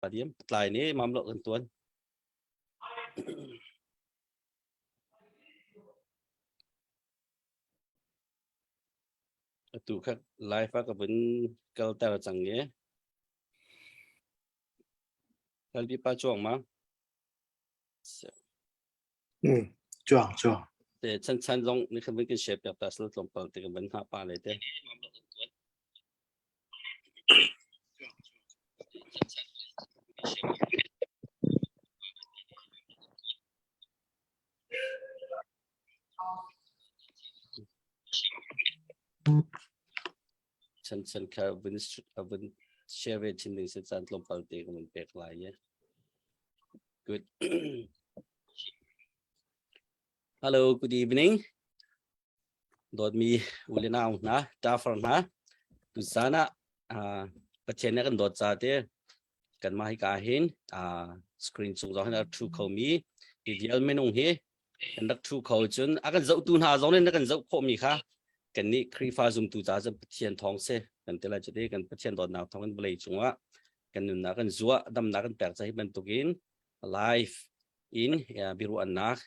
Padiam tlai ni mam lo kan tuan. Atu kha live a ka vun kalter cang e. Kalpi pa chuang ma. Mm, chuang chuang. Te chan chan zong ni khan vun kan share piak ta sal tlawmpal te kan vun ha pa le te. Chan chan kha vun vun share ve chin ding se chan tlawmpal te kan vun pek lai ye. Good. Hello, good evening. Dawtmi u le nau hna, ṭafar hna, tuzaan ah Pathian nih a kan dawt ca te kanmah hika hin screen cung zong hin a rak ṭhu khomi hi vial minung hi kan rak ṭhu kho cun a kan zohtu hna zong nih na kan zoh khawhmi kha kannih Khrihfa zumtu ca cun Pathian thawng si kan ti lai cuti kan Pathian dawtnak thawng in vawlei cungah kan nunnak kan zuah damnak kan pek ca hi bantukin live in biaruahnak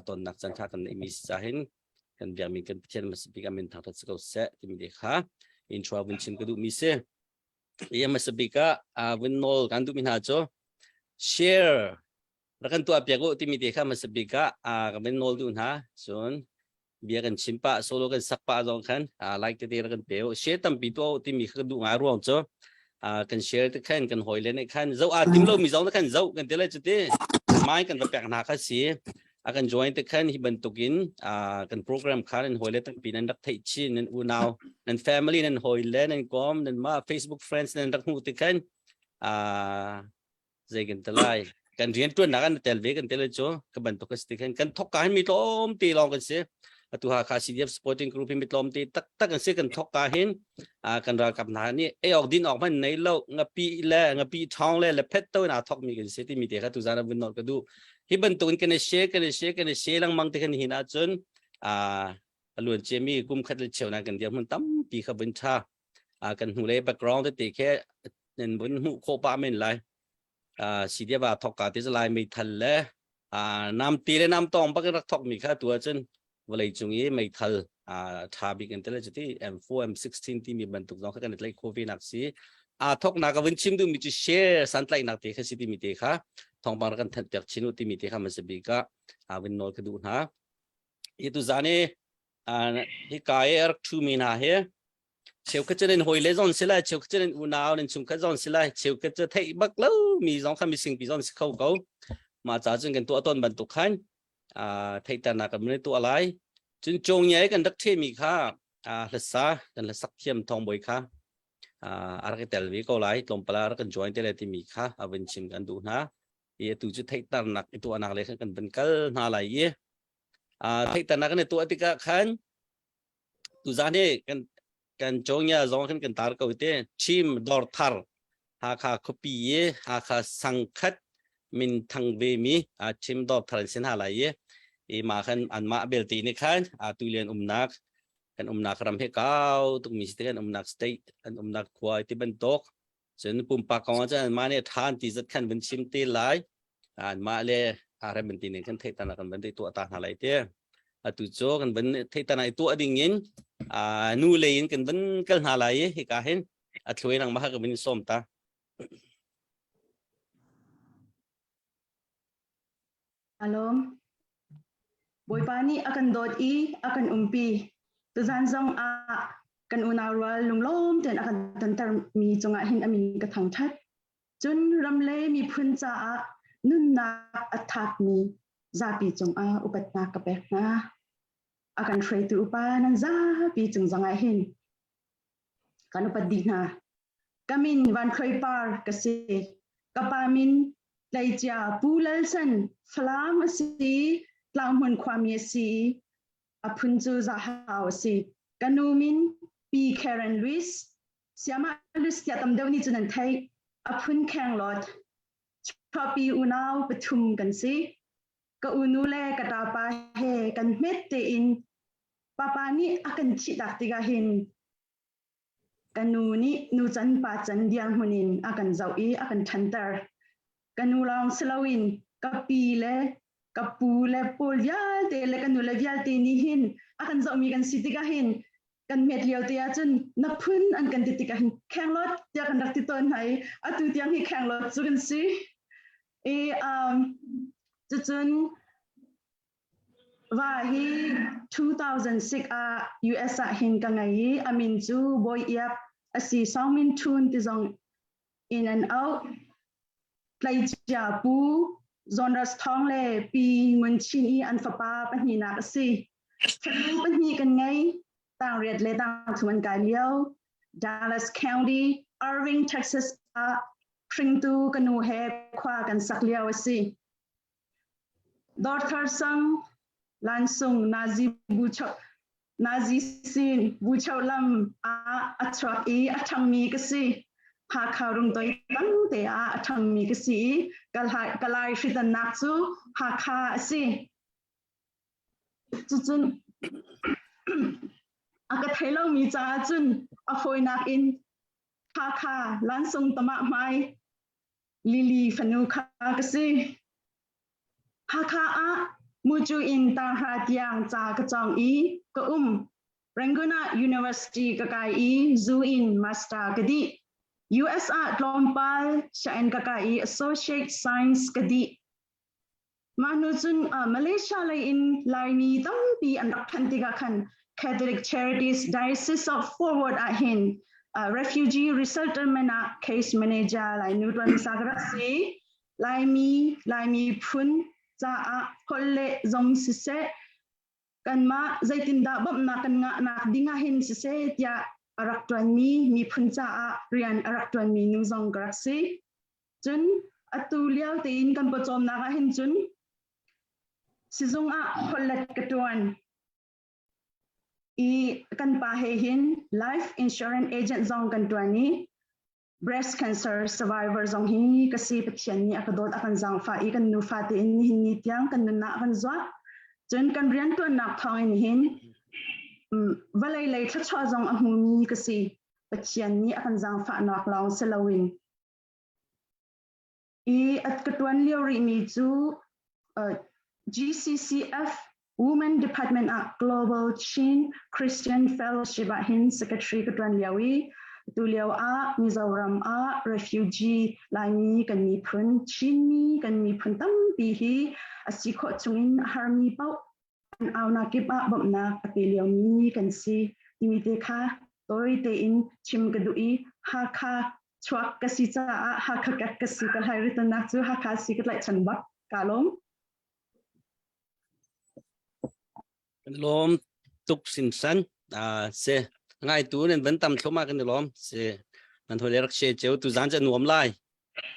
tonnak caan ṭha kan neihmi si ca hin kan biakmi kan Pathian hmasa bik amin thangṭhat si ko seh timi te kha intro vun chim ka duhmi si. I hmasa bik ah vun nawl kan duhmi hna cu share rak kan tuah piak u timi te kha hmasa bik ah ka vun nawl duh hna. Cun bia kan chim pah solo kan sak pah zong khan like tete rak kan pe u. Share tampi tuah u timi kha ka duh ngai ruang cu kan share te khan kan hawi le nih khan zoh aa tim lomi zong khan zoh kan ti lai cu ti mai kan va pek hna kha si a kan join te khan hi bantukin kan program kha nan hawi le tampi nan rak theih chin nan unau nan family nan hawi le nan kom nan ma Facebook friends nan rak hmuh te khan zei kan te lai kan rian tuannak an tel ve kan tel cu ka bantuk ka si khan kan thok ka hin mi tlawm te lawng kan si atu Hakha CDF supporting group hi mi tlawm te tak tak an si kan thok ka hin kan ralkap hna nih ei awk din awk hmanh nei lo ngapi le ngapi thong le le phet to na thok mi kan si ti mi te kha tu zan vun not ka du hi bantuk in kan share kan share kan share lengmang te kan hin ahcun a luan cia mi kum khat le cheu na kan dir hmun tampi kha vun tha kan hnu le background te khe nan vun hmuh khawh pa men lai CDF ah thok ka te lai meithal le namte le namtong bak rak thok mi kha tu ahcun vawlei cung i meithal tha bik in tele chuti M4 M16 ti mi bantuk zong kha kan tlai kho ve nak si a thok nak ka vun chim du mi chu share san tlai nak te kha si ti mi te kha thawngpang kan thanh piak chinu ti mi te kha man se bi ka a vun nawl ka duh hna hi tu zan i hi ka i rak thu mi hna hi cheukhat cu nan hawi le zon si lai cheukhat cu nan unau nan chungkhat zon si lai cheukhat cu theih bak lo mi zong kha mising pi zon si kho ko mah ca cun kan tuah tawn bantuk khan theihternak kan mun tuah lai cun cong ngai kan rak the mi kha hlasa kan hlasak thiam thawngbawi kha a rak i tel ve ko lai tlawmpal a rak kan join te le timi kha a vun chim kan duh hna i atu cu theihternak i tuahnak le khan kan van kal hna lai i theihternak kan i tuah tikah khan Tuzaan hi kan kan cawngya zong khan kan tar ko te Chim dawr thar Hakha khuapi i Hakha sangkhat min thang ve mi Chim dawr thar an sin ha lai i i ma khan anmah belte nih khan tu lian umnak kan umnak ram he kau tuk mi si te kan umnak state an umnak khua ti bantuk Cun pumpak kong ah cun anmah nih a ṭha an ti zat khan vun chim te lai. Anmah le aa rem an ti ning khan theihternak kan van tuah ta hna lai ti. Atu cu kan van theihternak i tuah ding in nu lei in kan van kal hna lai i hika hin a thluai nangmah kha ka vun sawm ta. Alawm. Bawipa nih a kan dawt i a kan umpi. Tuzan zong ah kan unau rual lunglawm tein a kan tontermi cungah hin a min ka thangṭhat. Cun ram le miphun caah nunnak a thapmi zapi cungah upatnak ka pek hna. A kan hruaitu upa nan zapi cung zongah hin kan upat dih hna. Ka min Van Khuai Par ka si. Ka pa min Tleicia Pu Lal San Falam a si, Tlanghmun khuami a si i a phun cu Zahau a si. Ka nu min Pi Karen Luis, Siamah Luis tiah tam deuh nih cun an theih. A phun Khenglawt. Chuahpi unau pathum kan si. Ka unu le ka ṭapa he kan hmet tein papa nih a kan thihtak tikah hin Ka nu nih nucan pa can dirhmun in a kan zoh i a kan ṭhanter. Ka nu lawng si loin ka pi le ka pu le pawl vialte le ka nu le vialte nih hin a kan zohmi kan si tikah hin kan hmet lio te ahcun na phun an kan ti tikah hin khenglawt tiah kan rak ti tawn hna i atu tiang hi khenglawt cu kan si. I cucun Va hi 2006 ah US ah hin ka ngei i a min cu Bawi Iap a si. Song Min Htun ti zong in an auh. Tleicia Pu Zonras Thawng le Pi Ngun Chin i an fapa pahnihnak a si. Fanu pahnih kan ngei. Tangriat le tangthum an kai lio. Dallas County, Irving, Texas ah hringtu ka nu he khua kan sak lio a si. Dawrthar sang Lansung Nazi Bucho Nazi sin Bucho lam ah a chuak i a ṭhangmi ka si. Hakha rungtoi tam te ah a ṭhangmi ka si i Kalay hritannak cu Hakha a si. Cucun a ka thei lomi caah cun a fawinak in Hakha Lansung tamah hmai Lily fanu kha ka si. Hakha ah mucu in tanghra tiang ca ka cawng i ka um. Rangoon ah University ka kai i zu in master ka dih. US ah tlawmpal sianginn ka kai i Associate Science ka dih. Mah hnu cun Malaysia lei in Laimi tampi an rak phanh tikah khan Catholic Charities Diocese of Fort Worth ah hin refugee resettlement ah case manager Lainu tuan hmasa ka rak si. Laimi Laimi phun caah holh le zong siseh kanmah zeitindah bawmhnak kan ngahnak ding ah hin siseh tiah a rak tuanmi miphun caah rian a rak tuanmi nu zong ka rak si. Cun atu lio tein kan pawcawmnak ah hin cun sizung ah holhlet ka tuan i kan pa he hin life insurance agent zong kan tuan i breast cancer survivor zong hi ka si. Pathian nih a ka dawt, a kan zaangfah i kan nufa tein nihin ni tiang kan nunnak a kan zuah. Cun kan riantuannak thawng in hin vawlei lei thluachuah zong a hmumi ka si. Pathian nih a kan zaangfahnak lawng si loin i a ka tuan lio rihmi cu GCCF Women Department ah Global Chin Christian Fellowship ah hin secretary ka tuan lio i tu lio ah Mizoram ah refugee Laimi kan miphun Chinmi kan miphun tampi hi a si khawh chungin a harmi paoh an aunak kip ah bawmhnak a pe liomi kan si timi te kha tawi tein chim ka duh i Hakha chuak ka si caah Hakha kek ka si ka hlai ritanak cu Hakha si ka tlaihchan bak ka lawm. Kan lawm tuk sinsan se ngai tu nan van tam thloma kan lawm se nan hoi le rak she cheu tu zan cha nuam lai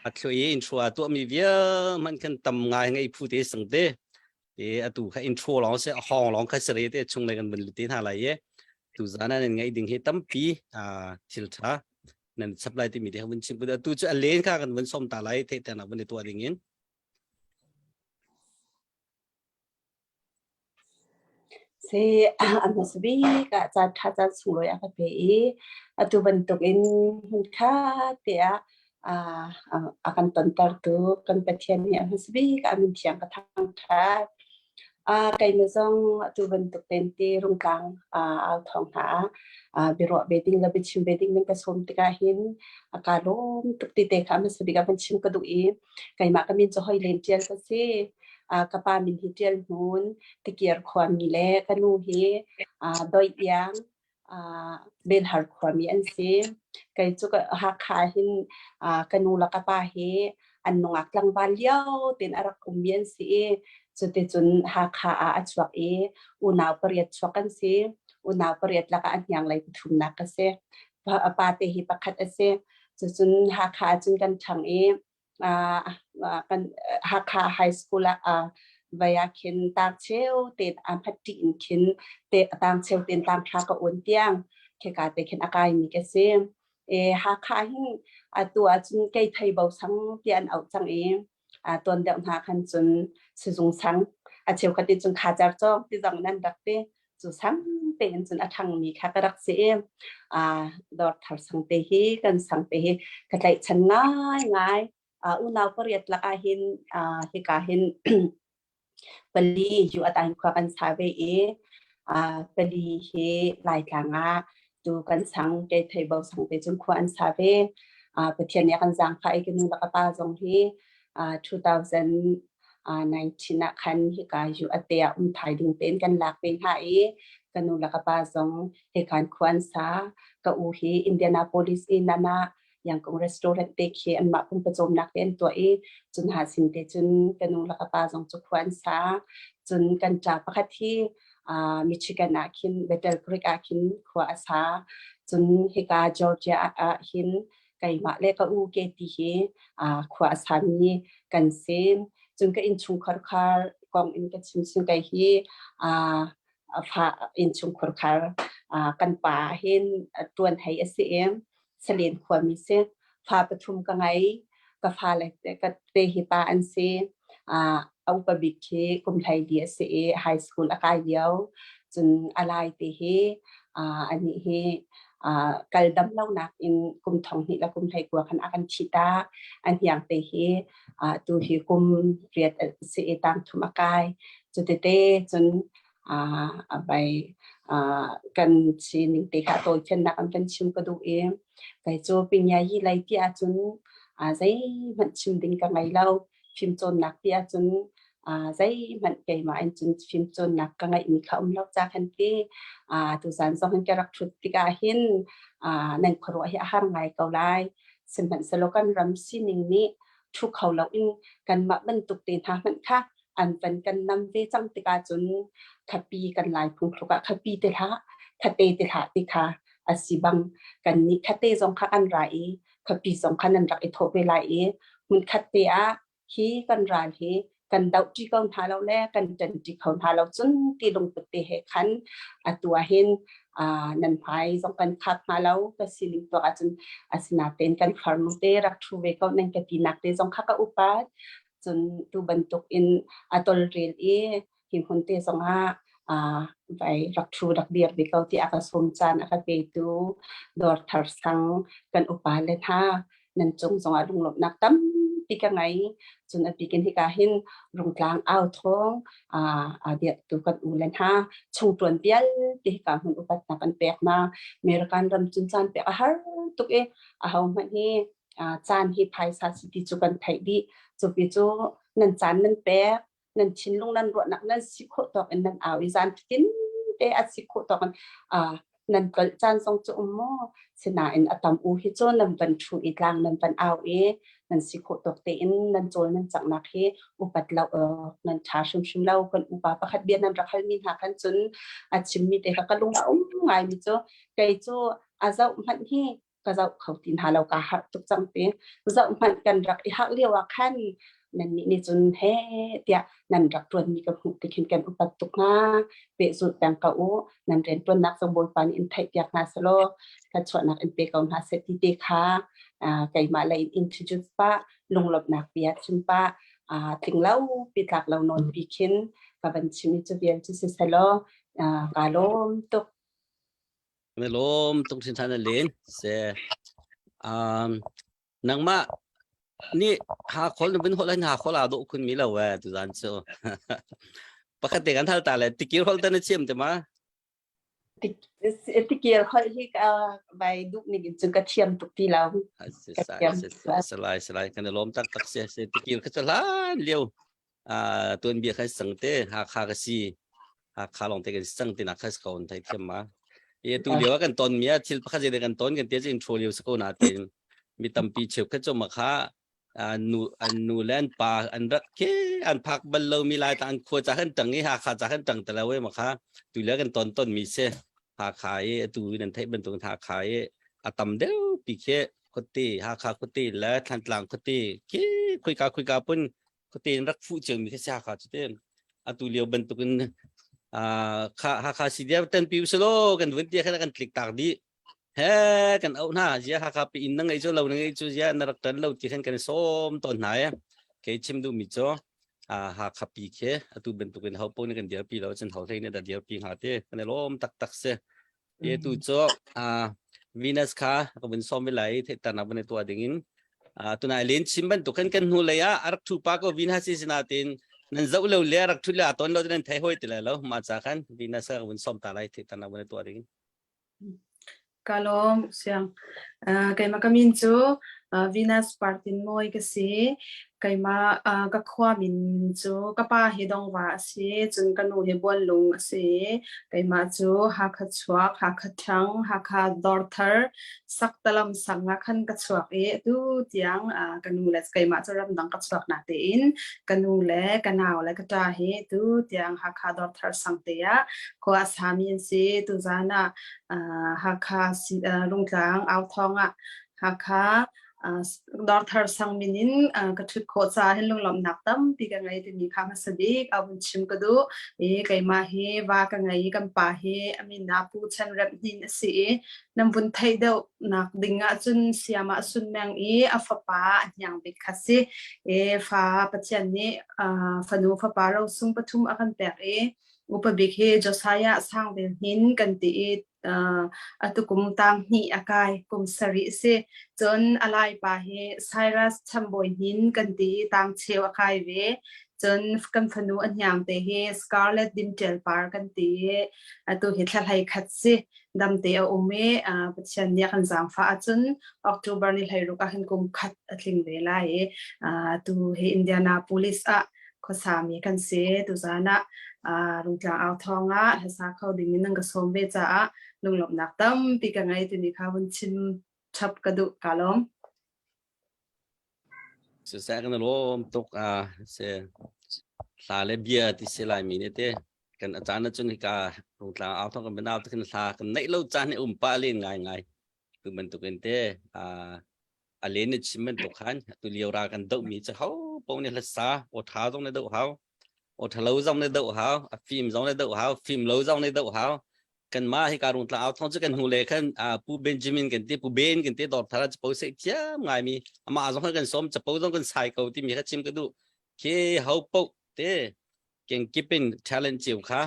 a thloi in thua tu mi vial man kan tam ngai ngai phu te sang te te atu kha intro long se hong long kha sere te chung le kan van te hna lai ye tu zan nan ngai ding hi tampi a thil tha nan supply ti mi te vun chim tu chu a len kha kan vun som ta lai the te na vun to ding in. Se a hmasa bik ah caan ṭha caan sunglawi a ka pe i atu bantukin hmunkhat te ah a kan tontertu kan Pathian nih a hmasa bik ah a min thiang ka thangṭhat. Keimah zong atu bantuk tein ti Rungtlang au thawng hna ah biaruah ve ding le biachim ve ding nan ka sawm tikah hin a kaa lawm tuk ti te kha a hmasa bik ah van chim ka duh i keimah ka min cu hoi len ṭial ka si. Ka pa min hi Ṭial Hmun, Tikir khuami le ka nu hi Doi Iang, Belhar khuami an si. Kei cu Hakha hin ka nu le ka pa hi an nungak tlangval lio tein a rak ummi an si i cuticun Hakha ah a chuak i unau pariat chuak an si. Unau pariat lakah a hniang lei pathumnak ka si. A pate hi pakhat a si. Cucun Hakha ah cun kan ṭhang i kan Hakha High School ah vai ah khin tangcheu tein a hmat in khin te tangcheu tein tangthla ka un tiang kheka te khin a kai mi ka si. E Hakha hin atu ahcun kei thei bo sang ti an auh cang i tuan deuh hna khan cun sizung sang a cheukhat nih cun khacar cawk ti zong nan rak ti cu sang tein cun a ṭhangmi kha ka rak si i dawr thar sang te hi kan sang te hi ka tlaihchan ngaingai. Unau pariat lak ah hin hika hin pali yu atan khua kan sa ve i pali hi Laitlang ah tu kan sang ke thei bo sang te cun khua an sa ve. Pathian nih a kan zaangfah i ka nu le ka pa zong hi 2019 ah khan hika yu ate ah um thai ding tein kan lak ve hna i ka nu le ka pa zong hikan khua an sa. Ka u hi Indianapolis i nana Yangkong restaurant te khi anmah pumpa-cawmnak te an tuah i cun ha sin te cun ka nu le ka pa zong cu khua an sa. Cun kan ṭa pakhat hi Michigan ah khin Battle Creek ah khin khua a sa. Cun hika Georgia ah hin keimah le ka u Katie hi khua a sami kan si. Cun ka innchungkhar khar kong in ka chim cun kei hi fa innchungkhar khar kan pa hin ṭuan hei a si i Salen khuami si. Fa pathum ka ngei. Ka fale ka te hi pa an si. A upa bik khi kum 14 a si i high school a kai lio. Cun a lai te hi anih hi kal dam lonak in kum thong hnih le kum 19 khan a kan thih tak. A hniang te hi tu hi kum riat a si i tang thum a kai. Cutete cun bai kan sining te kha tawifiannak an kan chim ka duh i kei cu pinyayi lei ti ahcun zeihmanh chim ding ka ngei lo. Fimcawnnak ti ahcun zeihmanh keimah in cun fimcawnnak ka ngeihmi kha um lo ca khan ti. Tuzaan zong hin ka rak ṭhut tikah hin nan khuaruah hi a har ngai ko lai. Sihmanhsehlaw kan ram sining nih ṭhu kho loin kanmah bantuk te hna hmanh kha an van kan nam ve cang tikah cun khapi kan lai phungthluk ah khapi te hlah khate te hlah ti kha a si bang kan nih khate zong kha kan ra i khapi zong kha nan rak i thawh ve lai i hmunkhat te ah hi kan ral hi kan doh ṭi ko hna lo le kan ṭan ṭi kho hna lo cun ti lungput te he khan atu ah hin nan hmai zong kan khak hna lo ka sining tuak ahcun asinain kan farnu te rak ṭhu ve ko nan ka tinak te zong kha ka upat. Cun tu bantuk in a tolrel i hi hmun te zongah vai rak ṭhu rak dir ve ko tiah a ka sawm caan a ka petu dawr thar sang kan upa le hna nan cung zongah lunglawmhnak tampi ka ngei. Cun a bikin hika hin Rungtlang au thawng a dirhtu kan u le hna chungṭuan vialte hika hmun upatnak an pek hna. American ram cun caan pek a har tuk i ahohmanh hi caan hi phaisa si ti cu kan theih dih. Cupi cu nan caan nan pek, nan thinlung nan ruahnak nan si khawh tawk in nan au i zan fatin te a si khawh tawk in nan tlolh caan zong cu um maw? Sinain a tam u hi cu nan van ṭhu i tlang nan van au i nan si khawh tawk tein nan cawl nan canghnak hi upat lo nan ṭha hrimhrim lo. Kan upa pakhat bia nan rak halmi hna khan cun a chimmi te kha ka lung a um ngaimi cu kei cu a zoh hmanh hi ka zoh kho ti hna lo, kaa harh tuk cang ti. Zoh hmanh kan rak i harh lio ah khan nannih nih cun he tiah nan rak ṭuanmi ka hmuh ti khin kan upat tuk hnga. Pehzulh peng ko u. Nan rianṭuannak zong Bawipa nih in theihpiak hna selaw thluachuahnak in pe ko hna seh ti te kha keimah lei in introduce pah, lunglawmhnak bia chim pah, tling lo pi tlak lo nawn pi khin ka van chim i cu vial cu siselaw kaa lawm tuk. Na lawm tuk hrinhran na len. Se um nangmah nih ha khol na vun hol ha khol aa dawh khun mi lo eh tuzan cu. Pakhat te kan hal ta le tikir hol ta na chiam te ma? Tikir hol hi ka bai duh ning in cun ka thiam tuk ti lo. Salai salai kan lawm tak tak se se tikir kha hlan lio tuanbia kha sang te Hakha ka si Hakha lawng te kan sang ti nak kha ko thai thiam ma e tu lio kan ton mi thil pakhat je kan ton kan te chin tho lio ko na te mi tampi cheu kha cho ma kha nu an nu le an pa an rak ke an phak bal lo mi lai ta an khua cha kan tang i Hakha cha kan tang te lo we ma kha tu lio kan ton ton mi se Hakha i atu nan theih bantuk Hakha i a tam deuh pi khe khuate Hakha khuate le Thantlang khuate khi khuika khuika pun khuate in rak fuh cio mi kha si Hakha cu te atu lio bantukin kha Hakha CDF tan pi usilo kan vun tia kha kan tlik tak dih he kan auh hna zia Hakha pi in na ngei cu lo na ngei cu zia na rak tan lo ti khan kan sawm tawn hna e kei chim duh mi cu Hakha pi khi atu bantukin ho po nih kan dirpi lo cun ho hlei nih dah dirpi hnga ti kan i lawm taktak si e tu cu Venus kha ka vun sawm ve lai theihternak van i tuah ding in. Tunai len chim bantuk khan kan hnu lei ah a rak thu pa ko vin ha si sinatin nan zoh lo le rak thu le a ton lo nan thei hoi ti lai lo ma cha khan vina sa vun som ta lai the tan vun tuah ding. Ka lawm siang. Keimah ka min cu Venus Partin Mawi ka si. Keimah ka khua min cu ka pa hi Dongva a si, cun ka nu hi Buanlung a si. Keimah cu Hakha chuak, Hakha ṭhang, Hakha Dawrthar, Saktalam sang ah khan ka chuak i atu tiang ka nu le keimah cu ramdang ka chuak na tein ka nu le ka nau le ka ṭa hi tu tiang Hakha Dawrthar sang te ah khua a sami an si. Tuzan ah Hakha Rungtlang Authawng ah Hakha Dawrthar sang min in ka ṭhut khawh caah hin lunglawmhnak tampi ka ngei timi kha hmasa bik a vun chim ka duh. I keimah hi va ka ngei i kan pa hi a min ah Pu Chan Rem Hnin a si i nan vun theih deuh nak ding ahcun Siamah Sunmeng i a fapa a hniang bik kha si. I fa Pathian nih fanu fapa rosung pathum a kan pek i upa bik hi Josiah Sangvel Hnin kan ti i atu kum tang hnih a kai kum sarih a si. Cun a lai pa hi Cyrus Chambawi Hnin kan ti i tang cheu a kai ve. Cun kan fanu a hniang te hi Scarlett Dimṭel Par kan ti i atu hi thla hlei khat si. Damte a um i Pathian nih a kan zaangfah ahcun October ni 16 ah hin kum khat a tling ve lai i atu hi Indianapolis ah khuasami kan si. Tuzan ah Rungtlang au thawng ah hlasa kho ding in nan ka sawm ve caah lunglawmhnak tampi ka ngei timi kha vun chim chap ka duh. Ka lawm. Siseh kan lawm tuk a se hla le bia ti si lai mi ne te kan a caan ahcun hika Rungtlang au thawng kan binau te khin hla kan neih lo caan hi um pah len ngai ngai tu bantukin te a a len ni chim bantuk khan tu lio ra kan doh mi cu ho po nih hlasa aw tha zong ne doh hau aw thalo zong ne doh hau a fim zong ne doh hau fim lo zong ne doh hau kan ma hi ka rung tla au thong cu kan hnu le khan pu Benjamin kan ti pu Ben kan ti dor thara chapo se thiam ngai mi ama zong kan som chapo zong kan sai ko ti mi kha chim ka du khi ho po te kengkip in talent cio kha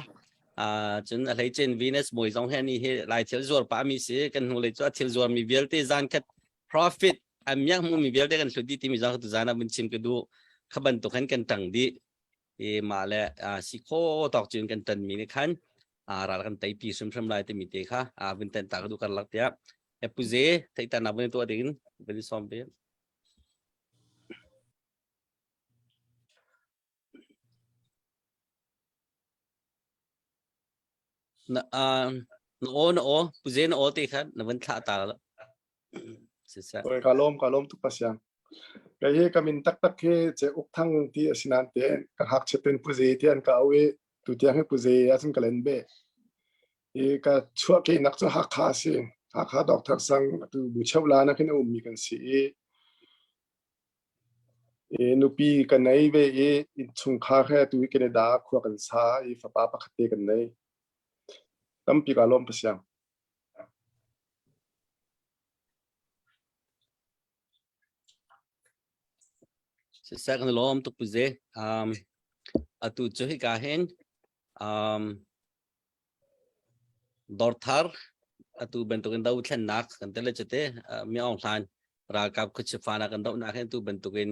cun a hleicen Venus bawi zong he ni hi lai thil zuar pa mi si kan hnu lei cu a thil zuar mi vialte zan khat profit a miak hmu mi vialte kan hlut dih timi zong tu zan ah vun chim ka duh kha bantuk han kan tang dih i mah le si kho tawk cun kan tan mi nih khan ral kan tei pi hrimhrim lai timi te kha vun ten ta ka duh karlak tiah Puze theitan na vun tuah ding vun som ve. Na na aw na aw puze na aw te kha na van thlah ta la. Siseh. Oi ka lawm ka lawm tuk pasiang. Kei hi ka min taktak hi che uk thang ti a si nain te ka ngakchia ten puze ti an ka au i tutiang hi puze ahcun ka len be. I ka chuahkehnak cu Hakha a si. Hakha Doctor Sang atu Bucheu la na khin a ummi kan si i I nupi ka nei ve i innchungkhar he atu hi Canada ah khua kan sa i fapa pakhat te kan nei. Tampi kaa lawm pasiang. Siseh kan lawm tuk puze. Um, atu cu hika hin um, Dawrthar atu bantukin dothlennak kan tel le cite Mi Aung Hlaing ralkap khuachifa kan dohnak hin atu bantukin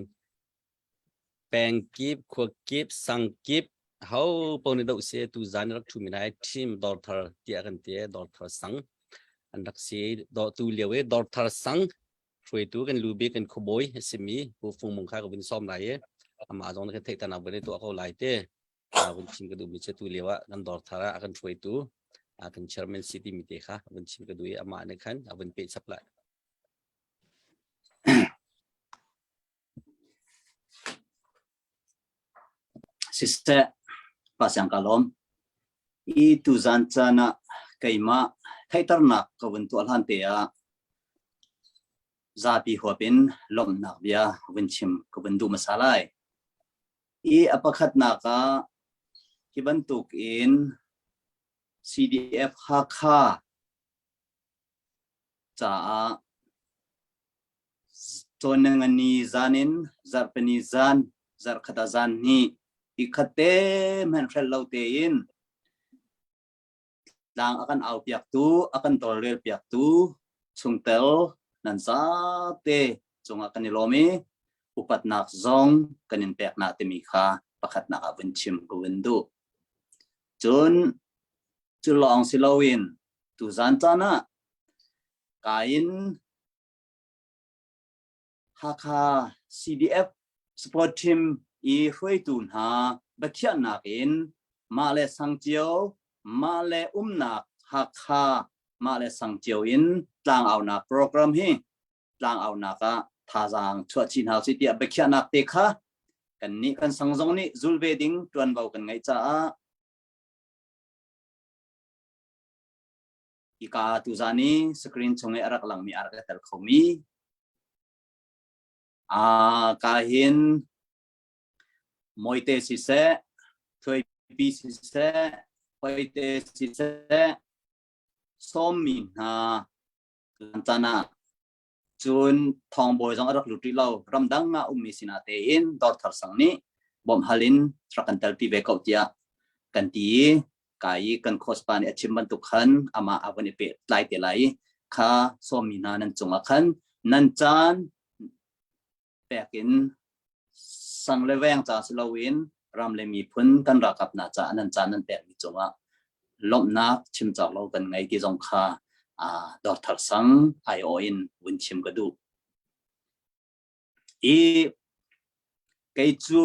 peng kip khua kip sang kip ho paoh nih doh si tu zan rak ṭhu mi lai team Dawrthar tiah kan ti Dawrthar sang an rak si tu lio i Dawrthar sang hruaitu kan lu bik kan khuabawi a simi Pu Fung Mung kha ka vun sawm lai i amah zong kan theih tan vun tuah ko lai te. Vun chim ka duhmi cu tu lio ah kan dawr thar ah a kan hruaitu kan chairman si timi te kha vun chim ka duh i amah nih khan a vun peh chap lai. Siseh, Pa Siang ka lawm. I tuzan caan ah keimah theihternak ka vun tuah hlan te ah zapi huap in lawmhnak bia vun chim ka vun duh hmasa lai. I a pakhatnak ah hi bantuk in CDF Hakha caah cawnengani zan in zarhpini zan zarhkhat ah zan hnih i khat te hmanh hrelh lo tein tlang a kan aupiaktu a kan tawlrelpiaktu chungtel nan zate. cungah kan i lawm i upatnak zong kan in pek na timi kha pakhatnak ah vun chim ka vun duh. Cun cu lawng si loin tuzan caan ah kain Hakha CDF support team i hruaitu hna biakhiahnak in mah le sang cio mah le umnak Hakha mah le sang cio in tlangaunak program hi tlangaunak ah thazaang chuah chih hna usih tiah biakhiahnak te kha kannih kan sang zong nih zul ve ding tuanvo kan ngeih caah hika tuzan i screen chung i a rak langmi a rak i tel khomi a ka hin Moite siseh Thuaipi siseh Hoite siseh sawmmi hna caan ah cun thawngbawi zong a rak lut rih lo ramdang ah ummi sinah tein Dawrthar sang nih bawmh hal in rak kan telpi ve ko tiah kan ti i ka i kan khospa nih a chim bantuk khan amah a vun i pehtlai te lai i kha sawmmi hna nan cungah khan nan caan pek in sang le veng ca si loin ram le miphun kan ralkap hna caah nan caan nan pekmi cungah lawmhnak chim cawk lo kan ngei ti zong kha dawrthar sang aiawh in vun chim ka duh. I kei cu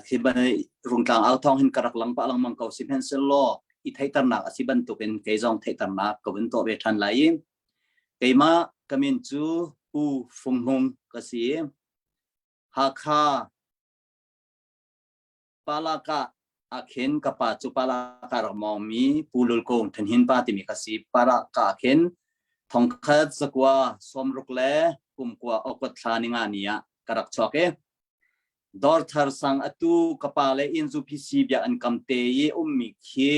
khi rungtlang au thawng hin ka rak lang pah lengmang ko sihmanhsehlaw i theihternak a si bantukin kei zong theihternak ka vun tuah ve ṭhan lai i Keimah ka min cu Pu Fung Hmung ka si. Hakha Palaka ah khin ka pa cu Palaka rak mawngmi Pu Lul Kung Thanhin pa timi ka si. Palaka ah khin thongkhat zakua sawmruk le kumkua okot thla ninga ni ah ka rak chuak i Dawrthar sang atu ka pa le inn ZUPC biakinn kam te i ummi khi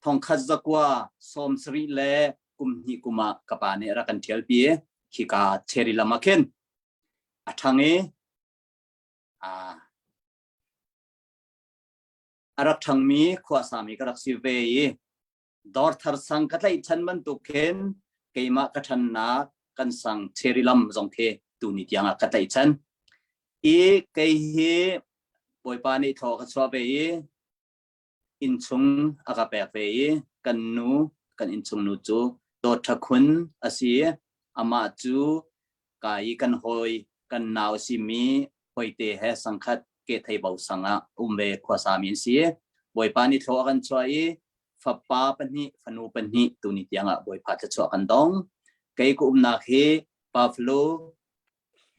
thongkhat zakua 70 le kum hnih kum ah ka pa nih rak kan ṭhialpi i khika cherry lam ah khin a ṭhang i a rak ṭhangmi khuasami ka rak si ve i dawrthar sang ka tlaihchan bantuk khin keimah ka ṭhannak kan sang cherry lam zong khi tuni tiang ah ka tlaihchan i kei hi Bawipa nih thaw ka chuah ve i innchung a ka pek ve i kan nu kan innchung nu cu dawt ṭha khun a si i amah cu ka i kan hawi kan nau a simi hawite he sangkhat ke thei bo sang ah um ve khuasami an si. Bawipa nih thlaw a kan chuah i fapa pahnih fanu pahnih tuni tiang ah Bawipa thluachuah kan dong. Kei ka umnak hi Buffalo,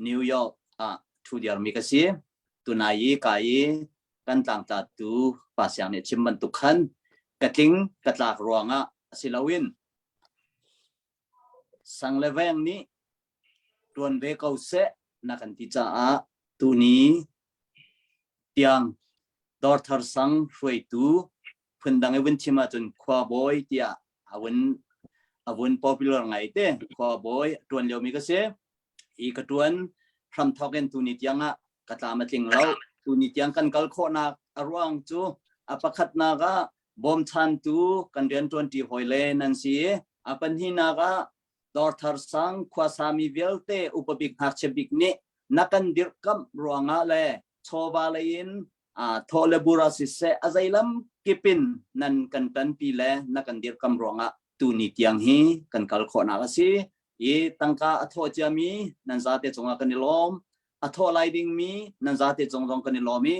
New York ah ṭhu diarmi ka si. Tunai i ka i kan tlangtlatu pa siang nih chim bantuk khan ka tling ka tlak ruangah si loin sang le veng nih tuan ve ko seh na kan ti caah tuni tiang dawrthar sang hruaitu phundang i vun chim ahcun khuabawi tiah a vun a vun popular ngai te khuabawi tuan liomi ka si i ka tuan hramthawk in tuni tiang ah ka tlam a tling lo tuni tiang kan kal khawhnak a ruang cu a pakhatnak ah bawmchantu kan rianṭuanṭi hawi le nan si a pahnihnak ah dawrthar sang khuasami vialte upabik ngakchia bik nih na kan dirhkamh ruangah le chawva lei in thaw le bura siseh a zeilam kipin nan kan ṭanpi le na kan dirhkamh ruangah tuni tiang hi kan kal khawhnak a si i tangka a thawh ciami nan zate cungah kan i lawm a thawh lai dingmi nan zate cung zong kan i lawm i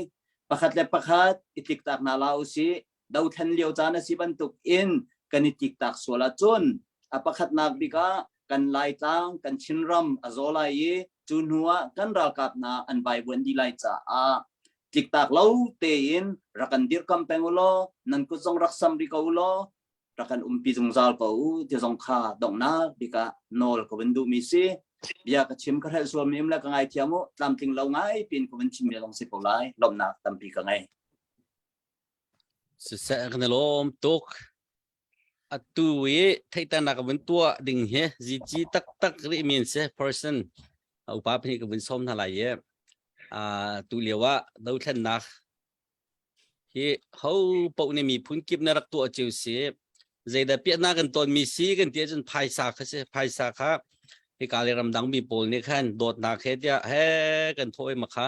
pakhat le pakhat i tliktak hna la usih dothlen lio caan a si bantuk in kan i tliktak sual ahcun a pakhatnak bik ah kan Laitlang kan Chinram a zaw lai i cu hnu ah kan ralkap hna an vaivuan dih lai caah tliktak lo tein rak kan dirhkam peng u law nan kut zong rak sam rih ko u law rak kan umpi zungzal ko u ti zong kha donghnak bik ah nawl ka vun duhmi si bia ka chim ka hrelh sualmi um le ka ngaithiam u tlamtling lo ngai pin ka vun chimmi zong si ko lai lawmhnak tampi ka ngei Siseh kan i lawm tuk. Atu i theihternak ka vun tuah ding hi zici taktak rih mi an si person upa pahnih ka vun sawm hna lai i tu lio ah dothlennak hi ho paoh nih miphun kip na rak tuah cio si. Zeidah piahnak kan tawnmi si kan ti ahcun phaisa kha si. Phaisa kha. Hika le ramdang mi pawl nih khan dawtnak he tiah he kan thawh i makha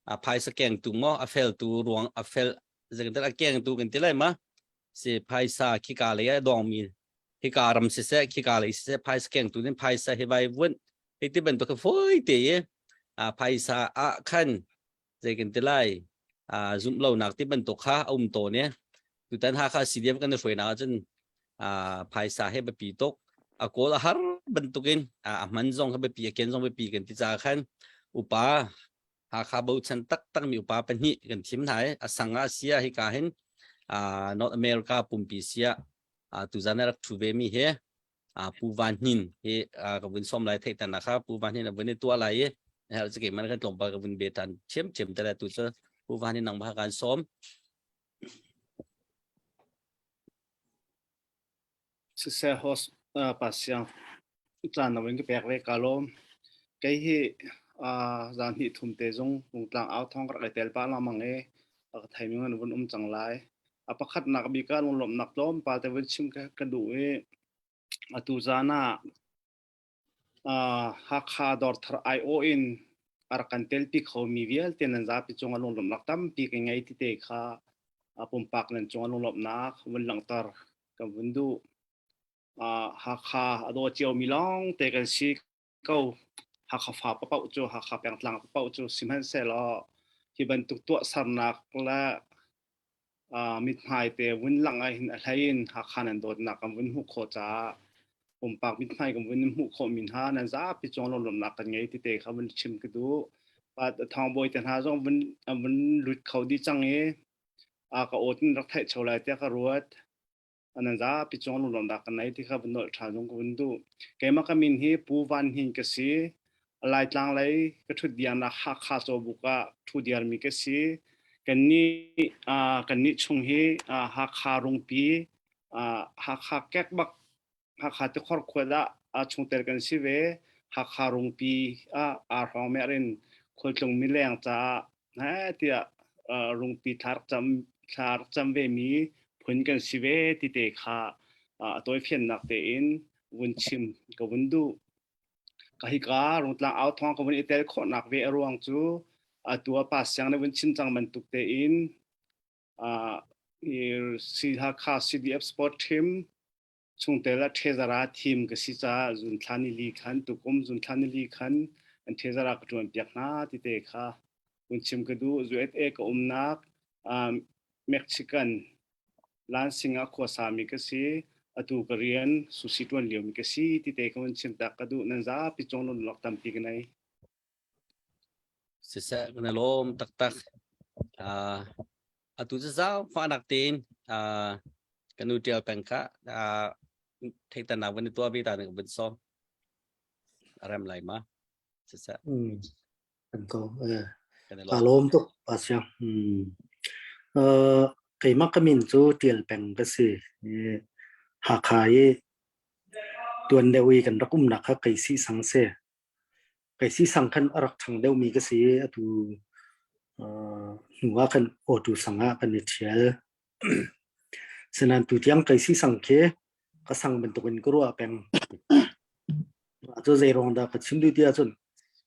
a phaisa kengtu maw a feltu ruang a fel zekantel a kengtu kan ti lai ma si phaisa khika lei ah dongmi hika ram siseh khika lei siseh phaisa kengtu nih phaisa hi vai vun hei ti bantuk kha fawi te i a phaisa ah khan zei kan ti lai zumh lonak ti bantuk kha a um tawn i tutan Hakha CDF kan i hruainak ahcun phaisa he biapi tuk a kawl a har bantukin a hman zong kha biapi a ken zong biapi kan ti caah khan upa Hakha bochan taktak mi upa pahnih kan thim hna i a sang ah sia hika hin North America pumpi sia tuzan a rak thu ve mi hi Pu Van Hnin hi ka vun som lai theihtan kha Pu Van Hnin a vun i tuah lai i hel cu keimah kan tlawmpal ka vun be tan thiam thiam te le tu cu Pu Van Hnin nangmah kan sawm. Siseh host pa siang caan na vun ka pek ve ka lawm. Kei hi zan hnih thum te zung Rungtlang au thong ka rak i tel pah lengmang i a ka theimi ngan vun um cang lai. A pakhatnak bik ah lunglawmhnak tlawmpal te vun chim ka duh i atu zan ah Hakha Dawrthar aiawh in a rak kan telpi khomi vialte nan zapi cungah lunglawmhnak tampi ka ngei ti te kha pumpak nan cungah lunglawmhnak vun langhter kan vun duh. Hakha a daw ciomi lawng te kan si ko. Hakha fa papaoh cu Hakha pengtlang papaoh cu sihmanhsehlaw hi bantuk tuahsernak le mithmai te vun langh ah hin a hlei in Hakha nan dawtnak kan vun hmuh khawh caah pumpak mithmai kan vun hmuh khawh mi hna nan zapi cung lunglawmhnak kan ngei tete kha vun chim ka duh. Thawngbawi te hna zong vun vun lut kho dih cang i ka aw tin rak theih cho lai tiah ka ruat. Nan zapi cung lunglawmhnak kan nei ti kha vun nolh ṭhan zong ka vun duh. Keimah ka min hi Pu Van Hnin ka si. Laitlang lei ka ṭhut diarnak Hakha Cawbuk ah ṭhu diarmi ka si. Kannih kannih chung hi Hakha Rungpi, Hakha kek bak Hakha tikhor khua dah chungtel kan si ve. Hakha Rungpi ah aa hrawng mer in khualtlung mileng caah heh tiah rungpi thla rak cam thla rak cam ve mi phun kan si ve ti te kha a tawifiannak tein vun chim ka vun duh. Ka hika rungtlang au thawng ka vun i tel khawhnak ve a ruang cu atu a pa siang na vun chim cang bantuk tein Hakha CDF Sport Team chungtel ah ṭhezara thim ka si caah zunthla nili khan tukum zunthla nili khan an ṭhezara ka ṭuan piak hna ti te kha vun chim ka duh. USA ka umnak Mexican Lansing ah khuasami ka si. Atu ka rian sushi ṭuan liomi ka si ti te ka vun chim tak ka duh. Nan zapi cung lunglawk tampi ka nei. Siseh kan i lawm taktak. Uh, atu cu zaangfahnak tein uh, kan nu ṭial peng kha uh, theihternak van i tuah ve ta ning vun sawm. A rem lai ma? Siseh. Mm. Kan ko. Eh. Kan i Ka lawm. lawm tuk pa siang. Hmm. Uh, keimah ka min cu ṭial peng ka si. Eh, Hakha i tuan deuh i kan rak umnak kha kei si sang si. Kei si sang khan a rak ṭhang deuhmi ka si i atu uh, hnu ah khan awtu sang ah kan i ṭhial. Sinain tutiang kei si sang khi ka sang bantukin ka ruah peng. Cu zei ruang dah ka chim duh ti ahcun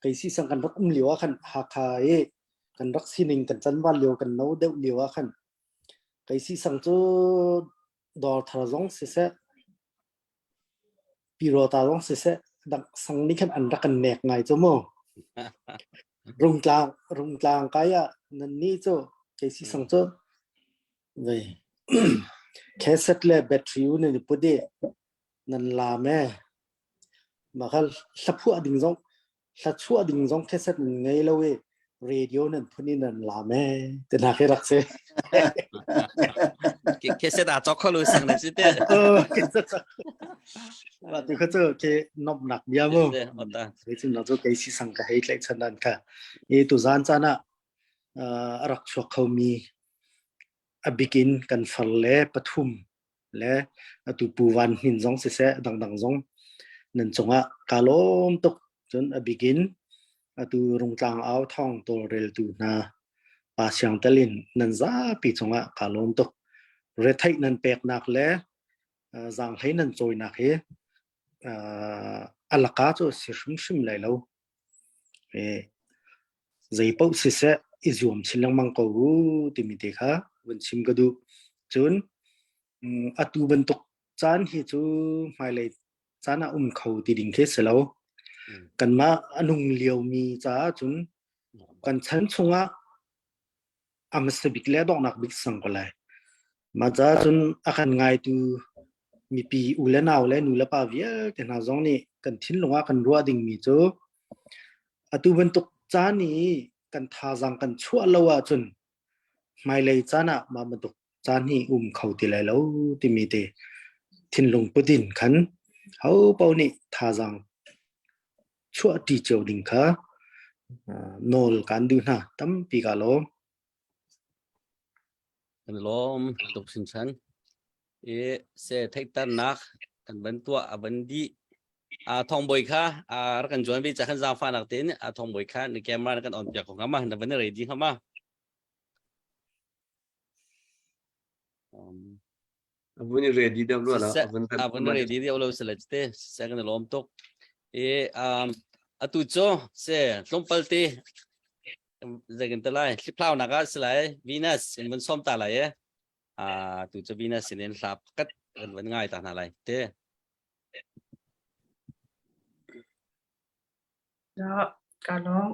kei si sang kan rak um lio ah khan Hakha i kan rak sining kan canvan lio kan no deuh lio ah khan kei si sang cu dawr thar zong siseh Pyrawta zong siseh dang sang nih khan an rak kan nek ngai cu mu. Rungtlang rungtlang kai ah nan nih cu kei si sang cu vei cassette le battery u nan i put i nan lam e mah kha hlaphuah ding zong hlachuah ding zong cassette nan ngei lo i radio nan phun in nan lam e te hna khi rak si. Cassette aa cawk kho lo sang na si te. Mah tu kha cu ke nomnak bia mu. Kei cu cu kei si sang ka hei tlaih chan dan kha. I tu zan caan ah a rak chuak kho mi a bikin kan far le pathum le atu Pu Van Hnin zong siseh dangdang zong nan cungah kaa lawm tuk. Cun a bikin atu Rungtlang au thawng tawlreltu hna Pa Siang tel in nan zapi cungah kaa lawm tuk. Retheih nan peknak le zaanghlei nan cawinak hi. A laka cu a si hrimhrim lai lo. Zei paoh siseh i zuam chin lengmang ko u timi te kha vun chim ka duh. Cun atu bantuk caan hi cu hmailei caan ah um kho ti ding khi si lo. Kanmah a nung liomi caah cun kan chan chungah a hmasa bik le a donghnak bik sang ko lai. Mah caah cun a kan ngaitu mipi u le nau le nu le pa vialte hna zong nih kan thinlung ah kan ruah dingmi cu atu bantuk caan i kan thazaang kan chuah lo ahcun hmailei caan ah mah bantuk caan hi um kho ti lai lo timi te thinlung put in khan ho paoh nih thazaang chuahṭi cio ding kha nawl kaan duh hna. Tampi kaa lawm. Kan lawm tuk hringhran. I se theihternak kan van tuah a van dih. A thongbawi kha a rak kan join ve ca khan zaangfahnak tein a thongbawi kha na camera na kan on piak ko hnga ma na van ready hnga ma? Um, A vun i ready deuh rua la. A vun a vun ready deuh lo sile te se kan lawm tuk. I um atu cu se tlawmpal te zei kan te lai hliphlau nak ah silai Venus in vun som ta lai e. A tu cu Venus in in hla pakat kan van ngai ta hna lai te. Ja, ka lawm.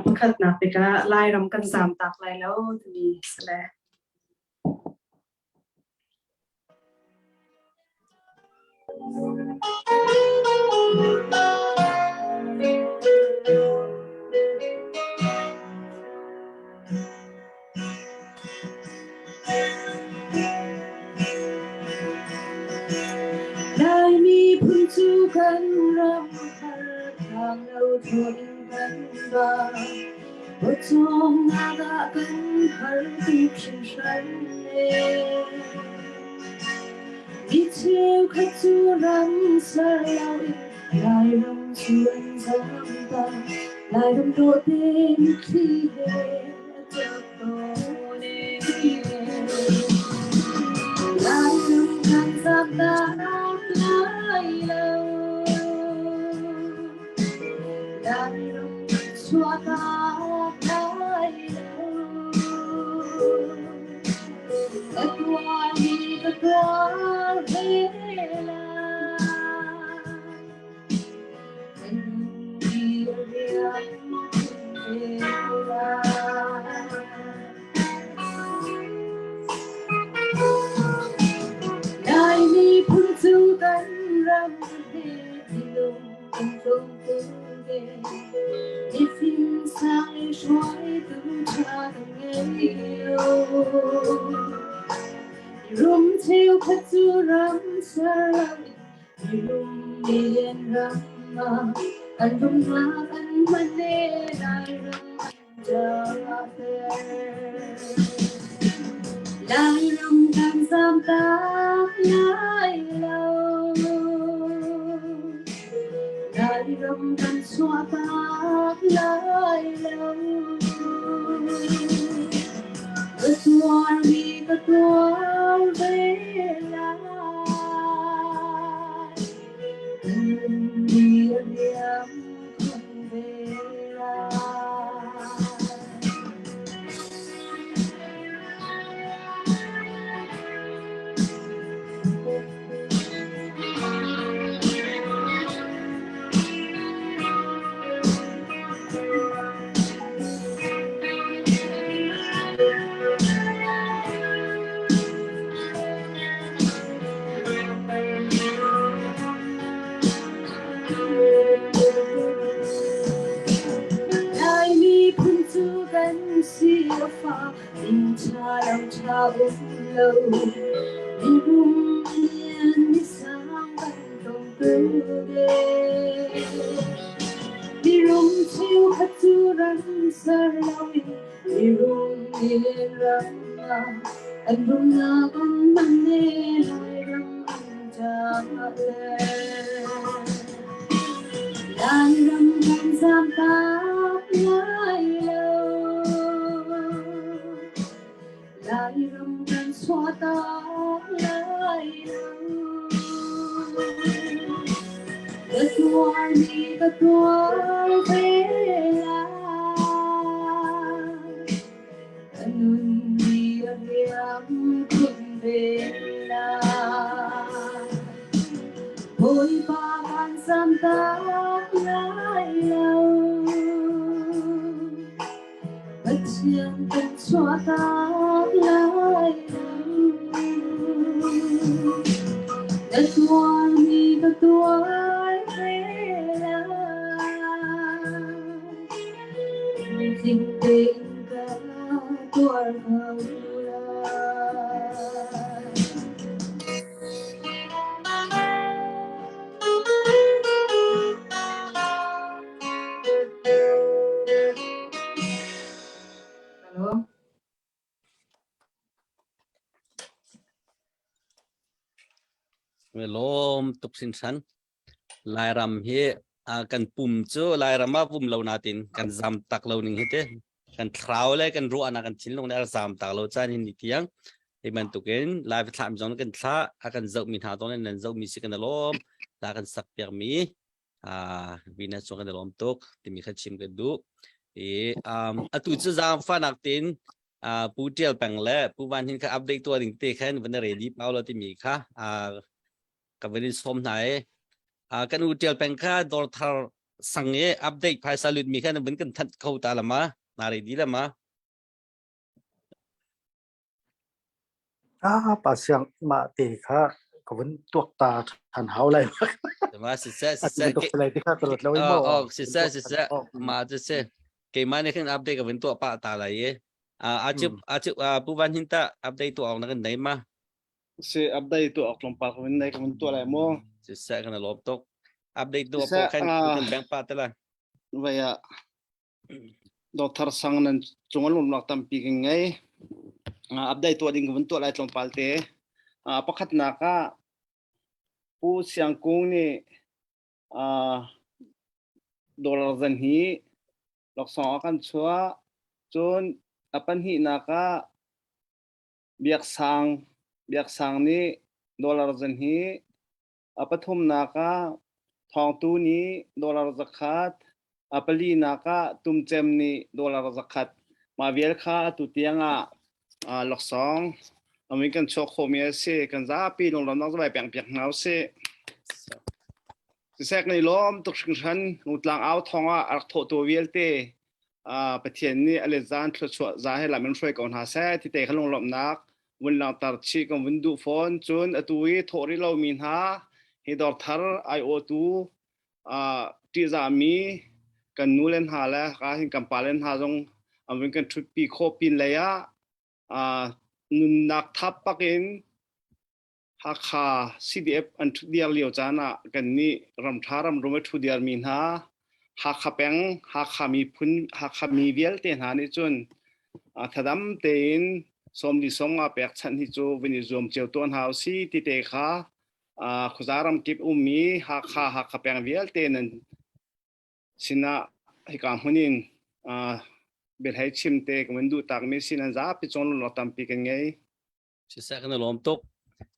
Pakhatnak tikah Lairam kan zaamtak lai lo timi si le. Laimi phun cu kan ram har thang lo thaw in kan ba. Pawcawmnak ah kan har bik hringhran ne. Mi cheukhat cu ram ser loin Lairam cu an zamtak. Lairam dawhte mitthli he a ṭap tawn e. Lairam kan zamtak lai lo. Lairam kan chuahtak lai lo. Ka tuar mi ka tuar ve lai. Kan mi rian ve lai. Laimi phun cu kan ram he tilung kan tlung ve. Mifim sang le hruaitu ṭha kan ngei lo. Rum cheukhat cu ram ser loin mirum lian ram ah an rumnak an hman e Lairam an Lairam kan zamtak lai lo. Lairam kan chuahtak lai lo. Ka tuarmi ka tuar ve lai. Kan ni a liam khun ve lai. Laimi phun cu kan si a fak, inn ṭha lo ṭha um lo. Mirum lian misang kan tong tuk e. Mirum cheukhat cu ram ser loin mirum lian ram ah an rumnak an man e Lairam an ṭah le. Lairam kan zamtak lai lo. Lairam kan chuahtak lai lo. Ka tuarmi ka tuar ve lai. Ka nun ni a liam kun ve lai. Bawipa kan zamtak lai lo. Pathian kan chuahtak lai lo. Na tuarmi ka tuar ve lai. Tling tein ka tuar ko lai. Halo. Lawm tuk hringhran. Lairam hi kan pum cu Lairam ah pum lo natin kan zam tak lo ning hi te kan thlarau le kan ruahnak kan thinlung le a zam tak lo caan hin ni tiang hi bantukin live thlah mi zong kan thlah a kan zoh mi hna zong nan zoh mi si kan lawm ta kan sak piak mi a vina chung kan lawm tuk timi kha chim ka duh i um atu cu zaangfahnak tin Pu Tial Peng le Pu Van Hin kha update tuah ding te khan van ready pau lo timi kha ka van in sawm hna i kan u Tial Peng kha dawr thar sang i update phaisa lut mi kha na vun kan thanh kho ta lama na ready lama Ah, pa siang mah te kha ka vun tuak ta than hau lai. Ma si se si se ke lai te kha ka rat lo mo. Oh, si se si se ma te se keimah nih khin update ka vun tuah pa ta lai i a chu a chu pu van hin ta update tu awk na kan nei ma Si update tu awk tlawmpal ka vun nei ka vun tuah lai mu. Si se kan lawm tuk update tu po khan kan bank pa te la Vai ah Dr. Sang nan cung an lawmnak tampi kan ngei. Update tuah ding ka vun tuah lai tlawmpal te. Pakhatnak ah Pu Siang Kung nih dollar zan hi laksawng a kan chuah. Cun a pahnihnak ah Biak Sang Biak Sang nih dollar zan hi A pathumnak ah Thawngtu nih dollar zakhat, a palinak ah Tumcem nih dollar zakhat. Mah vial kha atu tiang ah laksawng amin kan chuak khawhmi a si. Kan zapi lunglawmnak cu vai pek piak hna usih. Sisek nih lawm tuk hringhran Rungtlang au thawng ah a rak thawhtu vialte Pathian nih a let zan thluachuah za he lam in hruai ko hna seh ti te kha lunglawmhnak vun langhter chih kan vun duh fawn. Cun atu i thawh rih lomi hna hi dawr thar aiawhtu ṭihzahmi kan nu le hna le ka hin kan pa le hna zong an vun kan ṭhutpi khawh pin lei ah nunnak thap pak in Hakha CDF an ṭhutdiar lio caan ah kannih ramṭha ramrum a ṭhudiarmi hna Hakha peng Hakha miphun Hakha mi vialte hna nih cun thadam tein sawmli sawmnga pekchanh hi cu vun i zuam cio tuah hna usih ti te kha khuaza ramkip ummi Hakha Hakha peng vialte nan sinah hika hmun in biahlei chim te ka vun duh takmi si nan zapi cung lunglawmhnak tampi kan ngei. Siseh kan i lawm tuk.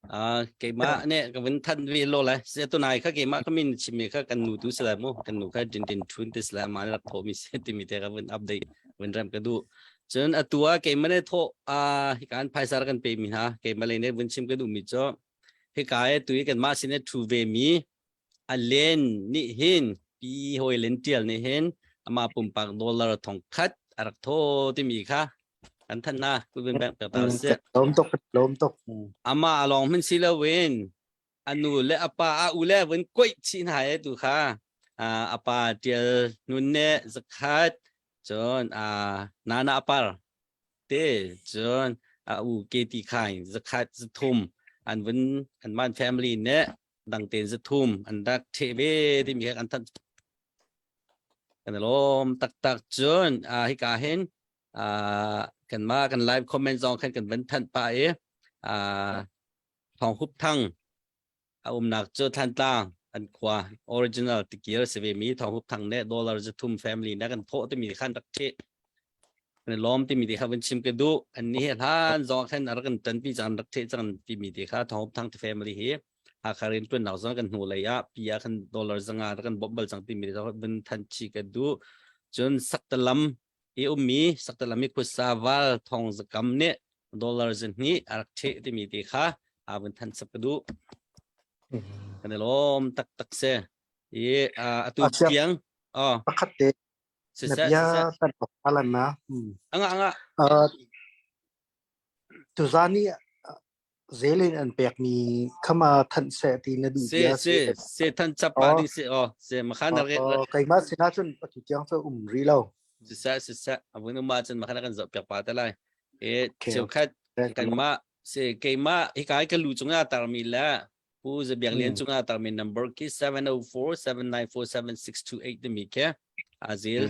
Uh, keimah nih ka vun thanh ve lo lai. Se tunai kha keimah ka min chimmi kha kan nu tu si lai mu. Kan nu kha din din thun te si lai ma rak tho mi se timi te ka vun update vun rem ka duh. Cun atu ah keimah nih tho uh, hikan phaisa kan pe mi hna keimah lei nih vun chim ka duh mi cu hika e tu i kanmah sin i thu ve mi A len nih hin pi hawi len tial nih hin amah pumpak dollar thong khat a rak thaw timi kha kan thanh na Kulvin Bank pe ta sih. Lawm tuk lawm tuk. Amah along hmin si loin a nu le a pa a u le vun koih chih hna e tu kha a pa tial nun ne zakhat cun a nana apar te cun a u ke ti khain zakhat zathum an vun an man family ne dang tein zathum an rak ṭheh ve timi kha kan thanh kan i lawm taktak cun hika hin kanmah kan live comment zong khan kan van thanh pah i Thawng Hup Thang a umnak cu Thantlang. an khua original tikir si ve mi thong hup thang ne dollar zathum family na kan thawh timi khan rak the kan lawm timi te kha van chim ka duh an ni he hlan zong khan ar kan tan pi cang rak the cang timi te kha thong hup thang te family hi Hakha rian tuan nak zong kan hnu lei ah pi ah khan dollar zanga kan bawmh bal cang timi te van than chi ka duh cun saktalam i ummi saktalam i khuasa val thong zakam nih dollar zahnih a rak ṭheh timi te kha aa vun than chap ka duh. Kan i lawm taktak si. I atu tiang oh pakhat te na bia tan alan na. Anga anga. Tuzan i zelin an pekmi khama thanh seh ti na duh Se se se than chap pa ding se oh se makhan na re keimah sinah cun atu tiang cu um ri lo. Siseh siseh avun uma cun makhan kan zoh piak pa te lai. E cheukhat kanmah se keimah hika ka lu cungah tarmi le Pu Zabiak Lian cungah tarmi number khi 704 794 7628 timi khi azil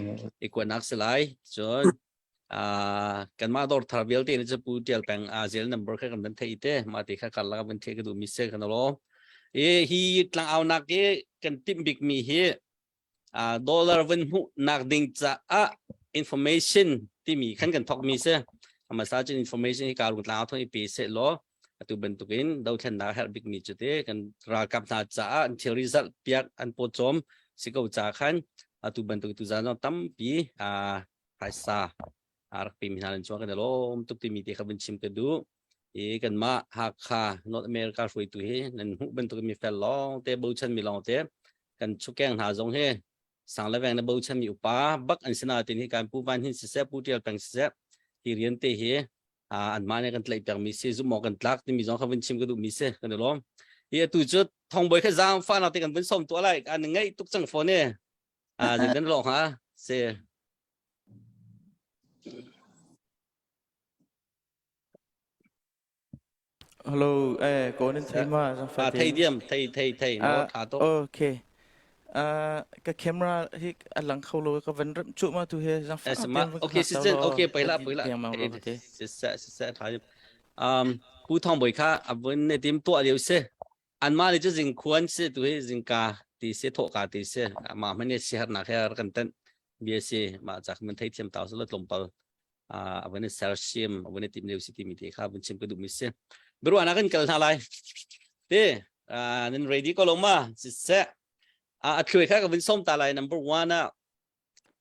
ikuanak si lai cun kanmah dawr thar vialte nih cu Pu Tial Peng azil number kha kan van thei te mah te kha karlak van thei ka duh mi se kan lo i hi tlangaunak i kan timh bik mi hi dollar van hmuh nak ding caah information timi khan kan thok mi si amasa cun information hi karung tlang thong i pe se law atu bantukin dothlennak herh bik mi cu te kan ralkap hna caah an thil result piak an pawcawm si ko ca khan atu bantuk tu zan tampi phaisa a rak pe mi hna nan chuak kan i lawm tuk timi te kha vun chim ka duh i kanmah Hakha North America hruaitu hi nan hmuh bantuk mi fel lawng te bochan mi lawng te kan chukeng hna zong hi sang le veng na bochan mi upa bak an sina tin hi kan pu van hin siseh pu tial peng siseh hi rian te hi an mah nih kan tlaih piak mi si zumh awk kan tlak timi zong kha vun chim ka duh mi si kan i lawm hi atu cu thongboi kha zaang fa nak te kan vun som tuah lai an ngaih tuk cang phone e a jing dan lawng ha se Hello, eh, ko nan thei ma zang Ah, thei diam, thei thei thei, no Ah, tha to. okay. Ah, ka camera hi a lang kho lo ka van ram chu ma tu he zang fa Eh, sama, ten van ka okay, hngak si ta sen, lo okay, ka paila di paila. deng mang lo ka te. Si se si se tha. Um, Pu Thong Boi kha avun ne tim to liu se. An ma le chu zing khuan se tu hi zingka ti se tho ka ti se. Ma man ne si har na khe kan tan bia se ma chak man thei thiam taw se lo tlompal. a van i sersiam a van i tim lio si timi te kha vun chim ka duh mi si biaruahnak kan kal hna lai te nan ready ko lo ma siseh a thluai kha ka vun som ta lai number 1 ah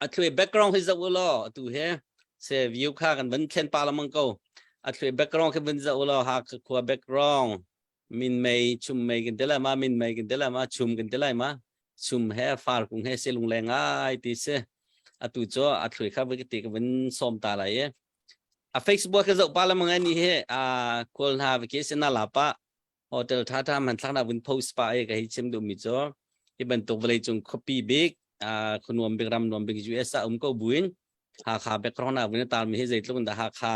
a thluai background hi zoh law atu he se view kha kan van thlen pa lamang ko a thluai background khi vun zoh law ha khua background min mei chum mei kan ti lai ma min mei kan ti lai ma chum kan ti lai ma chum he far kung he se lungle ngai ti si atu cu a thlui kha voi ti ka vun som ta lai i a Facebook ka zoh pa lamang ani he a kawl hna vacation na la pa hotel tha tha man thlak na vun post pa e ka hi chim duh mi cu hi bantuk vawlei cung khuapi bik a khunuam bik ram nuam bik US ah um ko buin Hakha background na vun tar mi hi zeitluk in dah Hakha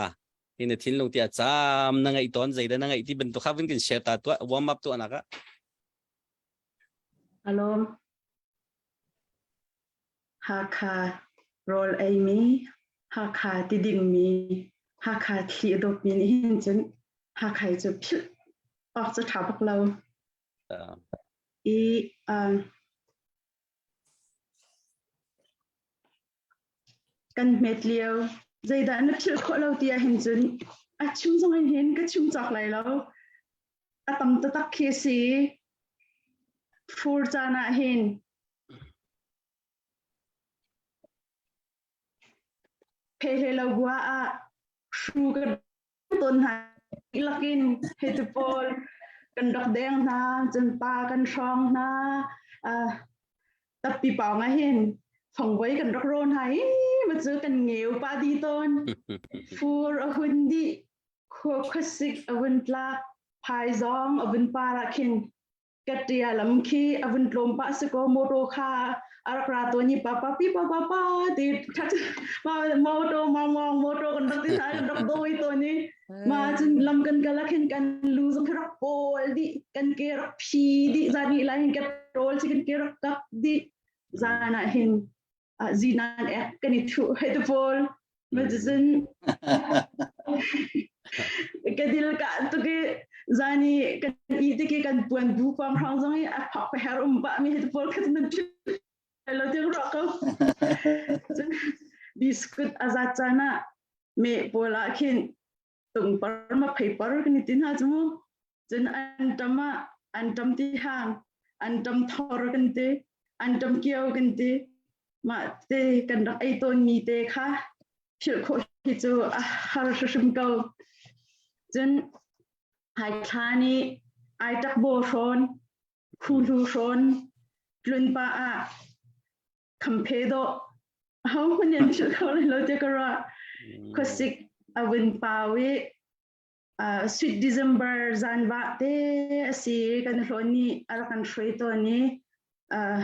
hi na thinlung tia caam na ngaih tawn zeidah na ngaih ti bantuk kha vun kan share ta tuah warm up tuah nak ah Alawm. Hakha rawl eimi, Hakha ti dingmi, Hakha thli a dawtmi nih hin cun Hakha hi cu philh awk cu ṭha bak lo. I um, Kan hmet lio zeidah na philh khawh lo ti ahhin cun a chim zong in hin ka chim cawk lai lo. A tam taktak khi a si. Fur caan ah hin phehle lo bua ah hru kan tawn hna lakin hei tu pawl kan rak deng hna cun pa kan hrawng hna uh, tappi pawng ah hin fongvoi kan rak rawn hna i ma cu kan ngeu pa di tawn fur a hun di khua khuasik a vun tlak phaizawng a vun par ah khin Katia lam khi a vun tlawm pah si ko motor kha a rak ra tawn i pa pa pi pa pa pa ti that ma motor ma mong motor kan rak ti thai kan rak doi tawn i ma cun lam kan kal ah khin kan lu zong khi rak pawl dih kan ke rak phi dih zan ih lai hin ka tol si kan ke rak kak dih zan ah hin zinan ek kan i thuh hei te pawl ma cun ka dil ka tuk i. Zan i kan i tiki kan puan bu kuang hrang zong i a phak paher um pah mi hi pawl kha nan lo ti ro ko. Cun biscuit a zat caan ah me pawl ah khin tungpar ma pheipar kan i ti hna cu mu. Cun an tam ah an tam ti hang, an tam thor kan ti, an tam kio kan ti. Mah te kan rak ei tawn mi te kha philh khawh hi cu a har hrimhrim ko. Cun haithla nih ai ṭakbaw hrawn, khuhlu hrawn, tlun pah ah khamphe dawh ahohmanh nih an philh kho lai lo tiah ka ruah. Khuasik a vun pau i uh, sweet December zanvah te a si kan hlawn nih a rak kan hruai tawn i uh,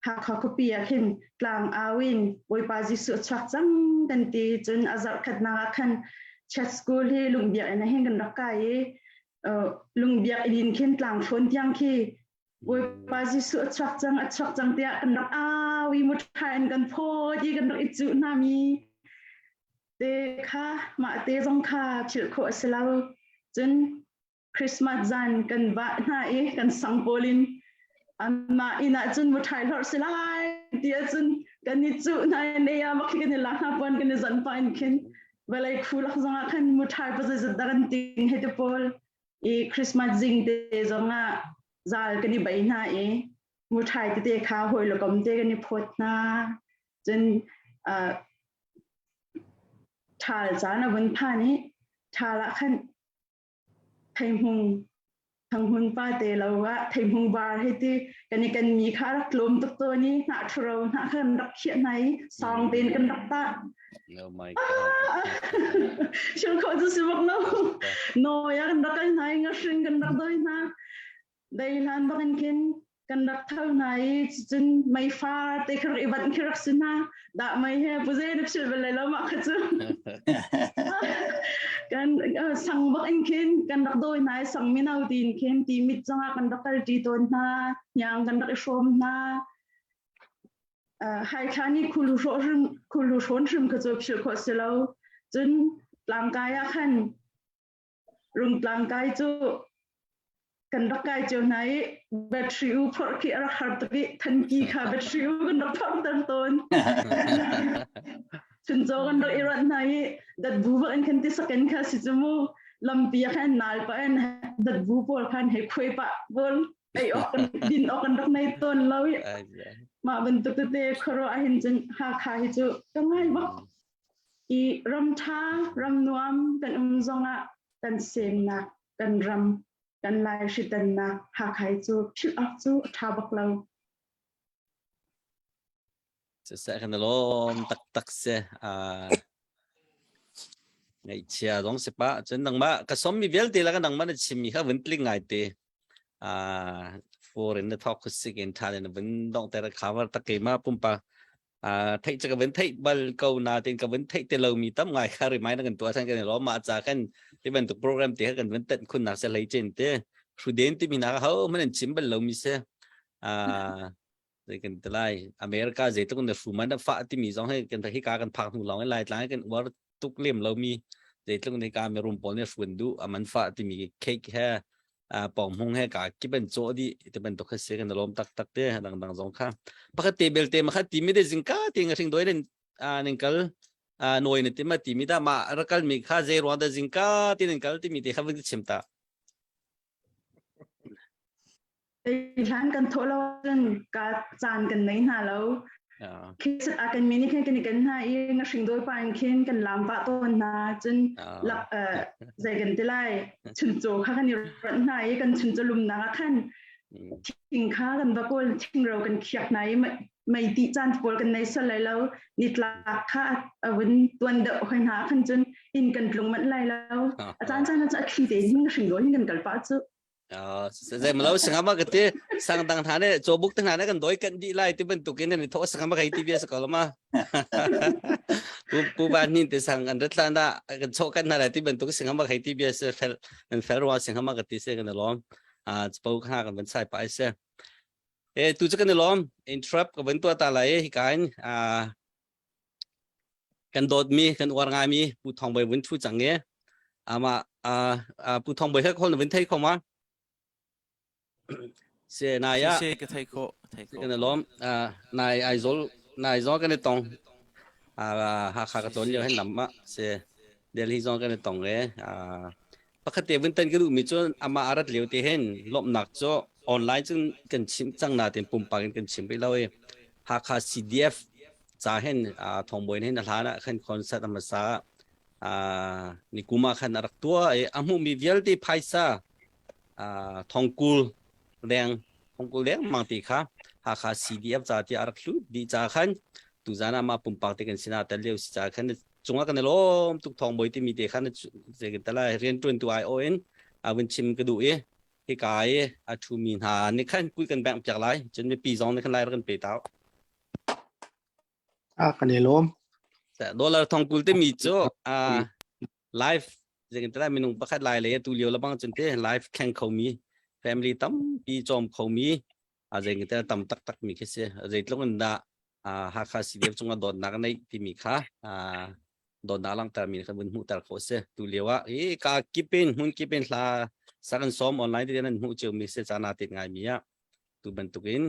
Hakha khuapi ah khin tlang au in Bawipa Jesuh a chuak cang kan ti cun a zarh khatnak ah khan Chat School hi lungbiak in hin kan rak kai i uh, lungbiak in khin tlang hrawn tiang khi Bawipa Jesuh a chuak cang a chuak cang tiah kan rak au i muṭha in kan phawt i kan rak i cuh hna mi te kha mah te zong kha philh khawh a si lo cun Christmas zan kan vah hna i kan sang pawl in anmah inn ah cun muṭhai hlorh si lai ti ahcun kan i cuh hna i ne ah makhi kan i lak hna puan kan i zan pah in khin vawlei khu lak zong ah khan muṭhai pazeizat dah kan ting hei te pawl i Christmas zing te zong ah zal kan i bei hna i muṭhai tete kha hawi le kom te kan i phawt hna cun uh, ṭhal caan a vun phan i ṭhal ah khan theihmung thanghmun pa te lo ah theihmung var hei ti kan i kan mi kha rak tlawm tuk tawn i hnah ṭhuro hnah kha kan rak khiah hna i sawng tein kan rak tah Oh my God. Shul kho cu si bak lo. Nawi ah kan rak kal hna i ngahring kan rak doi hna. Dei hlan bak in khin kan rak tho hna i cun meifar te kha rak i vanh khi rak si hna. Dah mei he puze na philh bal lai lo mah kha cu. Kan sang bak in khin kan rak dawi hna i sang mino tiin khin ti mit zongah kan rak kal ṭi tawn hna. Hniang kan rak i hrawm hna. Haithla nih khulu hrawh khulu hrawn hrim kha cu philh khawh si lo. Cun tlangkai ah khan rungtlang kai cu kan rak kai cio hna i battery u phorh khi a rak har tuk i thanki kha battery u kan rak phorh ter tawn. Chuncaw kan rak i ruat hna i datbu bak in khan ti saken kha si cu mu lampi ah khan nal pa in datbu pawl khan hei khuai pah pawl ei awk kan din awk kan rak nei tawn lo i mah bantuk tete khuaruah ahhin cun Hakha hi cu ka ngai bak i ram ṭha ram nuam kan um zongah kan semnak kan ram kan lai hritannak Hakha hi cu philh awk cu a ṭha bak lo. Siseh kan lawm taktak si. Uh, ngaihchia zong si pah. Cun nangmah ka sawmmi vialte la ka nangmah na chimmi kha vun tling ngai te. Uh, foreign na thawk sik in tha na vun dong ter cover tak keima pumpa uh, theih cha ka vun theih bal ko na tin ka vun theih te lo mi tam ngai kha remind kan tua than kan lo ma cha kan ti bantuk program te kan vun tet khun nak se lei chen te hruden ti mi na ho man an chim bal lo mi se uh, zei kan ti lai America zeitluk na hrum na fah timi zong hi kan hi ka kan phak hnu lawng in lai tlang kan uar tuk lem lomi zeitluk ni ka mirum pawl nih hruan duh aman fah timi cake he pong hmung he ka ki ban chaw di ti bantuk kha se kan lom tak tak te dang dang zong kha pakhat te belte ma kha ti mi de zingka ti nga hring doi nen ning kal noi na ti ma ti mi da ma rakal mi kha zei ruang da zingka ti ning kal ti mi te kha vun chim ta Hlan kan thawh lo ahcun ka caan kan nei hna lo. Khin a kan mi nih khin kan i kan hna i ngahring dawi pa in khin kan lam pah tawn hna. Cun lak zei kan ti lai chuncaw kha kan i ronh hna i kan chuncaw lumnak ah khan thing kha kan va kawl thingro kan khiak hna i mei ti caan pawl kan nei sal lai lo nitlak kha a vun tuan deuh hoi hna khan cun inn kan tlung manh lai lo. A caan caan ah cu a thli tein hin ngahring dawi hin kan kal pah cu. Zeimalo sangama ka ti sang dang hna ne cawbuk te hna ne kan doi kan dih lai ti bantukin nan i thawh sangama kai ti bia sa ko ma pu pu ban nin te sang an rat lan da kan chok kan hna lai ti bantuk sangama kai ti bia se fel an fel ruwa sangama ka ti se kan lom a chpo kha kan ban sai pa se e tu chu kan lom interrupt ka ban tua ta lai hi kain a kan dawtmi kan uar ngaimi Pu Thawng Bawi vun thu cang e ama Uh, Pu Thong Bawi he khol na vin thei kho ma? Se nai ah Se ka thei khawh thei khawh. Kan lawm nai Aizawl nai zong kan i tong Hakha ka tlawn lio hin lam ah se Delhi zong kan i tong e pakhat te vun tan ka duh mi cu amah arat lio te hin lawmhnak cu online cun kan chim cang na ten pumpak in kan chim rih lo i Hakha CDF ca hin thongbawi hin a hlan ah khan concert a hmasa ni kum ah khan a rak tuah i a hmuhmi vialte phaisa thongkul leng thongkul leng mang ti kha Hakha CDF ca tiah a rak hlut dih ca khan tuzan ah mah pumpak te kan sinah tel lio si ca khan cungah kan i lawm tuk thongbawi timi te khan zeitin riantuan tu ai o in a vun chim ka duh i hika i a ṭhumi hna nih khan kui kan bengh piak lai cun mipi zong nih khan lai rak kan pe tau A kan i lawm. Dollar thongkul timi cu live zeitin minung pakhat lai le tu lio labang cun te live thleng khomi family tampi cawm khomi a zeitin tam taktak mi khi si zeitluk in dah Hakha CDF cungah dawtnak a neih timi kha dawtnak langhter mi kha vun hmuhter khawh si tu lio ah i ka kipin hmun kipin hla sak an sawm online te nan hmuh cio mi si cana tit ngai mi ah tu bantukin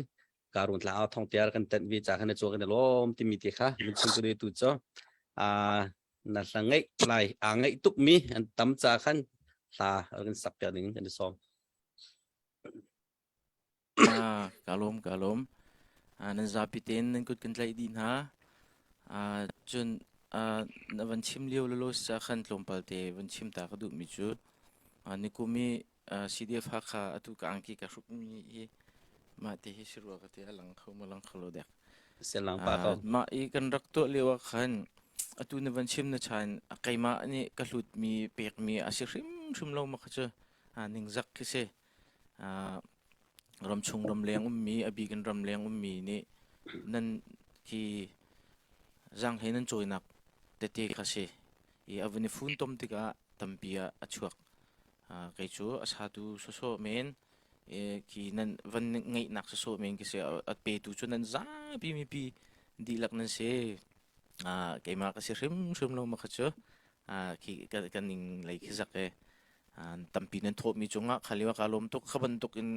karun tla thong tiar kan tent vi cha khan chu kan lom timi te kha min chim tu tu cho a na hla ngeih lai a ngeih tuk mi an tam cha khan hla kan sak piak ding kan som Ah, ka lawm ka lawm. Ah, nan zapi tein nan kut kan tlaih dih hna. Ah, cun ah, na van chim lio lolo sa khan tlawmpal te van chim ta ka duhmi cu ah, nikum i ah, CDF Hakha atu ka angki ka hrukmi hi mah te hi si rua ka ti a lang kho ma lang kho lo dek. Selang pa ko. Ah, mah i kan rak tuah lio ah khan atu na van chim na chan keimah nih ka hlutmi pekmi a si hrimhrim lo ma kha cu ah, ningzak khi si. Ramchung ramleng ummi, a bik in ramleng ummi nih nan hi zaanghlei nan cawinak tete kha si. I a vun i funtom tikah tampi ah a chuak. Kei cu a satu sawsawh men, khi nan van ngeihnak sawsawh men khi si. A petu cu nan zapi mipi dihlak nan si. Keimah ka si hrimhrim lo ma kha cu. Khi kan ning lei khi zak e. Tampi nan thawhmi cungah kha lio ah kaa lawm tuk. Kha bantuk in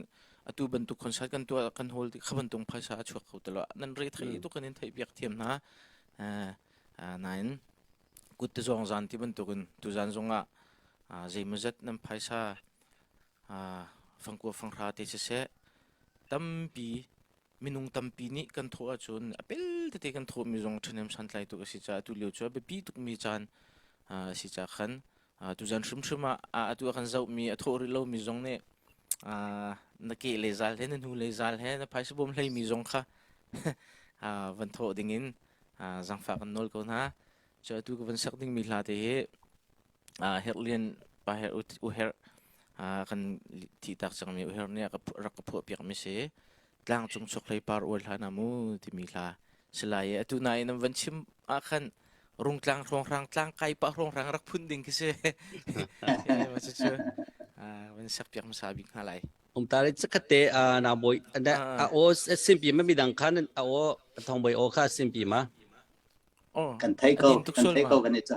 atu bantuk concert kan tuah kan hawl ti kha bantuk phaisa a chuak kho ti lo. Nan re thei tuk kan in theih piak thiam hna. Nain kut te zawng zan ti bantukin tuzan zongah zeimawzat nan phaisa fangkua fanghra te siseh tampi minung tampi nih kan thawh ahcun a pel tete kan thawhmi zong ṭhahnem santlai tuk a si caah atu lio cu a biapi tukmi caan a si caah khan tuzan hrimhrim ah atu a kan zohmi a thawh rih lomi zong nih na ke le zal he na hnu le zal he na phaisa bawm hleimi zong kha van thawh dingin zangfah kan nawl ko hna. Cu atu ka van sak dingmi hla te hi Herhlian pa Herh U Herh kan thihtak cangmi U Herh nih rak ka phuahpiakmi si. Tlangcung chokhlei par uai hlah na mu timi hla si lai i atu nain nan van chim ah khan rungtlang hrawnghrang tlang kai pah hrawnghrang rak phun ding khi si. Cucu van sak piak hmasa bik hna lai. Umtari chikkhatte na bawi a aw simpi ma midang khan a aw thong bawi aw kha simpi ma Oh, kan thei ko kan thei ko kan i ca.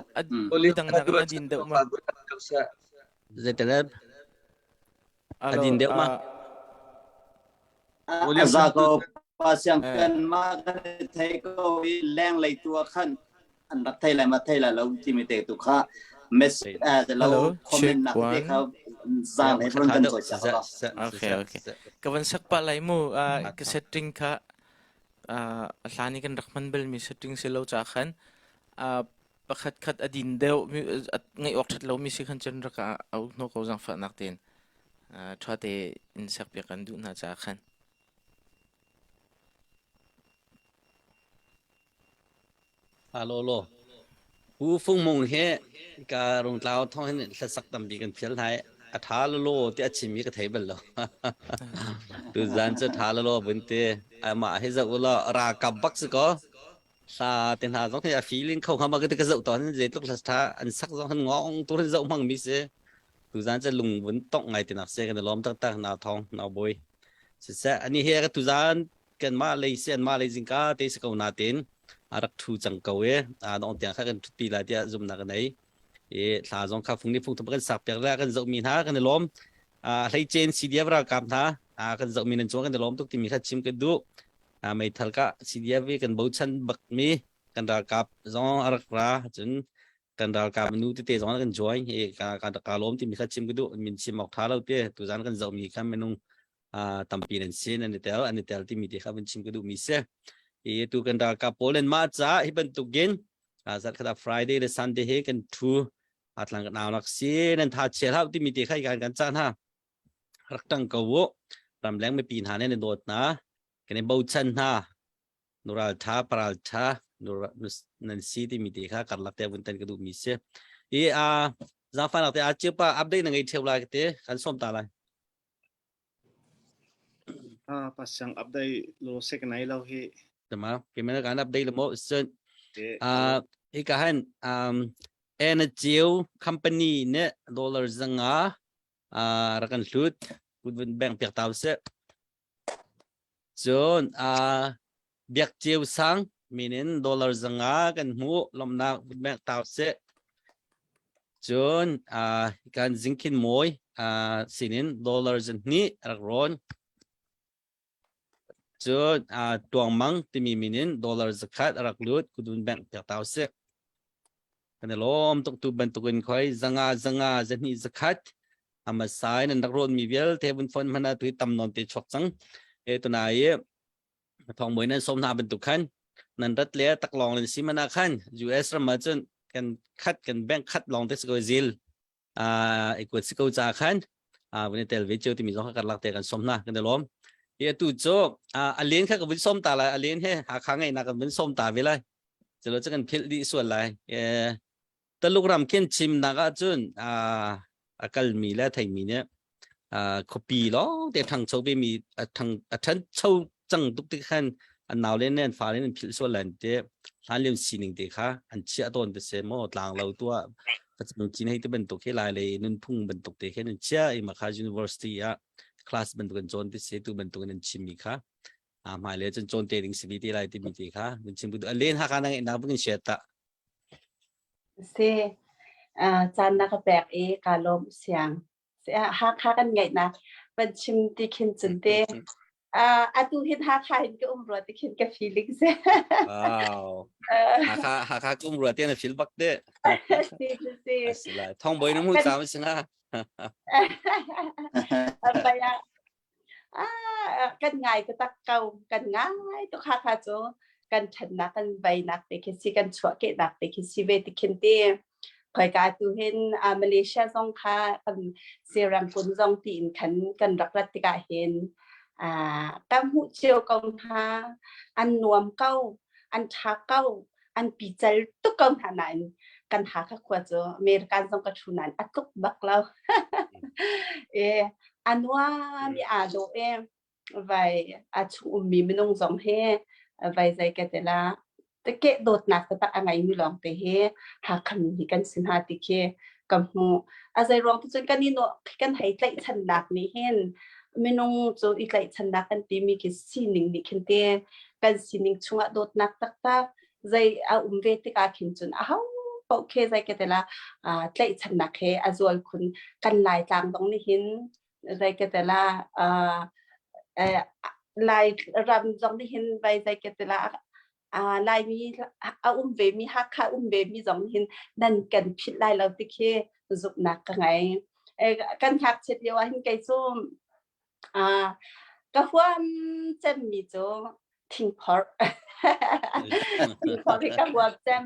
Midang nak a din deuh ma. Zeitalab a din deuh ma. A za ko pa siang kan ma kan thei ko i leng lei tu khan an rak thei lai ma thei lai lo timi te tu kha mes lo comment nak te kha zang he pun kan choi sa Okay okay. Ka van sak pa lai mu ka setting kha a hlan i kan rak hman balmi setting si lo ca khan pakhat khat a din deuh ngaih awk ṭhat lomi si khan cun rak au hnu ko zaangfahnak tein ṭha tein sakpiak kan duh hna caah khan. Alo lo. Pu Fung Mung hi ka rungtlau thong hin hlasak tampi kan phial hna i a ṭha lolo ti a chimmi ka thei bal lo. Tuzan cu ṭha lolo vun ti amah hi zoh ulaw ralkap bak si kaw hla te hna zong hi a feeling kho hnga ma ka ti ka zoh tawn zeitluk hla ṭha an sak zong han ngong tur hin zoh hmang mi si. Tuzan cu lung vun tongh ngai tinak si kan i lawm taktak nau thong nau bawi. Siseh ani he ka tuzan kanmah lei si anmah lei zingka te si ko natin a rak ṭhu cang ko i a dong tiang kha kan ṭhutpi lai tiah zumhnak ka nei. I thla zong kha fung ni fung thum kan sak piak le kan zoh mi hna kan i lawm. Hleicen CDF ralkap hna kan zoh mi nan cung kan i lawm tuk timi kha chim kan duh. Meithal ka CDF i kan bochan bak mi kan ralkap zong a rak ra cun kan ralkap nu tete zong kan join i ka ka ka lawm timi kha chim ka duh min chim awk tha lo te tuzan kan zoh mi kha minung tampi nan sin an i tel an i tel timi te kha vun chim ka duh mi si i tu kan ralkap pawl in mah ca hi bantukin zarh khat Friday le Sunday he kan thu atlang kan aunak si nan tha chial hau timi te kha kan kan cah hna rak tang ko u ramleng mipi hna ne nan dawt hna kan i bochan hna nural tha paral tha nan si timi te kha karlak te vun tan ka duh mi si i a zafa nak te a chipa update na ngei theu lai te kan som ta lai Ah, pasang update lo sek nai lo hi. Tama, kemana kan update lo mo sun. Ah, hika han um Energy company ne dollar zanga ah rakan hlut kut bank piak tau se. Cun ah Biak Ceu Sang min in dollar 500 kan hmuh lawmhnak vun tau seh. Cun ah kan Zingkhin Mawi ah sinin dollar 200 rak rawn. Cun ah Tuang Mang timi min in dollar 100 a rak lut kudun bank piak tau seh. Kan i lawm tuk tu bantukin khoi zanga zanga zahnih zakhat amasai nan rak rawn mi vialte vun phone hmana tu tam non te chuak cang e tunai i thong moi nan som hna bantuk khan nan rat le taklong len si mana khan US ram ah cun kan khat kan bank khat long te ko zil a ikut si ko cha khan a vun tel ve cheu timi zong kha karlak te kan som na kan lom hi atu chu a len kha ka vun som ta lai a len he ha kha ngai na kan vun som ta ve lai chelo chu kan phil di sual lai Taluk ram khin chimnak ahcun a kalmi le a theimi nih khuapi lawng te ṭhangcho vemi a ṭhang a ṭhancho cang tuk ti khan an naule nih an fale an philh sual lai an ti. Hlanlio sining te kha an chiah tawn ti si maw tlang lo tuah facang cin hei ti bantuk hi lai lei nunphung bantuk te khin an chiah i mah kha university ah class bantuk an cawn ti si tu bantuk in an chimmi kha a hmailei cun cawn te ding si ve te lai timi te kha nan chim a len haka na ngeih nak bangin share ta Si caan na ka pek i kaa lawm siang. Hakha kan ngaihnak van chim ti khin cun te atu hin Hakha hin ka um rua ti khin ka feeling si. Wow. Hakha Hakha ka um rua te na feel bak te. Si si. Asila. Thong boy na mu cha ma singa. Baya Ah, kan ngai taktak ko. Kan ngai tuk Hakha cu kan ṭhannak kan veinak te khi si kan chuahkehnak te khi si ve ti khin ti. Khoika tu hin ah, Malaysia zong kha kan Serangkun zong tiin khan kan rak rat tikah hin ah, ka hmuh cio ko hna. An nuam ko, an ṭha ko, an pical tuk ko hna nain kan Hakha khua cu American zong ka ṭhu nain a tluk bak lo. e a nuam i aa dawh e vai a chung ummi minung zong he vai zei ka te la ke dawtnak taktak a ngeimi lawng te hi Hakha mi hi kan si hna ti khi ka hmuh. A zei ruang tu cun kan i kan hei tlaihchannak nih hin minung cu i tlaihchannak kan timi khi sining nih khin te kan sining chungah dawtnak taktak zei a um ve tikah khin cun a ho paoh khe zei ka tela tlaihchannak he a zual khun kan lai tlang dong nih hin zei ka tela lai ram zong nih hin vai zei ka tela Laimi a um ve mi Hakha um ve mi zong hin nan kan philh lai lo ti khi zumhnak ka ngei. Kan ngakchiat lio ah hin kei cu Ka huam cemmi cu thingphorh. Thingphorh hi ka huam cem.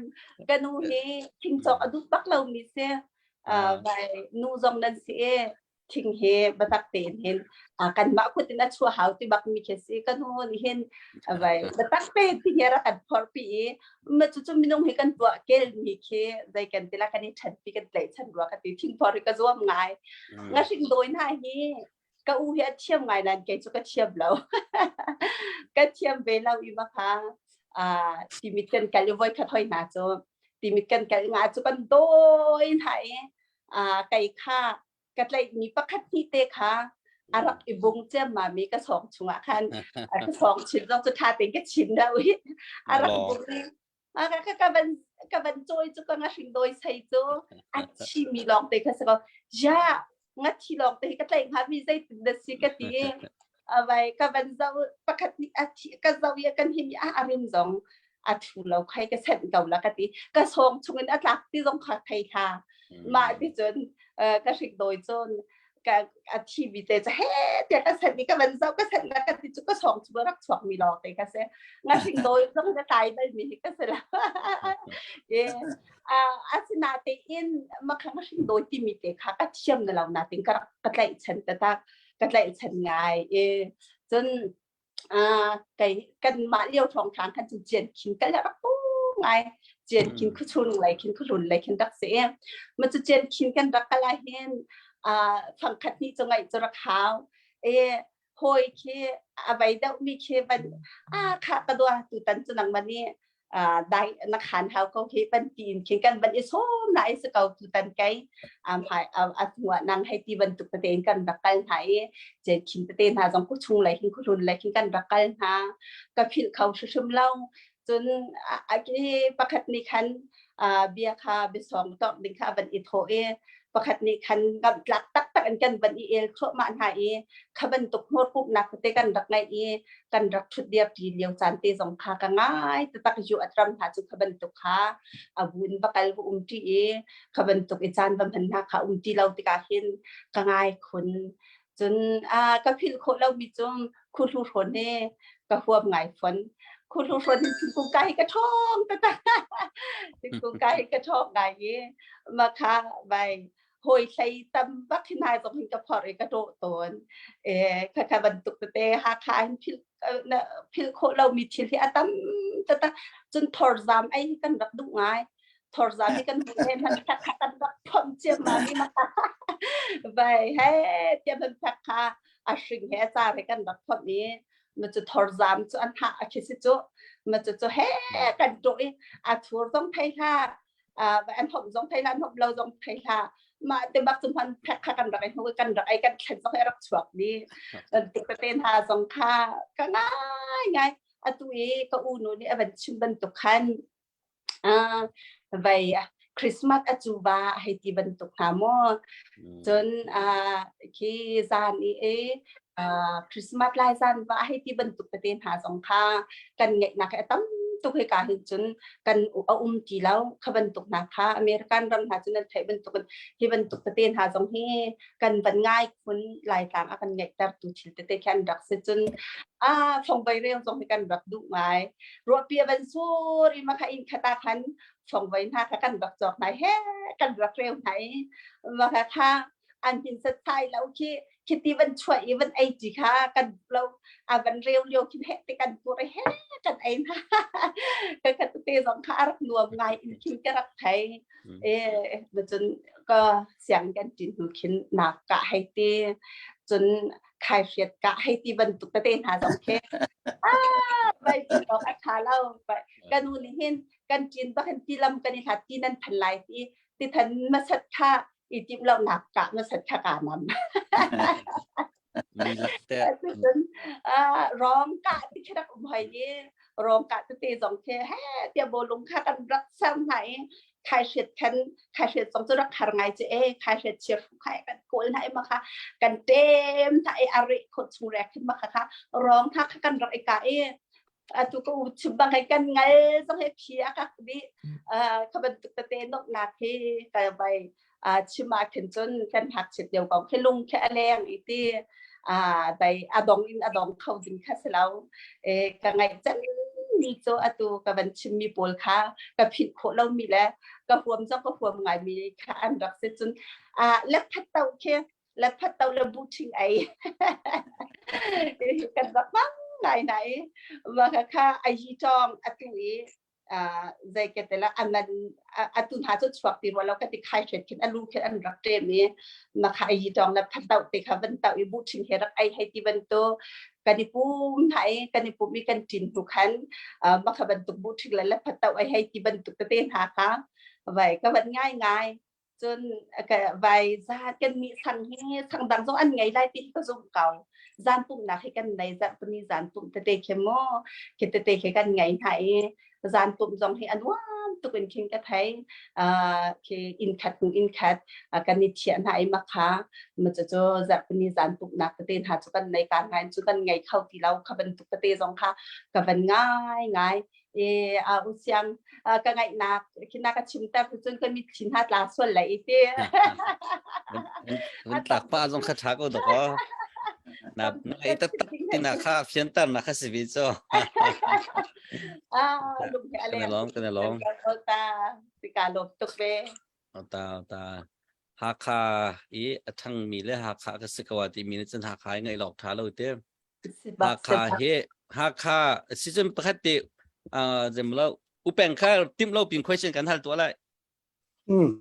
Ka nu hi thingcawk a duh bak lomi si. Vai nu zong nan si i thing hi biatak tein hin kanmah kut in a chuah hau ti bak mi khi si. Ka nu nih hin vai biatak tein thing hi rak kan phorhpi i ma cucu minung hi kan tuah kelmi khi zei kan ti la kan i ṭhenpi kan tlaihchan rua ka ti. Thingphorh hi ka zuam ngai. Ngahring dawi hna hi ka u hi a thiam ngai nain kei cu ka thiam lo. ka thiam ve lo i makha uh, timit kan kal i voi khat hoi hna cu timit kan kal nga cu kan dawi hna i uh, kei kha ka tlaih mi pakhat hnih te kha a rak i bung ciammam i ka sawng chungah khan ka sawng chin zong cu tha tein ka chin lo i a rak bung i. Ma ka ka van ka van cawi cu ka ngahring dawi sei cu a thi mi lawng te kha si ko. Ja nga thi lawng te hi ka tlaih hnga mi zeitin dah si ka ti. Avai ka van zoh pakhat nih a thi ka zoh i kan him i a a rim zong a thu lo khai ka senh ko la ka ti. Ka sawng chungin a tlak ti zong kha thei hla. Mah ti cun ka hrik dawi cun ka a thi mi te cu he tiah ka sanh i ka van zoh ka sanh na ka ti cu ka sawng cu rak chuak mi lawng te ka si nga hring dawi zong ka tlai bal mi hi ka si lo e asina te in makhang hring dawi ti mi te kha ka thiam na lo na ting ka rak ka tlaih chan ta ta ka tlaih chan ngai e cun kei kanmah lio thawngthang khan cun cian khin kal rak pu ngai cian khin khuchung lei khin khuhlun lei khin rak si ma cu cian khin kan rak kal ah hin fangkhat hnih cu ngaih cu rak hau e hawi khi a vei deuh mi khi van a kha ka dua tu tan cu nang mani dai na khan hau ko hi ban ti in khin kan ban i sawm na i si ko tu tan kai am hai a thua nang hei ti bantuk te in kan rak kal hna i je khin te hna zong ku chung lai hin khu hlun lai khin kan rak kal hna ka philh kho hrim lo cun a ki pakhat nih khan bia kha biasawng tok ding kha van i thaw i pakhat nih khan ngamh tlak taktak in kan van i el thluahmah hna i kha bantuk hmurpumhnak tete kan rak ngeih i kan rak ṭhut dir ṭi lio caan te zong kha ka ngai taktak yu atram hna cu kha bantuk kha a bu in va kal va um ṭi i kha bantuk i caan va hman hna kha um ti lo tikah hin ka ngai khun cun a ka philh khawh lomi cu khuhlu hrawn hi ka huam ngai fon khuhlu hrawn hin thingkung kai ka ṭhawng taktak thingkung kai ka ṭhawng ngai i ma kha vai hawi hlei tam bak hin hai zong hin ka phor i ka ṭawh tawn e kha kha bantuk tete Hakha hin philh philh khawh lomi thil hi a tam taktak cun thorzam ei hi kan rak duh ngai thorzam hi kan hmuh he hman phak kha kan rak phomh ciammam i vai he tiah hman phak kha a hring he a car he kan rak phomh i ma cu thorzam cu an hah a khi si cu ma cu cu he kan ṭawh i a thur zong thei hlah an hom zong thei hlah an hom lo zong thei hlah mah te bak cu hman phek kha kan rak i hnu kan rak ei kan thlen zong he rak chuak di tik te hna zong kha ka ngai ngai atu i ka u nu nih a van chim bantuk khan vai Christmas a cu va hei ti bantuk hna maw cun khi zan i e Christmas lai zan va hei ti bantuk tete hna zong kha kan ngeihnak hi a tam tuk hika hin cun kan a um ti lo kha bantuk hna kha American ram hna cun nan theih bantuk in hi bantuk tete hna zong hi kan van ngai khun Laitlang a kan ngeihter tu thil tete khi an rak si cun a fongvei rel zong hi kan rak duh ngai ruahpi a van sur i makha inn khat ah khan fongvei hna kha kan rak cawk hna he kan rak reu hna i makha kha an hin sat sai lo khi khiti van chuah i van ei ti kha kan lo a van reu lio khin he te kan pur he kan ei hna ka ka te zong kha a rak nuam ngai in khin ka rak thei e cun ka siang kan tin hnu khin nak ka hei ti cun khai hriat ka hei ti bantuk tete hna zong khi ah vai pi a tha lo kan nu nih hin kan tin bak hin ti lam kan i hlat ti nan than lai ti ti than masat kha i tim lo nak ka masat kha ka nam Mi lak te. Cun rong ka ti khi rak um hoi i rong ka tete zong khi he tia bawlung kha kan rak ser hna i khai hriat khan khai hriat zong cu rak har ngai cu e khai hriat chia hru khai kan kawl hna i ma kha kan tem hna i a reh khawt chung rek khin ma kha kha rong kha kha kan rak i ka i atu ka u chim bang hei kan ngal zong he phi a kak dih kha bantuk tete noknak hi ka vai chim ah khin cun kan ngakchiat lio kong khi lung khi a leng i ti dai a dong in a dong kho ding kha si lo e ka ngaih cem mi cu atu ka van chim mi pawl kha ka philh khawh lo mi le ka huam zong ka huam ngai mi kha an rak si cun lephat to khi lephat to le bu ṭhing ei kan rak hmang ngai nai ma kha kha a yi tawng atu i zei ke te la anan atu hna cu chuak ti rua lo ka ti khai hret khin alu khin an rak ṭem i ma kha yi tawng le phat tau te kha van tau i bu ṭhing he rak ei hei ti bantu kan i pum hna i kan i pum i kan ṭin hnu khan ma kha bantuk bu ṭhing le le phat tau ei hei ti bantuk tete hna kha vai ka van ngai ngai. Cun vai zan kan nih sang hi sang dang zong an ngei lai ti hi ka zum ko. Zan pumhnak hi kan nei zarhpini zan pumh tete khi mu khi tete khi kan ngei hna i zan pumh zong hi a nuam tuk in khin ka thei. Khi inn khat hnu inn khat kan i thiah hna i makha ma cu cu zarhpini zan pumhnak tete hna cu kan nei ka ngai cu kan ngei kho ti lo kha bantuk tete zong kha ka van ngai ngai e a u siang ka ngaihnak khina ka chimter cun ka mitthli hna tla sual lai i ti Vun tlak pa zong kha tha ko dok o. Na na ei tak tak tina kha fianter na kha si vi cho. Ah, lung he ale. Kan lawm kan lawm. Ta tika lawm tuk ve. Ta ta Hakha i a thangmi le Hakha ka si ko ti mi nih cun Hakha i ngaih lawk tha lo te. Hakha hi Hakha season pakhat te zem lo upeng kha tim lo pin question kan hal tua lai. Mm.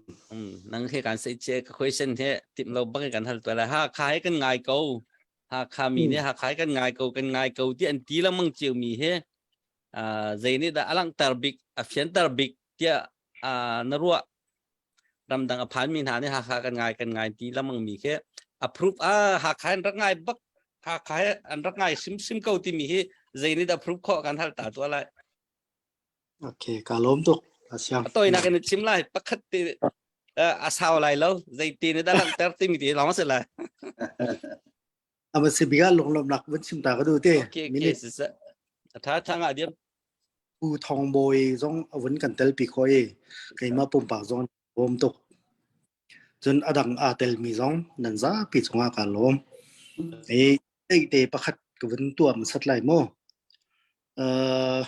Nang he kan sei che ka question he tim lo bang kan hal tua lai. Hakha he kan ngai ko. Hakha mi ne Hakha kan ngai ko kan ngai ko ti an ti lengmang cio mi he zei nih dah alanghter bik a fianter bik tiah na ruah ramdang a phanmi hna nih Hakha kan ngai kan ngai ti lengmang mi khi approve ah Hakha in rak ngai bak Hakha he an rak ngai simsim ko timi hi zei nih dah approve khawh kan hal ta tuah lai. Okay, ka lawm tuk. Asiang. A tawinak in chim lai pakhat te a sau lai lo zei ti nih dah langhter timi ti lawng si lai. Ama si biga lunglawmnak vun chim ta ka du te. Okay, okay, siseh. A tha tha nga diam. Pu Thong Bawi zong a vun kan tel pi kho i keimah pumpak zong bawm tuk. Cun a dang aa telmi zong nan zapi cungah kaa lawm. I te pakhat ka vun tuah hmasat lai mu. Uh,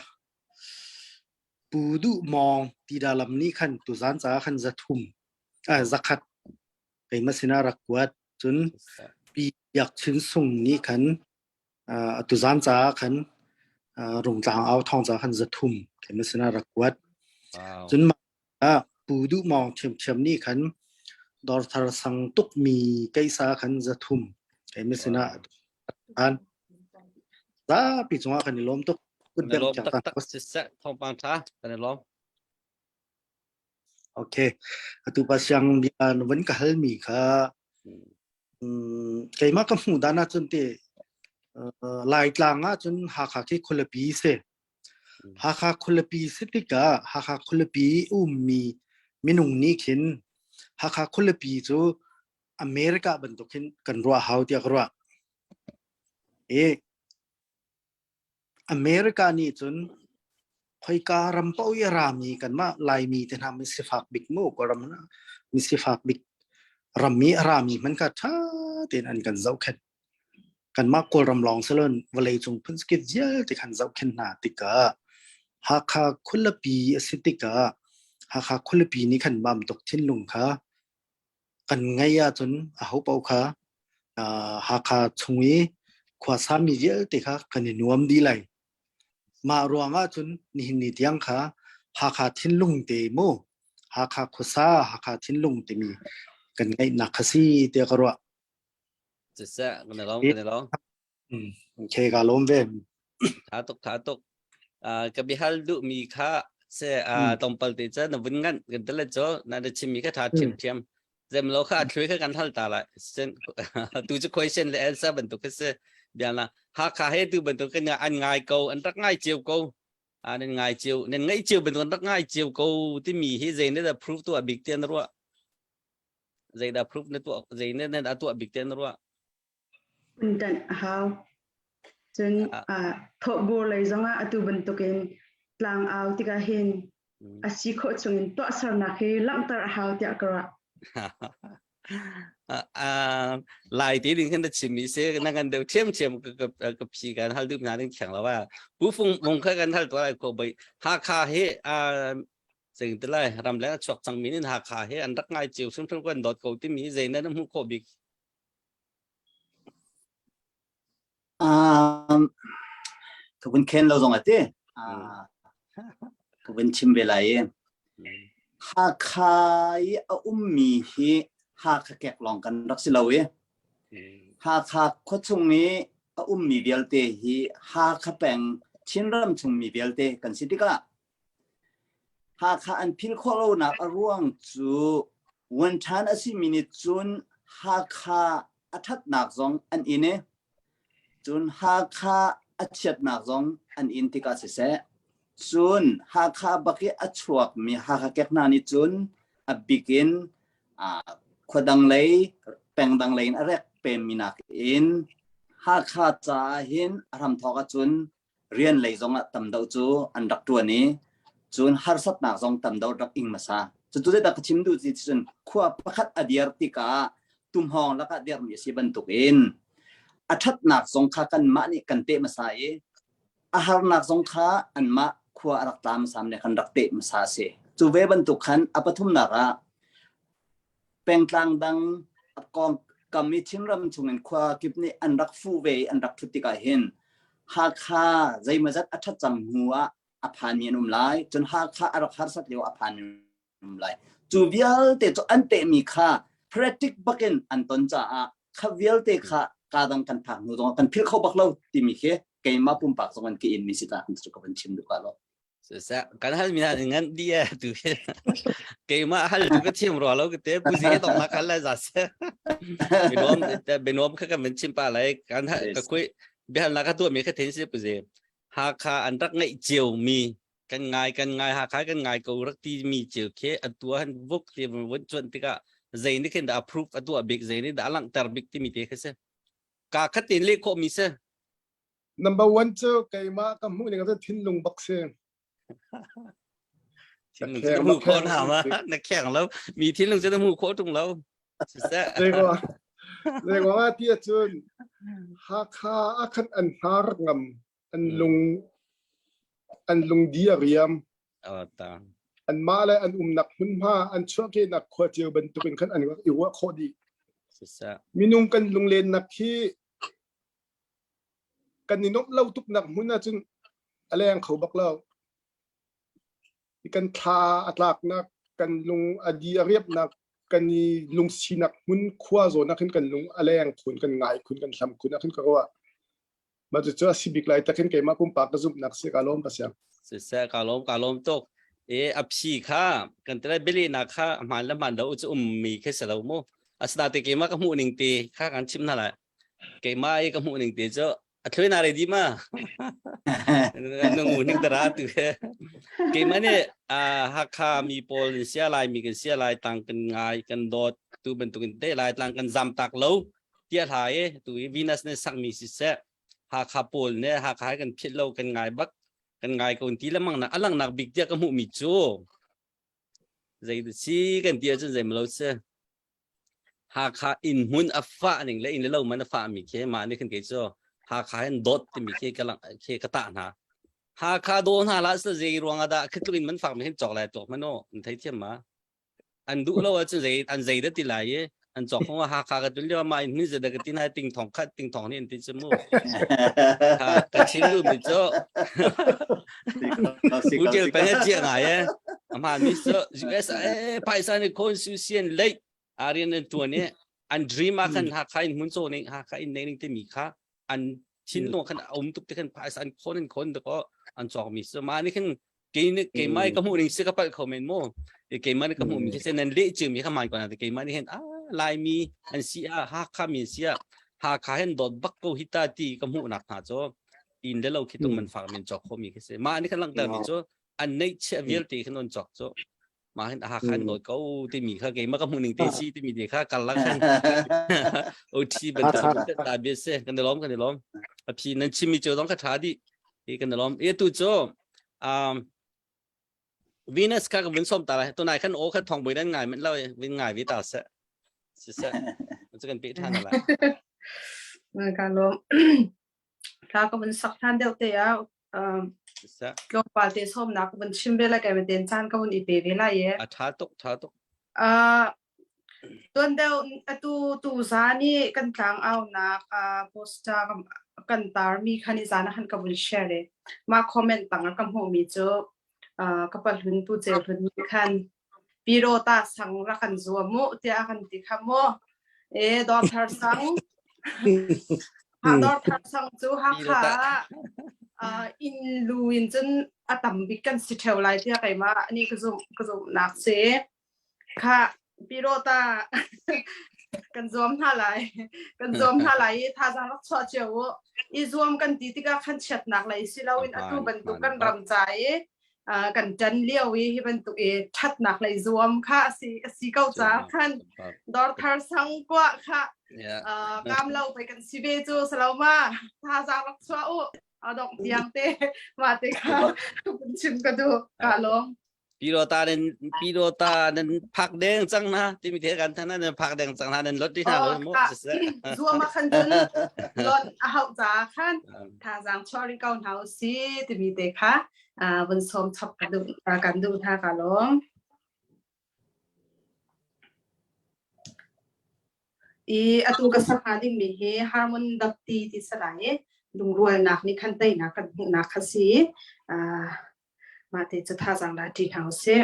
Pu Duh Mawng Tida lam nih khan tuzan caah khan zathum ah zakhat keimah sinah rak kuat. Cun Pi Biak Chin Sung nih khan Tuzaan caah khan Rungtlang au thawng caah khan zathum keimah sinah rak kuat. Wow. Cun mah ah Pu Duh Mawng ṭhiamṭhiam nih khan Dawrthar sang tukmi keisa khan zathum keimah sinah an zapi cungah kan i lawm tuk. Kan i lawm taktak siseh thawngpang ṭha kan i lawm. Okay. Atu pa siang bia na van ka halmi kha keimah ka hmuh dan ahcun te Laitlang ahcun Hakha khi khualipi si. Hakha khualipi si tikah Hakha khualipi ummi minung nih khin Hakha khualipi cu America bantuk hin kan ruah hau tiah ka ruah. I America nih cun khoika ram paoh i a rami kanmah Laimi te hna misifak bik mu Kawlram misifak bik ram i a rami hmanh kha ṭha tein an kan zohkhenh. Kanmah Kawlram lawng si loin vawleicung phunkip vialte khan zohkhenh hna tikah Hakha khualipi a si tikah Hakha khualipi nih khan mamtuk thinlung kha kan ngeih ahcun ahopaoh kha Hakha chung i khuasami vialte kha kan i nuam dih lai. Mah ruangah cun nihin ni tiang kha Hakha thinlung te mu Hakha khuasa Hakha thinlung timi kan ngeihnak kha si tiah ka ruah. Siseh, kan i lawm, kan i lawm. Okay, ka lawm ve. Tha tuk, tha tuk. Uh, ka bihal duh mi kha se uh, tlawmpal te cha na vun ngan kan tele cho na da chim mi kha tha thiam thiam zem lo kha thlui kha kan hal ta lai sen tu chu question le answer bantuk kha se bia la ha kha he tu bantuk kan an ngai ko an rak ngai chiu ko an ngai chiu nen ngai chiu bantuk an rak ngai chiu ko ti mi hi zei ne da proof tu a big ten ruwa zei da proof ne tu zei ne ne da tu a big ten ruwa Phunṭanh a hau. Cun thawhbur lei zongah atu bantukin tlangau tikah hin a si khawh chungin tuahsernak hi langhter a hau tiah ka ruah. Lai ti ding khan na chim i se na ngan deuh ṭhiamṭhiam ka phi kan hal duh hna ding thiang lo a. Pu Fung Mung kha kan hal tuah lai ko bai Hakha hi zeing ti lai ramleng a chuak cangmi nin Hakha hi an rak ngai cio hrimhrim kan dawt ko timi zei na hmuh khawh bik Um, ka vun khen lo zong a ti. Ka vun chim ve lai i. Hakha i a ummi hi Hakha kek lawng kan rak si lo i. Hakha khuachung i a ummi vialte hi Hakha peng Chinram chungmi vialte kan si tikah Hakha an phil khawh lonak a ruang cu. Wan ṭhan a simi nih cun Hakha a ṭhatnak zong an in i cun Hakha a chiatnak zong an in tikah siseh, cun Hakha bak i a chuakmi Hakha kek hna nih cun a bik in khua dang lei, peng dang lei in a rek pemmi nakin Hakha caah hin a hramthawk ahcun rian lei zong ah tam deuh cu an rak ṭuan i cun harsatnak zong tam deuh rak ing hmasa. Cucu zeidah ka chim duh ti cun khua pakhat a dir tikah tumhawng lakah dirmi a si bantukin a ṭhatnak zong kha kanmah nih kan teh hmasa i a harnak zong kha anmah khua a rak tla hmasa nih kan rak teh hmasa a si. Cu ve bantuk khan a pathumnak ah pengtlang dang kam i Chinram chungin khua kip nih an rak fuh ve i an rak ṭhut tikah hin Hakha zeimawzat a ṭhat cang hnu ah a phanmi an um lai cun Hakha a rak harsat lio a phanmi an um lai cu vialte cu an tehmi kha practic bakin an ton caah kha vialte kha ka dang kan phak hnu zongah kan philh kho bak lo timi khi keimah pumpak zong an ka in mi si ta cu ka van chim duh ka lo Siseh, kan hal mi hna ngan di e tu hi. Keimah hal tu ka thiam rua lo ka te puzi he tong na khal lai za se. Binom te binom kha kan chim pa lai kan ka khui bihal na ka tu mi kha then si puzi. Hakha an rak ngai chiu mi kan ngai kan ngai Hakha kan ngai ko rak ti mi chiu khe atua han vuk ti vun chuan tikah zei ni khin da approve atua bik zei ni da langter bik ti mi te kha se. Ka khat tin le kho mi se. Number one cu keimah ka hmuh ning cu thinlung bak si. Thinlung cu na hmuh khawh na ma na kheng lo mi thinlung cu na hmuh khawh tung lo. Siseh. Zeiruang ah ti ahcun Hakha ah khan an hnar ngam an lung an lung di a riam. Anmah le an umnak hmunhma an chuahkehnak khua cio bantukin khan an i ruah khawh dih. Minung kan lunglennak hi Kan i nuamh lo tuknak hmun ahcun a leng kho bak lo. Kan thla a tlaknak, kan lung a di a riapnak, kan i lungsinak hmun khua zawn ah khin kan lung a leng khun, kan ngai khun, kan hlam khun ah khin ka ruah. Mah cucu a si bik lai takin keimah pumpak ka zumhnak si ka lawm pasiang. Siseh ka lawm ka lawm tuk. E a phi kha kan tele beli na kha hmaan le hmaan lo cu um mi khi si lo mu. Asina te keimah ka hmuh ning te kha kan chim hna lai. Keimah i ka hmuh ning te cu a thluai na ready ma na ngu ning dara tu he keimah nih Hakha mi pawl in sia lai mi kan sia lai tang kan ngai kan dawt tu bantukin te lai tlang kan zam tak lo tia hla e tu i Venus ne sak mi si seh Hakha pawl ne Hakha kan phit lo kan ngai bak kan ngai ko ti lamang na alang nak bik tia ka hmuh mi cu zei si kan ti ahcun zei lo si Hakha inn hmun a fah ning le inn le lo man a fah mi khi mah nih khin kei cu Hakha hin dawt timi khi ka lang khi ka tah hna. Hakha daw hna la sa zei ruang ah dah khi tluk in man fak mi hin cawk lai tuak man aw an thei thiam ma. An duh lo ahcun zei an zei dah ti lai i an cawk kong ah Hakha ka tun lio mah in hmun zei dah ka tin hai ting thong khat ting thong nih an ti cu mu. Ha ka chim duh mi cu Util peng a chia ngai e. Ama mi cu US eh phaisa nih khon su sian lei arian an tuan i an dream ah khan Hakha in hmun caw ning Hakha in nei ning timi kha an thinlung khan a um tuk te khan phaisa an khon an khon dako an cawk mi so ma ni khin kei ni keimah ka hmuh ning si ka palh kho men mu keimah ni ka hmuh mi khi nan leh chiu mi kha mai ko na keimah ni hen a Laimi an si a Hakha mi si a Hakha hen dot bak ko hita ti ka hmuh nak hna cho inn le lo khi tung man fak min cawk kho mi khi si mah nih khan langhter mi cu an neih chiah vialte khan on cawk cu mah hin aha khan dawt ko timi kha keimah ka hmuh ning te si timi te kha kal lak khan OT bantuk ta bia se kan lom kan lom a phi nan chim mi chu dong kha tha di hi kan lom e tu chu um Venus kha ka vun som ta lai tunai khan o kha thong boi nan ngai men lo vin ngai vi ta se si se cu kan pe than la ka lom Hla ka vun sak hlan deuh te ah tlawmpal te sawmnak ka vun chim ve lai kai ten caan ka vun i pe ve lai e. A tha tuk tha tuk. Uh, tuan deuh atu tu zan i kan tlang aunak uh, poster kan tar mi khan i zan ah khan ka vun share e. Mah comment tang ah ka hmuh mi cu ka pahlun pu ceu hlun nih khan piro ta sang rak kan zuam mu tiah a kan ti kha mu e dawr thar sang ha dawr thar sang cu Hakha ah inn lu in cun a tam bik kan si theo lai tiah keimah ni ka zum ka zumhnak si kha. Pirota kan zuam hna lai. Kan zuam hna lai i thazaang rak chuah cio u. I zuam kan ti tikah khan chiatnak lei si loin atu bantuk kan ram ca i kan ṭan lio i hi bantuk i ṭhatnak lei zuam kha a si ko ca khan dawr thar sang kua kha kam lo pei kan si ve cu saloma thazaang rak chuah u adong tiang te mah te kha kun chim ka duh ka lawm. Pirota nan pirota nan phak deng cang na timi the kan thana nan phak deng cang na nan lot di hna lo mu zuam a khan cun lon a hauh ca khan thazaang chuah ri ko hna si timi te kha vun sawm chap ka duh kan duh hna ka lawm. I atu ka sak hnga dingmi hi Harmon dapti ti si lai i lungrualnak nih khan teinak kan hmuhnak kha si. Mah te cu thazaang la ṭi hna usih.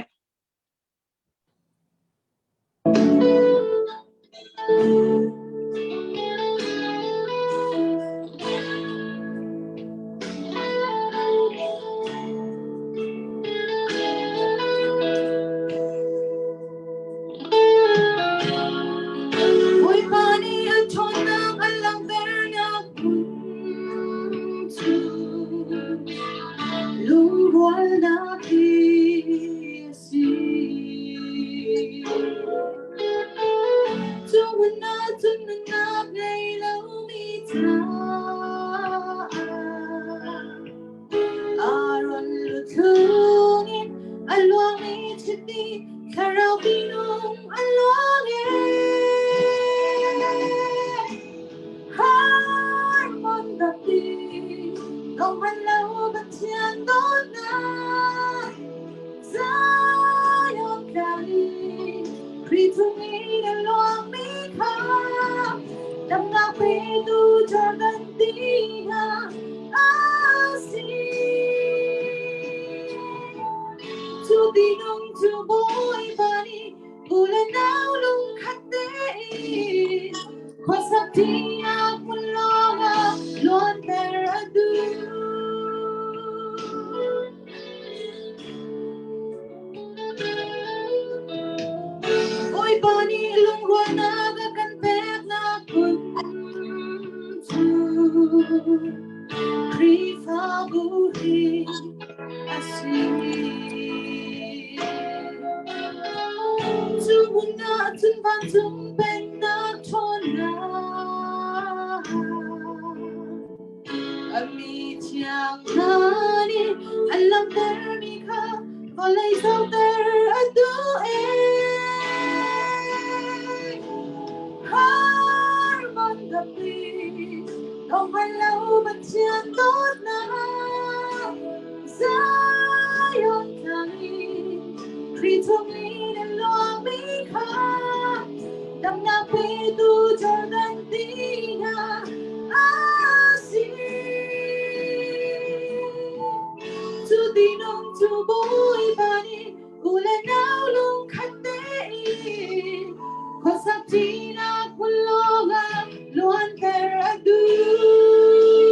Bawipa nih a ṭhawnnak a langhternak hmun cu lungrualnak hi a si. Cu hmun ah cun nunnak ngei lomi caah Aaron lu chungin a luangmi chiti thlarau pinung a luang e. Harmon dapti dong man lo Pathian dawtnak Zion tlang Khrih chung in a luangmi kha damnak petu Jordan ti hna a si. Cu tinung cu Bawipa nih u le nau lungkhat tein khuasak tinak hmun lawngah luanter a duh. Bawipa nih lungrualnak a kan peknak hmun cu Khrihfabu hi a si. Cu hmun ah cun vancung pennak ṭhawnnak A mi thiang hna nih an langhtermi kha vawlei zohter a duh ee. Harmon dapti donghan lo Pathian dawtnak Zion tlang i Khrih chung in a luangmi kha damnak petu Jordan ti hna a si. Cu tinung cu Bawipa nih u le nau lungkhat tein khuasak ṭinak hmun lawngah luanter a duh.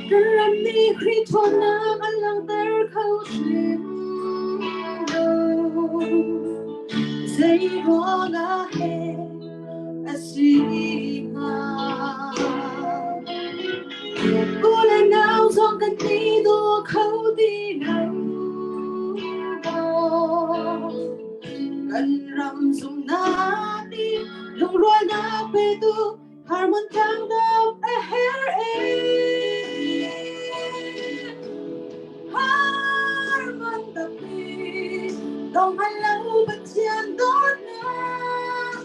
Kan ram nih Khrih ṭhawnnak an langhter kho hrim lo. Zei ruangah he a si hnga? U le nau zong kan ti daw kho ti lo. Kan ram zumhnak nih lungrualnak petu Harmon tlang dap a her e. Harmon tapi dong hal lo Pathian dawtnak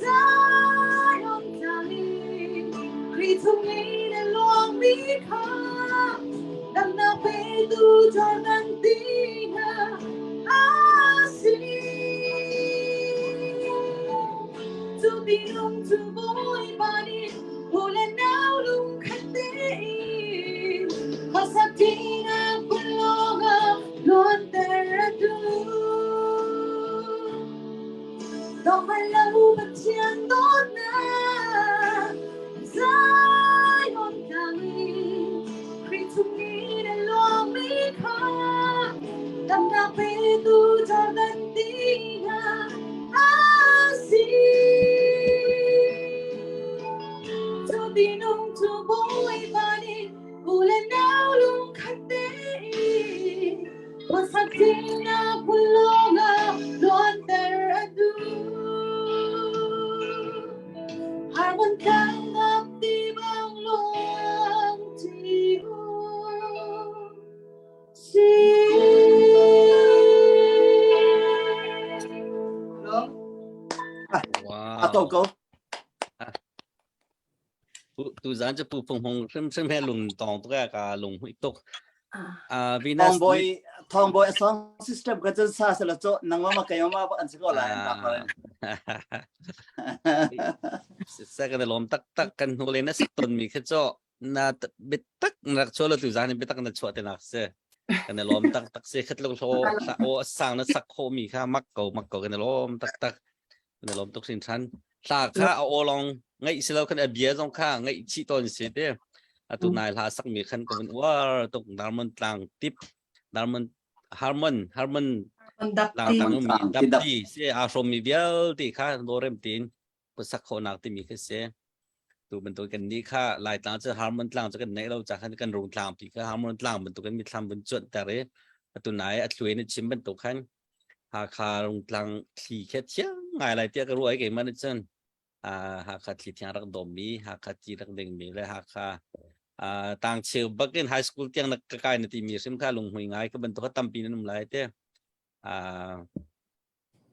Zion tlang in Khrih chung in a luangmi kha damnak petu Jordan ti hna a si. Cu ti. Tinung cu Bawipa nih u le nau lungkhat tein khuasak ṭinak hmun lawngah luanter a duh. Dong bal lo Pathian dawtnak Zion tlang in Khrih chung i na luangmi kha damnak petu Jordan tinak a si. Cu tinung cu Bawipa nih u le nau lungkhat tein khuasak ṭinak hmun lawngah luanter a duh. Harmon tlang ngap ti bang luang ti u si. Wow. A to ko. Tu zan cu pu phung hong hrim hrim he lung tong tuk ka lung hui tuk. Ah Venus Thong boy Thong boy song system ka cun sa sala cho nangma ma kayoma ma an si ko lai an ta ko. Sa kan lom tak tak kan hnu le na sak ton mi kha cho na bitak na rak chuah lo tu zan in bitak na chuah te nak si. Kan lom tak tak si khat lo hlo o sang na sak kho mi kha mak ko mak ko kan lom tak tak. Kan lom tuk sin than. Hla kha a aw long ngaih si lo khan a bia zong kha ngaih chih tawn si te. Atu nai hla sak mi khan ka vun uar tuk Darmon tlang tip Darmon Harmon Harmon tlang tang mi dapti si a hrom mi vialte kha lorem tin sak khawhnak timi khi si. Tu bantuk kan ni kha Lai tlang cu Harmon tlang cu kan neih lo ca khan kan rung tlang pi kha Harmon tlang bantuk kan mithlam vun cuanh ter i atu nai a thluai na chim bantuk khan Hakha rungtlang thli khi a thiang ngai lai tiah ka ruah i keimah nih cun Hakha thli thiang rak dawmmi, Hakha ti rak dingmi le Hakha tangcheu bakin high school tiang na ka kai na timi hrim kha lunghmui ngai ka bantuk tampi nan um lai te.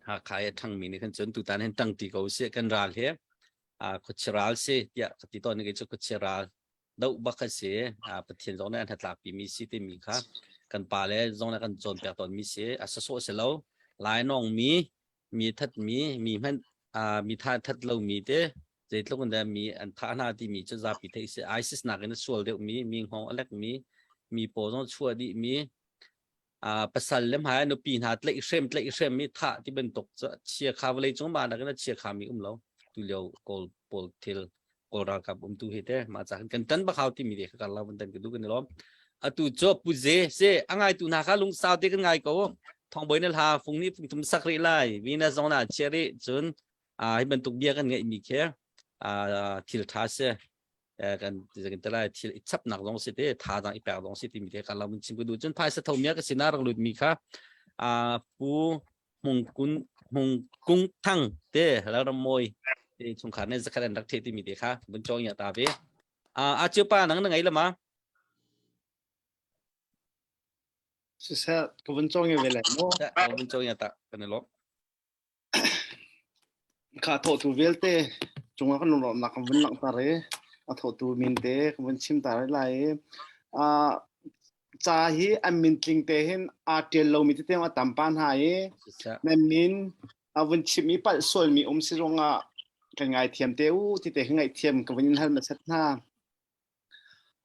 Hakha i a ṭhangmi nih khan cun tutan hin ṭangṭi ko usih kan ral hi khuachia ral si tiah ka ti tawn i kei cu khuachia ral doh bak a si. Pathian zong nih an hnatlakpi mi si timi kha kan pa le zong nih kan cawnpiak tawnmi si. A sawsawh si lo. Lainawng mi, mi that mi, mi hmanh mi tha that lo mi te zeitluk in dah mi an thah hna timi cu zapi theih si. ISIS nakin a sual deuh mi, mi hngawng a lek mi, mi paw zong chuah dih mi, pasal le hmai nupi hna tlaih hrem tlaih hrem i thah ti bantuk cu chia kha vawlei cung mah nakin a chia kha mi um lo tu lio kawl pawl thil kawl ralkap um tu hi te mah ca kan tan bak hau timi te kha la tan ka du kan lom atu cho puze se angai tu na kha lungsau te kan ngai ko thongboi na hla fung ni fung thum sak ri lai vina zong na chia ri cun a hi bantuk bia kan ngeih mi khe a thil tha se kan kan te lai thil i chapnak zong si te thazaang i pek zong si timi te kan lo chim ka duh cun phaisa tho mia ka sinah rak lut mi kha a pu hmung kun hmung kung thang te lalram moi te chungkhar ne zakhat an rak the timi te kha bun chong ya ta ve a a chiu pa nang na ngai lama Siseh ka vun cong ve lai mu. Ka vun cong ya ta kan lo. Kha thawhtu vialte cungah kan lunglawmhnak kan vun langhter i a thawhtu min te kan vun chim ta rih lai i uh, ca hi an min tling te hin aa ṭial lomi tete a tam pa hna i nan min a vun chim i palh sualmi um si ruangah kan ngaithiam te u ti te hi ngaihthiam ka vun in hal hmasat hna.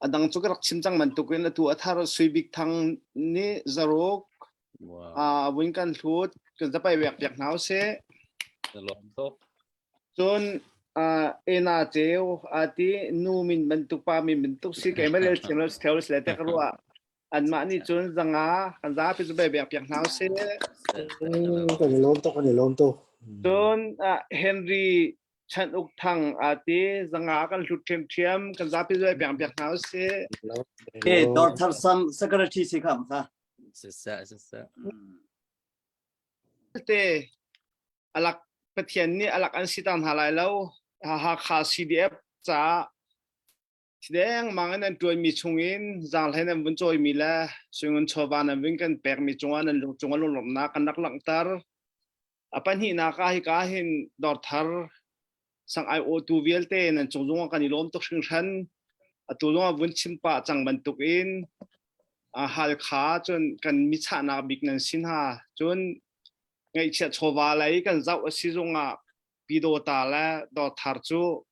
A dang cu ka rak chim cang bantukin atu a thar Sui Bik Thang nih zaruk wow. vun kan hlut kan zapai wek piak hna usih. Cun ena ceu ati nu min bantuk pa min bantuk si keimah le thiam lo theo le te ka ruah anmah nih cun zanga kan zapi cu bai bek piak hna usih. Kan i lawm tuk kan i lawm tuk. Cun Henry Chan Uk Thang aa ti zanga kan hlut ṭhiamṭhiam kan zapi zoi piang piak hna usih. Okay, Dr. Sam secretary si kham kha. Sisa sisa. Te alak Pathian nih alak an si tang hna lai lo. Hakha CDF ca Dengmang in an ṭuanmi chungin zaanghlei nan vun cawimi le suingun chawva nan vun kan pekmi cungah nan lung cungah lunglawmhnak kan rak langhter. A pahnihnak ah hika hin dawrthar sang aiawhtu vialte nan cung zongah kan i lawm tuk hringhran. Atu zongah vun chim pah cang bantukin Halkha cun kan michahnak bik nan si hna. Cun ngaihchiat chawva lei kan zoh a si zongah. Pyidawta le Dawthar cu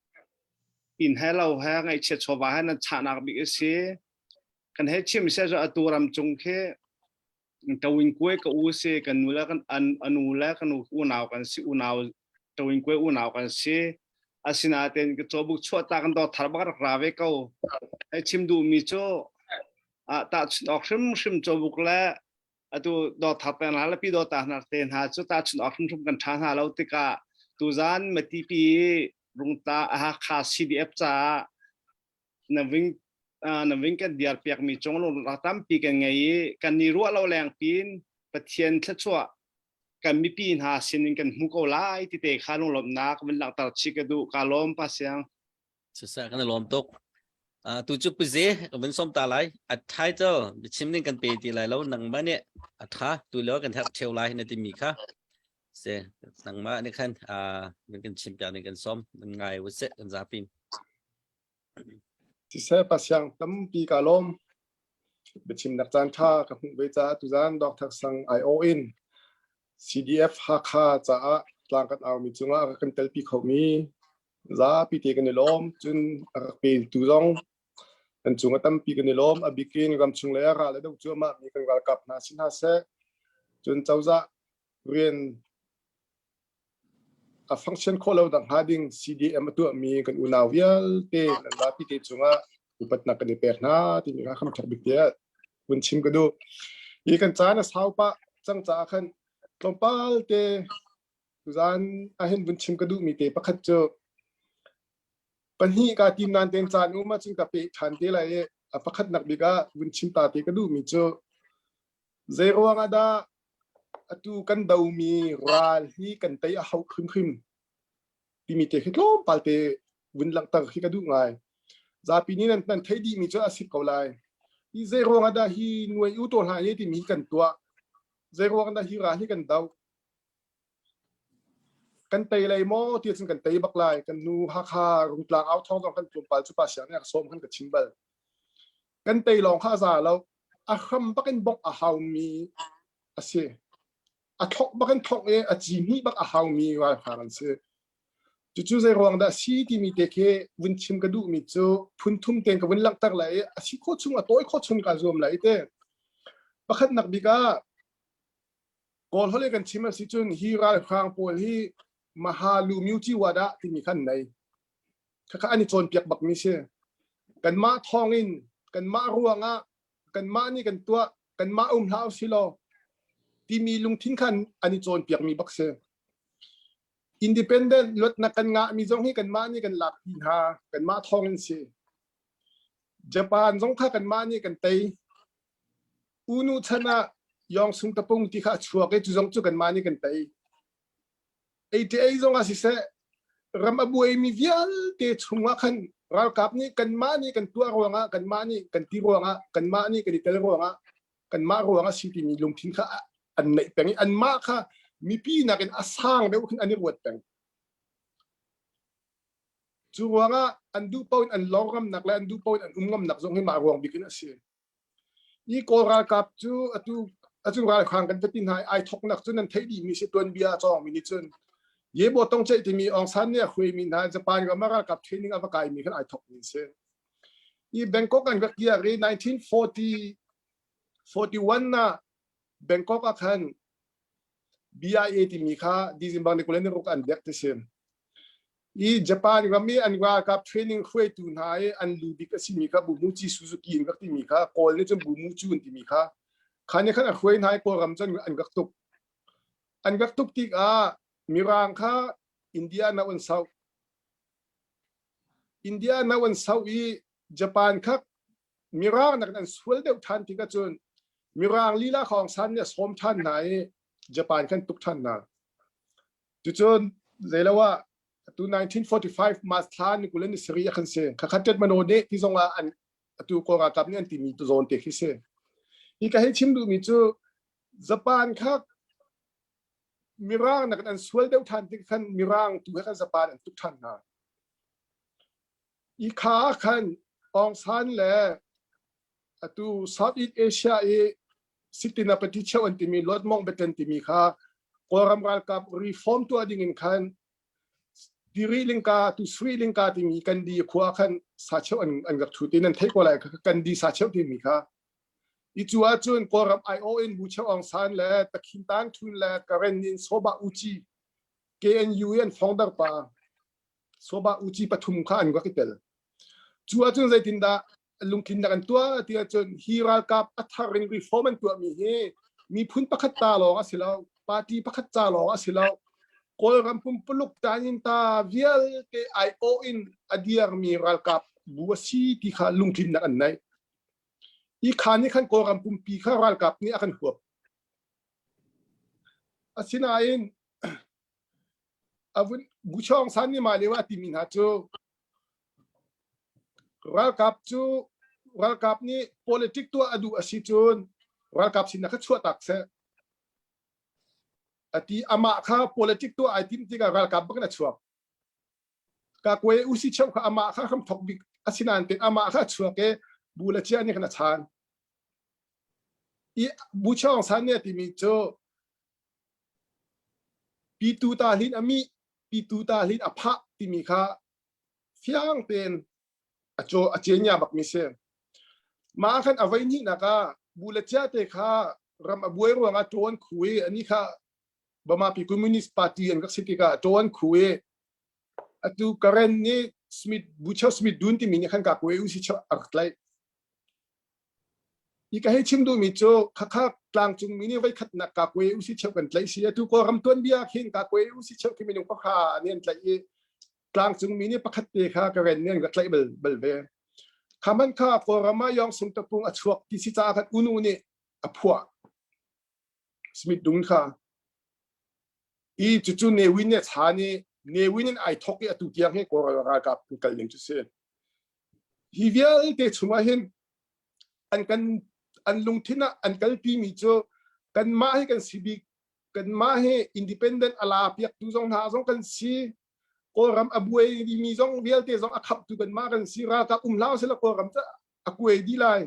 inn he lo he ngaihchiat chawva he nan chahnak bik a si. Kan hei chim seh cu atu ram cung khi Tawin Kue ka u si, kan nu le kan an anu le kan u unau kan si, unau Tawin Kue unau kan si. Asinain ka cawbuk chuahta kan Dawthar bak rak ra ve ko. Hei chim duhmi cu ah tahchunh awk hrimhrim cawbuk le atu dawtha peng hna le pi dawta hna te hna cu tahchunh awk hrimhrim kan ṭha hna lo tikah tuzan Matipi Rungta Hakha CDF caah na ving na ving kan diar piakmi cung lung tampi kan ngei i kan ni ruah lo leng pin Pathian thluachuah kan mipi hna sinin kan hmu ko lai ti te kha lunglawmhnak van langhter chih ka duh ka lawm pa siang Siseh kan i lawm tuk. Uh, tu cu puze ka vun som ta lai. A title biachim ning kan pe ti lai lo nangmah nih a tha tu lio kan herh theu lai na timi kha. Se nangmah nih khan uh, nan kan chim piak ning kan som nan ngai u se kan zapi. Siseh pasiang tampi ka lawm. Biachimnak caan ṭha ka hmuh ve caah tuzaan Dr. Sang aiawh in CDF Hakha caah tlang kan aumi cungah a kan telpi khomi zapi te kan i lawm. Cun a rak petu zong kan cung a tampi kan i lawm. A bikin ramchung lei ah ral a doh cuahmah mi kan ralkap hna si hna seh. Cun cozah rian a function khawh lo nak hnga ding CDM a tuahmi kan unau vialte nan zapi te cungah upatnak kan i pek hna timi kha kham ṭhat bik tiah vun chim ka duh. Hi kan caan a sau pah cang caah khan tlawmpal te tuzaan ahhin vun chim ka duhmi te pakhat cu pahnih ka tim nan ten caan um ahcun ka peh ṭhan te lai i a pakhatnak bik ah vun chim ta te ka duhmi cu zei ruang ah dah atu kan domi ral hi kan tei a hauh hrimhrim timi te khi tlawmpal te vun langhter khi ka duh ngai. Zapi nih nan nan theih dihmi cu a si ko lai. Hi zei ruang ah dah hi nuai u to hna hi timi hi kan tuah. Zei ruang dah hi ral hi kan doh. Kan tei lei maw ti cun kan tei bak lai. Kan nu Hakha Rungtlang au thawng zong kan tlawmpal cu pa siang nih a ka sawm khan ka chim bal. Kan tei lawng kha a za lo. A hram bak in bongh a haumi a si. A thok bak in thok i a ci hnih bak a haumi ralhrang an si. Cucu zei ruang dah si timi te khi vun chim ka duhmi cu phun thum tein ka vun langhter lai i a si khawh chung a tawi khawh chung kaa zuam lai te. Pakhatnak bik ah Kawl holh kan chim a si cun hi ralhrang pawl hi Mahalu Myuci Wada timi khan nei. Khakha an i cawnpiak bakmi si. Kanmah thawng in kanmah ruangah kanmah nih kan tuah kanmah um hlah usih law timi lungthin khan an i cawnpiakmi bak si. Independent luatnak kan ngahmi zong hi kanmah nih kan lakpi hna kanmah thawng in si. Japan zong kha kanmah nih kan tei. Unu chan ah Yong Sung Tapung ti kha a chuak i cu zong cu kanmah nih kan tei. ATA zong ah siseh ram a buaimi vialte chungah khan ralkap nih kanmah nih kan tuah ruangah kanmah nih kan ti ruangah kanmah nih kan i tel ruangah kanmah ruangah si timi lungthin kha an neih peng i anmah kha mipi nakin a sang deuh khin an i ruat peng. Cu ruangah an duh paoh in an lawng ngamnak le an duh paoh in an um ngamnak zong hi mah ruang bik in a si. Hi Kawl ralkap cu atu atu ralhrang kan va ti hna i ai thoknak cu nan theih dihmi si tuanbia a cawngmi nih cun Ye Bo Tong Ceih timi Aung San nih a hruaimi hna Japan ram ah ralkap training a va kaimi khan ai thokmi a si. Hi Bangkok an rak kiak i 1940 41 ah Bangkok ah khan BIA timi kha December ni 26 an dek ti si. I Japan ram i an ralkap training hruaitu hna i an lu bik a simi kha Bumuchi Suzuki in rak timi kha Kawl nih cun Bumuchu an timi kha kha nih khan a hruai hna i Kawlram cun an rak tuk. An rak tuk tikah Mirang kha India na an sauh. India na an sauh i Japan kha Mirang nakin an sual deuh ṭhan tikah cun Mirang lila Aung San nih a sawm ṭhan hna i Japan khan tuk ṭhan hna. Cucun zeilo ah atu 1945 March thla ni 20 ni sarih ah khan si. Khakhat tet mano ne ti zong ah an atu Kawl ralkap nih an timi tu zawn te khi si. Hi ka hei chim duhmi cu Japan kha Mirang nakin an sual deuh ṭhan tik khan Mirang tu he khan Japan an tuk ṭhan hna. I kha ah khan Aung San le atu Southeast Asia i Sitinapati cheu an timi Lord Mountbatten timi kha Kawlram ralkap reform tuah ding in khan. Tiri Lingka tu Sri Lingka timi Kandi khua khan sacheu an an rak thu ti nan theih ko lai Kandi sacheu timi kha i cu ahcun Kawlram IO in Bu Cheu Aung San le Takhin Tan Thun le Karen in Soba Uci KNU in founder pa Soba Uci pathum kha an rak i tel. Cu ahcun zeitindah lungtlinnak an tuah ti ahcun hi ralkap a thar in reform an tuahmi hi miphun pakhat ta lawng a si lo, party pakhat ca lawng a si lo. Kawlram pumpuluk tanin ta vialte aiawh in a diarmi ralkap bu a si ti kha lungtlinnak an nei. Hi kha nih khan Kawlram pumpi kha ralkap nih a kan huap. Asinain a vun Buchawng San nih mah lio ah a timi hna cu ralkap cu ralkap nih politic tuah a duh a si cun ralkap sinak kha chuahtak seh a ti amah kha politic tuah ai tim tikah ralkap bak in a chuak ka kwe usi cheu kha amah kha hram thok bik asinain ten amah kha a chuak e bu le chia nih khan a chan i bu chawng san nih a timi cu pitu ta hlin a mi pitu ta hlin a phah timi kha fiang tein a caw a cenya bak mi si mah khan a voi hnih nak ah bu le chia te kha ram a buai ruangah ṭawn khu i ani kha Bamapi Communist Party an rak si tikah ṭawn khu i atu Karen nih Smith Bucho Smith Dun timi nih khan ka kwe u si cho a rak tlaih I ka hei chim duhmi cu khakha tlangcung mi nih voikhatnak ka kwe u si cheu kan tlaih si atu Kawlram tuanbia khin ka kwe u si cheu khi minung pakha nih an tlaih i tlangcung mi nih pakhat te kha ka ren nih an ka tlaih bal bal ve. Kha man kha Kawlram ah Yong Sung Tapung a chuak ti si caah khan unu nih a phuah. Smith Dung kha i cucu Ne Win nih a chan i Ne Win in ai thok i atu tiang hi Kawl ralkap an kal ning cu si. Hi vialte chungah hin an kan an lungthin ah an kalpi mi cu kanmah hi kan si bik kanmah hi independent a la piaktu zong hna zong kan si kawlram a buai mi zong vialte zong a khaptu kanmah kan si ralkap um hlah sila kawlram cu a kuai dih lai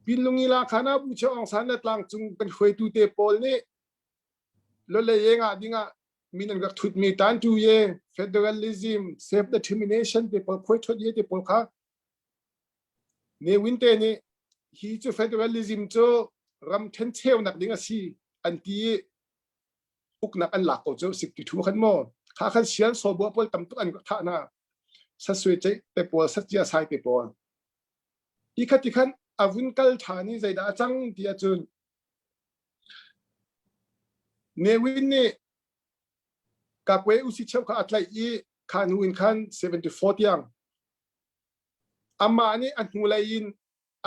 pinlungi la khana bu cheu aung san le tlangcung kan hruaitu te pawl nih lole ye nga dingah min an rak thut mi tan tu ye federalism self determination te pawl khoi thot ye te pawl kha Ne Win te nih hi cu federalism cu ram ṭhencheunak ding a si an ti i uknak an lak ko cu 62 khan maw kha khan sian sawbua pawl tam tuk an rak thah hna sasue ceih te pawl sacia sai te pawl i kha ti khan a vun kal ṭhan i zeidah a cang ti ahcun Ne Win nih kakwe usi cheu kha a tlaih i kha hnu in khan 74 tiang Amah nih a hnulei in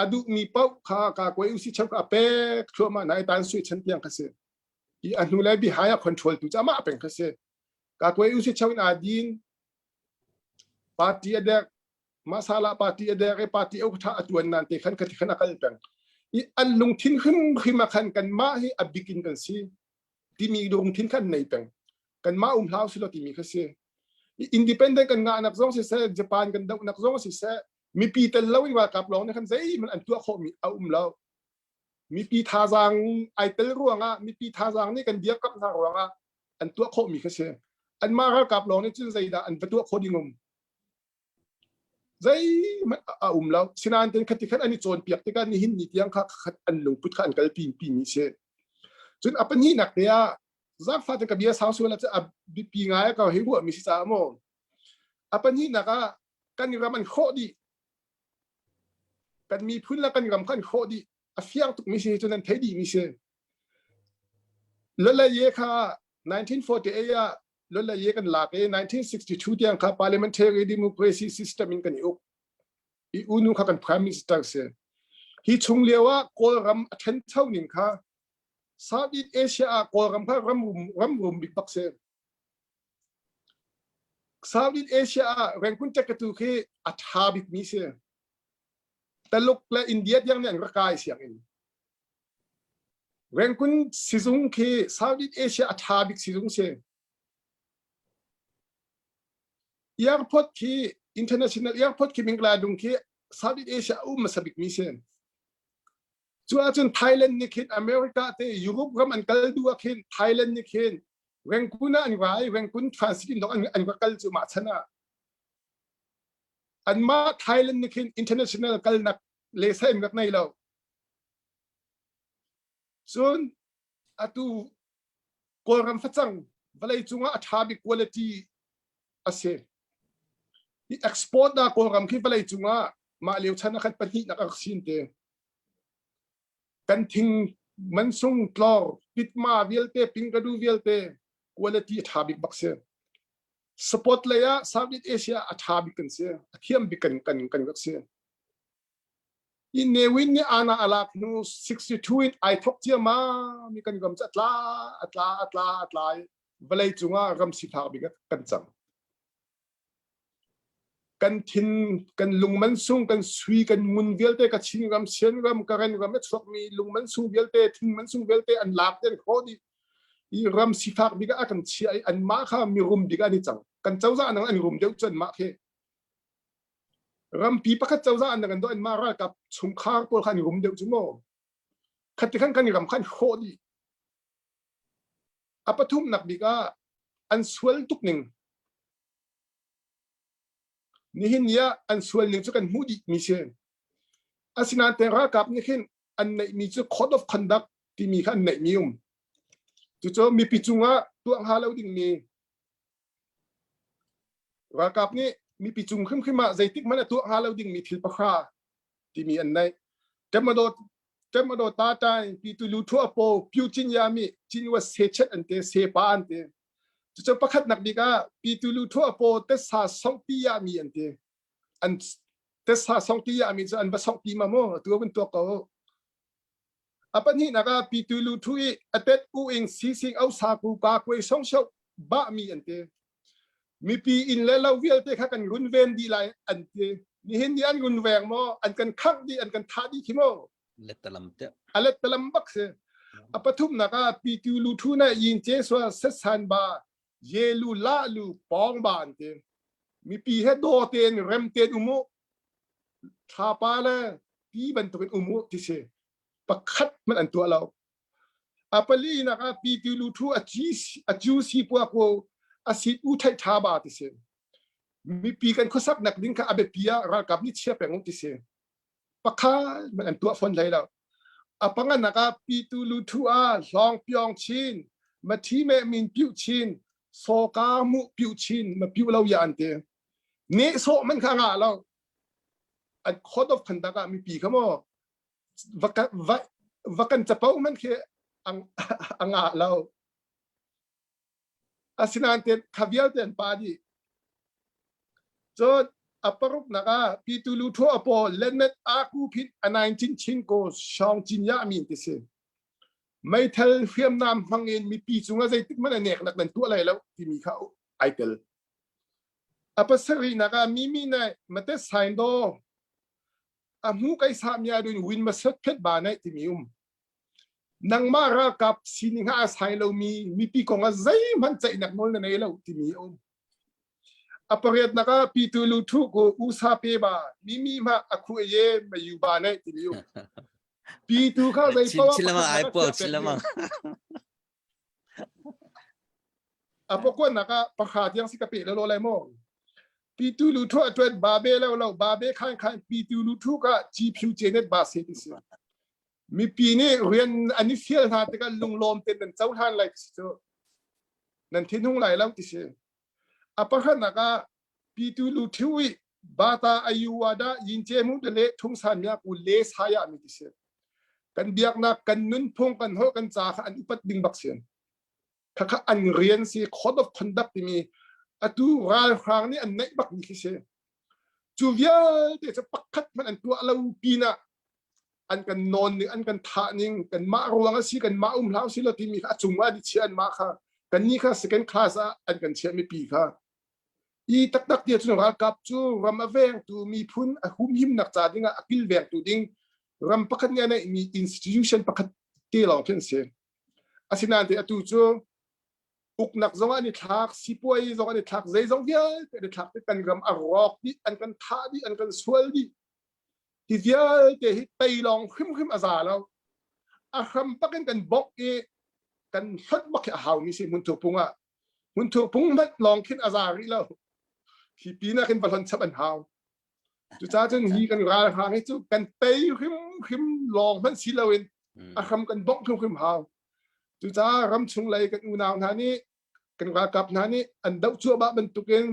a duhmi paoh kha kakuai usi cheu kha a pek thluahmah hna i tan sui chan tiang kha si. I a hnulei bihai a control tu cu amah peng kha si. Kakuai usi cheu in aa din party a dek masala party a dek i party au tha a tuan nan te khan kha ti khan a kal peng. I an lungthin hrimhrim ah khan kanmah hi a bik in kan si timi lungthin khan nei peng. Kanmah um hlah usih law timi kha si. Independent kan ngahnak zong siseh, Japan kan dohnak zong siseh, mipi tel lo in ralkap lawng nih khan zeihmanh an tuah khawhmi a um lo. Mipi thazaang ai tel ruangah, mipi thazaang nih kan dirkamh hna ruangah an tuah khawhmi kha si. Anmah ralkap lawng nih cun zeidah an va tuah khawh ding um? Zeihmanh a um lo. Sinain ten khati khan an i cawnpiak tikah nihin ni tiang kha khat an lungput kha an kalpi pimi si. Cun a pahnihnak te ah zaangfah te ka bia sau sual ah a biapi ngai ka hei ruahmi si caah maw a pahnihnak ah kan ram an hrawh dih kan miphun le kan ram kha an hrawh dih a fiang tukmi si cu nan thei dihmi si Lolaye kha 1948 ah Lolaye kan lak i 1962 tiang kha parliamentary democracy system in kan i uk i unu kha kan prime minister si hi chung lio ah Kawlram a ṭhencho ning kha Southeast Asia ah Kawlram kha ram ram rum bik bak si. Southeast Asia ah Rangoon Takatu khi a ṭha bikmi si. Taluk le India tiang nih an rak kai sianginn. Rangoon sizung khi Southeast Asia a ṭha bik sizung si. Airport khi international airport khi Mingladung khi Southeast Asia a um hmasa bikmi si. Cu ahcun Thailand nih khin America te Europe ram an kal duh ah khin Thailand nih khin. Rangoon ah an ra i Rangoon transit in an an va kal cu mah chan ah anmah Thailand nih khin international kalnak le sa in rak nei lo. Cun atu Kawlram facang vawlei cungah a ṭha bik quality a si. I export ah Kawlram khi vawlei cungah mah lio chan ah khan pahnihnak a rak sin te. Kan thing mansung tlor pitma vialte pingkadu vialte quality a ṭha bik bak si. Sport lei ah Southeast Asia a ṭha bik kan si. A thiam bik kan kan kan rak si. I Ne Win nih ana a lak hnu 62 in ai thok ciammam i kan ram cu a tla a tla a tla a tla i vawlei cungah ram sifak bik ah kan cang. Kan thin kan lung mansung kan sui kan ngun vialte ka Chin ram Sian ram Karen ram a chuakmi lung mansung vialte thing mansung vialte an lak te an khawh dih i ram sifak bik ah a kan chiah i anmah kha mirum bik ah an i cang. Kan cozah nang an rum deuh cu anmah khi Rampi pakhat cozah an kan doh anmah ralkap chungkhar pawl kha an rum deuh cu maw? Khati khan kan ram kha an hrawh dih. A pathumnak bik ah an sual tuk ning. Nihin ni ah an sual ning cu kan hmuh dih mi si. Asinain te ralkap nih khin an neihmi cu code of conduct timi kha an neihmi um. Cucu mipi cungah tuah hnga lo dingmi Ralkap nih mipi cung hrimhrim ah zeitik hmanh a tuah hnga lo dingmi thil pahra timi an neih. Temado Temado ta tai pi tu lu thua po pyu cin ya mi cin wa se chet an te se pa an te. Cucu pakhat nak bik ah pi tu lu thua po te sa song ti ya mi an te. An te sa song ti ya mi cu an va song ti ma mo tu vun tuak ko. A pahnihnak ah pitu lu thu i a tet u ing sising au sa ku ka kuai song sho ba mi an ti. Mipi inn le lo vialte kha kan runven dih lai an ti. Nihin ni an runveng maw? An kan khangh dih, an kan thah dih khi maw? Lettalam te. A lettalam bak si. A pathumnak ah pitu lu thu na yin che swa setsan ba ye lu la lu pawng ba an ti. Mipi he do ten rem ten umu thlapa le ti bantukin um u ti si pakhat hmanh an tuah lo a pali nak ah pi ti lu thu a ci a cu si pua ko a sit u thai tha ba ti si mipi kan khuasak nak ding kha a biapi ah ralkap nih chia peng u ti si pakhat hmanh an tuah fawn hlei lo a panganak ah pi tu lu thu a hlawng pyong chin ma thi me min piu chin soka mu piu chin ma piu lo ya an ti nehsawh man kha ngah lo an court of conduct ah mipi kha maw va va va kan capo man khi a ngah lo asinain te kha vialte an pa dih cun a paruknak ah pitu lu tho apo lenet a ku phin a 19 chin ko shong chin ya min ti si meithal hriamnam hmang in mipi cungah zeitik hmanh a nek nak nan tuah lai lo timi kha ai tel A pasarihnak ah Mimi nih mate sain daw a hmu kai sa mia dun win ma set phet ba nai timi um. Nangmah ralkap sining ha a sai lomi mipi kong ah zeihmanh ceihnak nawl na nei lo timi um. A pariatnak ah pitu lu thu ku usa pe ba mimi ma a khu ye ma yu ba nai timi um. Pitu kha zei Chin chin lamang ai pual chin lamang. A pakuannak ah pakha tiang si ka pe lo lai maw? Pitu lu thu a tuan ba be lo lo ba be khan khan pitu lu thu ka chi phu che net ba se ti si. Mipi nih rian an i fial hna tikah lunglawm ten nan cohlan lai ti si cu. Nan thinhung lai lo ti si. A pakhatnak ah pitu lu thu i bata ayuwada yin che mu de le thung san mya ku le saya mi ti si. Kan biaknak kan nunphung kan holh kan ca kha an upat ding bak si. Khakha an rian si code of conduct timi atu ralhrang nih an neih bak mi khi si. Cu vialte cu pakhat hmanh an tuah lo pinah an kan nawn ning an kan thah ning kan mah ruang a si kan mah um hlah si lo timi kha a cung ah an i chiah an mah kha kan ni kha second class ah an kan chiah mipi kha i taktak ti cun ralkap cu ram a vengtu miphun a humhimnak ca dingah a kilvengtu ding ram pakhat nih a neihmi institution pakhat te lawng khi an si. Asinain te atu cu uknak zong an i thlak, sipuai zong an i thlak, zeizong vialte an i thlak kan ram a rawk dih, an kan thah dih, an kan sual dih. Hi vialte hi tei lawng hrimhrim a za lo. A hram tak in kan bawk i. kan hlonh bak hi a haumi si hmunthur pung ah. Hmunthur pung hmanh lawng khin a za rih lo. Hi pin ah khin va hlonh chap an hau. Cucaah cun hi kan ralhrang hi cu kan tei hrimhrim lawng hmanh si loin a hram kan bongh hrimhrim hau. Cucaah ramchung lei kan unau hna nih kan ralkap hna nih an doh cuahmah bantukin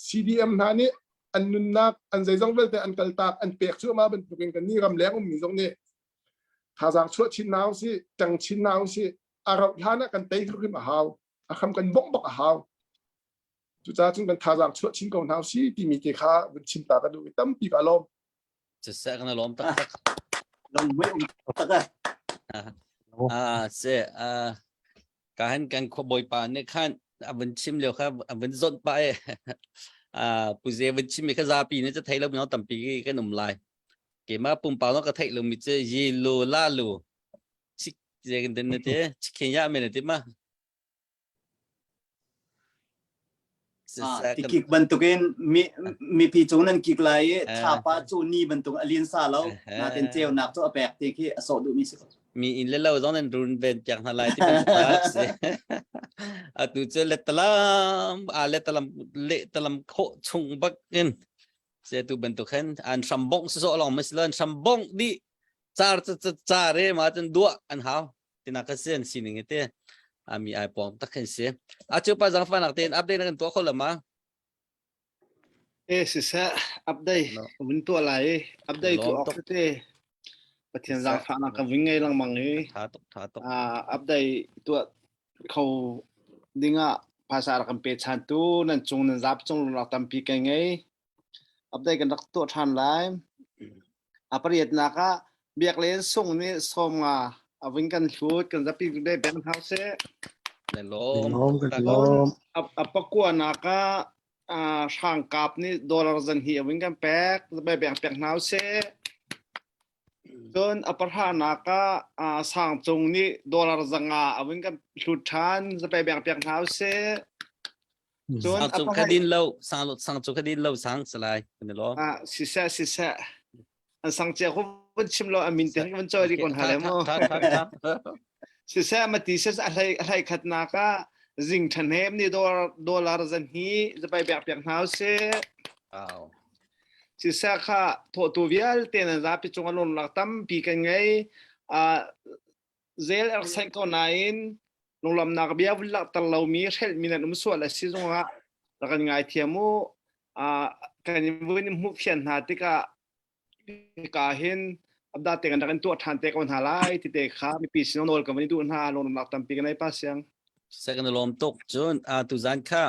CDM hna nih an nunnak an zeizong vialte an kaltak an pek cuahmah bantukin kan nih ramleng ummi zong nih thazaang chuah chin hna usih ṭang chin hna usih a rauh hlan ah kan tei hrim a hau a hram kan bongh bak a hau cucaah cun kan thazaang chuah chin ko hna usih timi te kha vun chim ta ka duh i tampi ka lawm Siseh kan lawm taktak. Lung mui um tak Ah, se ah ka han kan khuabawi pa nih khan a vun chim lio kha a vun zawnh pah i ah puze vun chim mi kha zapi nih cu thei lo mi tampi kan um lai. Keimah pumpak no ka theih lo mi cu yi lu la lu chik je kan den na te chikhin ya men na ti ma Tikik bantukin mipi cung nan kik lai i thlapa cu ni bantuk a lin sa lo natin ceunak cu a pek ti khi a sawh duhmi si ko. Mi inn le lo zong nan run ven piak hna lai ti bantuk si. Atu cu letalam a letalam letalam khawh chung bak in se tu bantuk hin an hram bongh sawh lawng ma si lo an hram bongh dih car car e ma cun duah an hau tinak ka si an sining te ami ai pong tak khin si a chu pa zangfa nak tein update na kan tuah kho lama E siseh update vun tuah lai i update tu awk te Pathian zaangfahnak ka vun ngei lengmang i tha tuk tha tuk update tuah kho dingah phaisa rak kan pe chan tu nan cung nan zap cung rak tampi kai ngei Update kan rak tuah ṭhan lai. A pariatnak ah Biaklen Sung nih 50 a vun kan hlut kan zapi ve beng hna seh. Na lawm. Lawm kan lawm. A, a pakuanak ah uh, hrangkap nih dollar zan hi a vun kan pek zapi beng pek hna seh. Cun a pahranak ah uh, Sangcung nih dollar 500 a vun kan hlut ṭhan zapi beng pek hna seh. Cun sang cu ka din lo sang sang cu ka din lo sang salai kan lo ah siseh siseh an sang cia ko vun chim lo amin te vun choi ri kon hale mo siseh ma ti ses a hlei a hlei khat nak ah zing than hem ni dollar dollar zan hi zapai bek piak hna se aw siseh kha tho tu vialte na zapi chung alon lak tampi kan ngei a zel er sain ko nain lunglamnak bia vun langhter lomi hrelhmi nan um sual a si zongah rak kan ngaithiam u. Kan in vun in hmuh fian hna tikah hika hin abda te kan rak in tuah ṭhan te ko hna lai ti te kha mipi sin nawl kan van i duh hna lunglamnak tampi kan ei pa siang. Second lawm tuk cun tuzan kha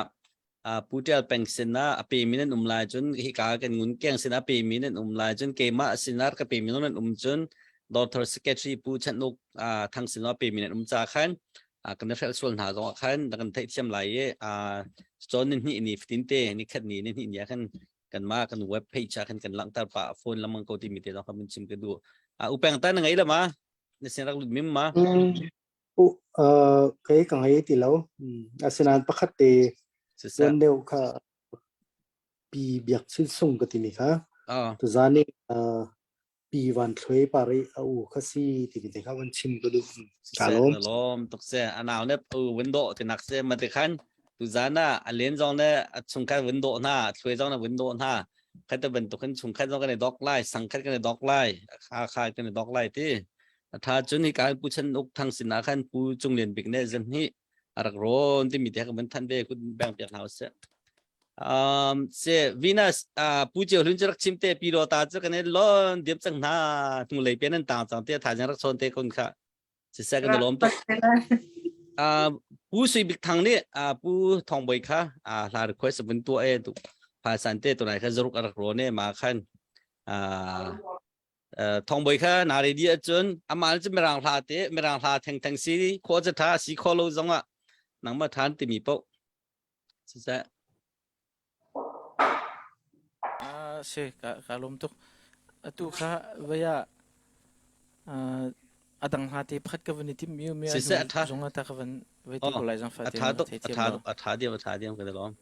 Pu Ṭial Peng sinah a pemi nan um lai cun hika kan ngun keng sinah a pemi nan um lai cun keimah sinah ka pemi nan um cun Doctor Secretary Pu Chan Uk Thang sinah a pemi nan um ca khan kan hrelh sual hna zong ah khan kan theihthiam lai i cawn ni hnih ni fatin te ni khat ni ni hnih ni ah khan kanmah kan web page ah khan kan langhter pah phone lamang ko timi te zong kha mun chim ka duh. Upeng ta na ngei la ma? Na sin rak lut mim ma? U uh, kei ka ngei ti lo. Asinain pakhat te tuan deuh kha pi biak chin sung ka timi kha. Tuzan i pi van thluai pari a u kha si timi te kha van chim ka duh. Ka lawm. Lawm tuk se anau ne u window ti nak se ma te khan tuzan ah a len zong ne a chungkhat window hna thluai zong na window hna khat te bantuk in chungkhat zong kan i dok lai sangkhat kan i dok lai kha kha kan i dok lai ti A tha cun hika Pu Chan Uk Thang sinah khan Pu Cung Lian Bik nih zan hi a rak rawn timi te ka van than ve kut beng piak hna usih. Um, se Venus uh, Pu Cio Hlun cu rak chim te pi ro ta cu kan i lon diam cang hna hnulei pen an tang cang te thaizing rak chawn te kon kha siseh kan i lawm tuk. Uh, Pu Sui Bik Thang nih uh, Pu Thong Bawi kha uh, hla request vun tuah e tu phasan te tunai kha zaruk a rak rawn e ma khan uh, Thongboi kha na ready ahcun amah cu mirang hla te mirang hla thengtheng si khua ca tha si kho lo zong ah nangmah than timi paoh siseh Ah si ka ka lawm tuk. Atu kha vaya a dang hla te pakhat ka van i timh mi mi a Siseh a tha. zong ta ka van vai ti ko lai zang fa a te tha na tuk thei a thiam tha lo. tuk a tha diam a tha diam ka lawm.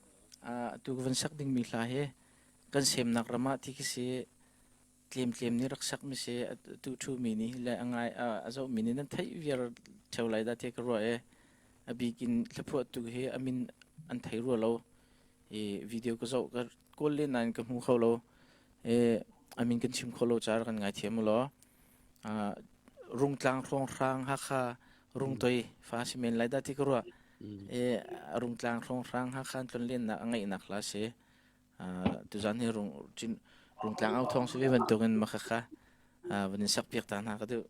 Atu ka van sak ding mi hla hi kan semnak ram ah ti khi si tlemtlem nih rak sakmi si atu ṭhumi nih le a ngai a zohmi nih nan theih viar ṭheo lai dah tiah ka ruah i. A bik in hlaphuahtu hi a min an thei rua lo. I video ka zoh ka kawl len nain ka hmu kho lo. I a min kan chim kho lo caah kan ngaithiam u law. Uh, Rungtlang hrawnghrang Hakha Rungtoi fa si men lai dah ti ka ruah. I Rungtlang hrawnghrang Hakha an tlonlennak a ngaihnak hla si. Uh, tuzan hi rung cin Rungtlang au thawng si ve bantukin makhakha uh, van in sak piak ta hna ka duh.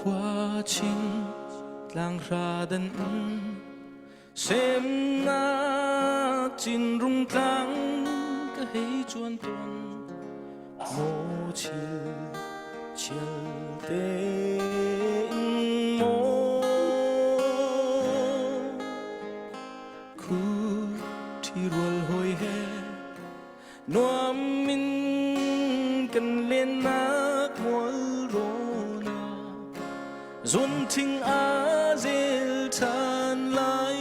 Khua ching tlanghra dan Semnak cin rungtlang ka hei cuan tawn maw chil chial tein maw khu ṭhi rual hawi he Nuam in kan lennak mual rawn ah zunthing a zel ṭhan lai.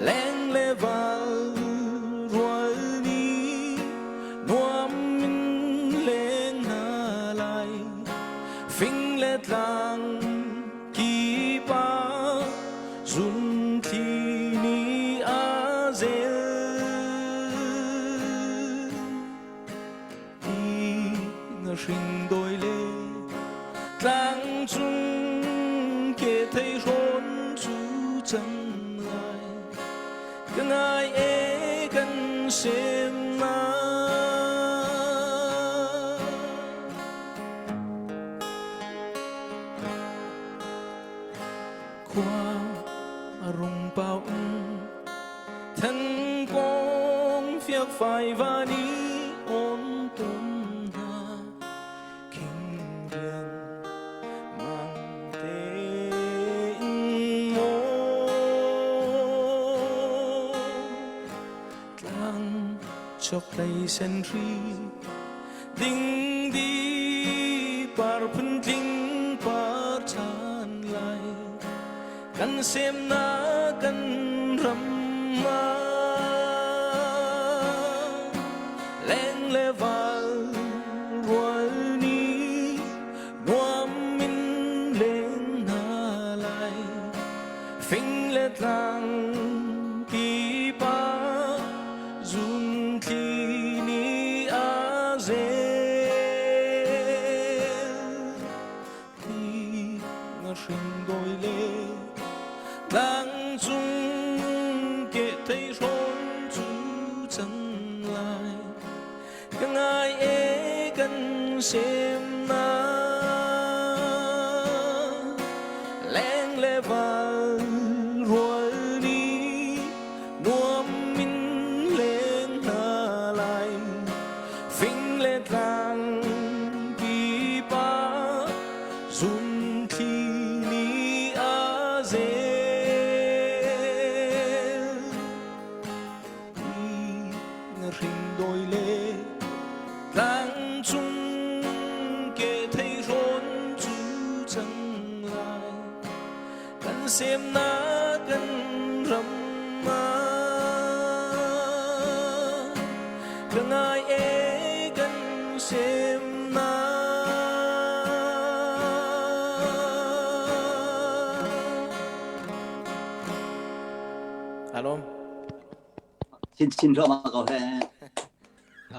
Leng le val rual nih nuam in leng hna lai. Fing le tlang kip ah zunthli nih a zel ti na hring doi le tlang cung ke thei hrawn cu cang lai ka ngai e kan sem na Khua a rung pau than kong fiakfai van i on ton hna khing riang mang tein maw tlang chokhlei senhri dingdi par phuntling par ṭhan lai kan semnak kan ram ah leng le val rual nih nuam in leng hna lai fing le tlang kip ah zunthli nih a zel ti nga hring doi le tlang cung ke thei hrawn cu cang lai ka ngai e kan sem na leng le val rual ni nuam in leng hna lai fing le tlang kip ah zunthli ni a zel na hring doi le tlang cung ke thei hrawn cu cang lai kan semnak kan ram ah ka ngai e kan semnak Alom Chin chin ruahmah ko he.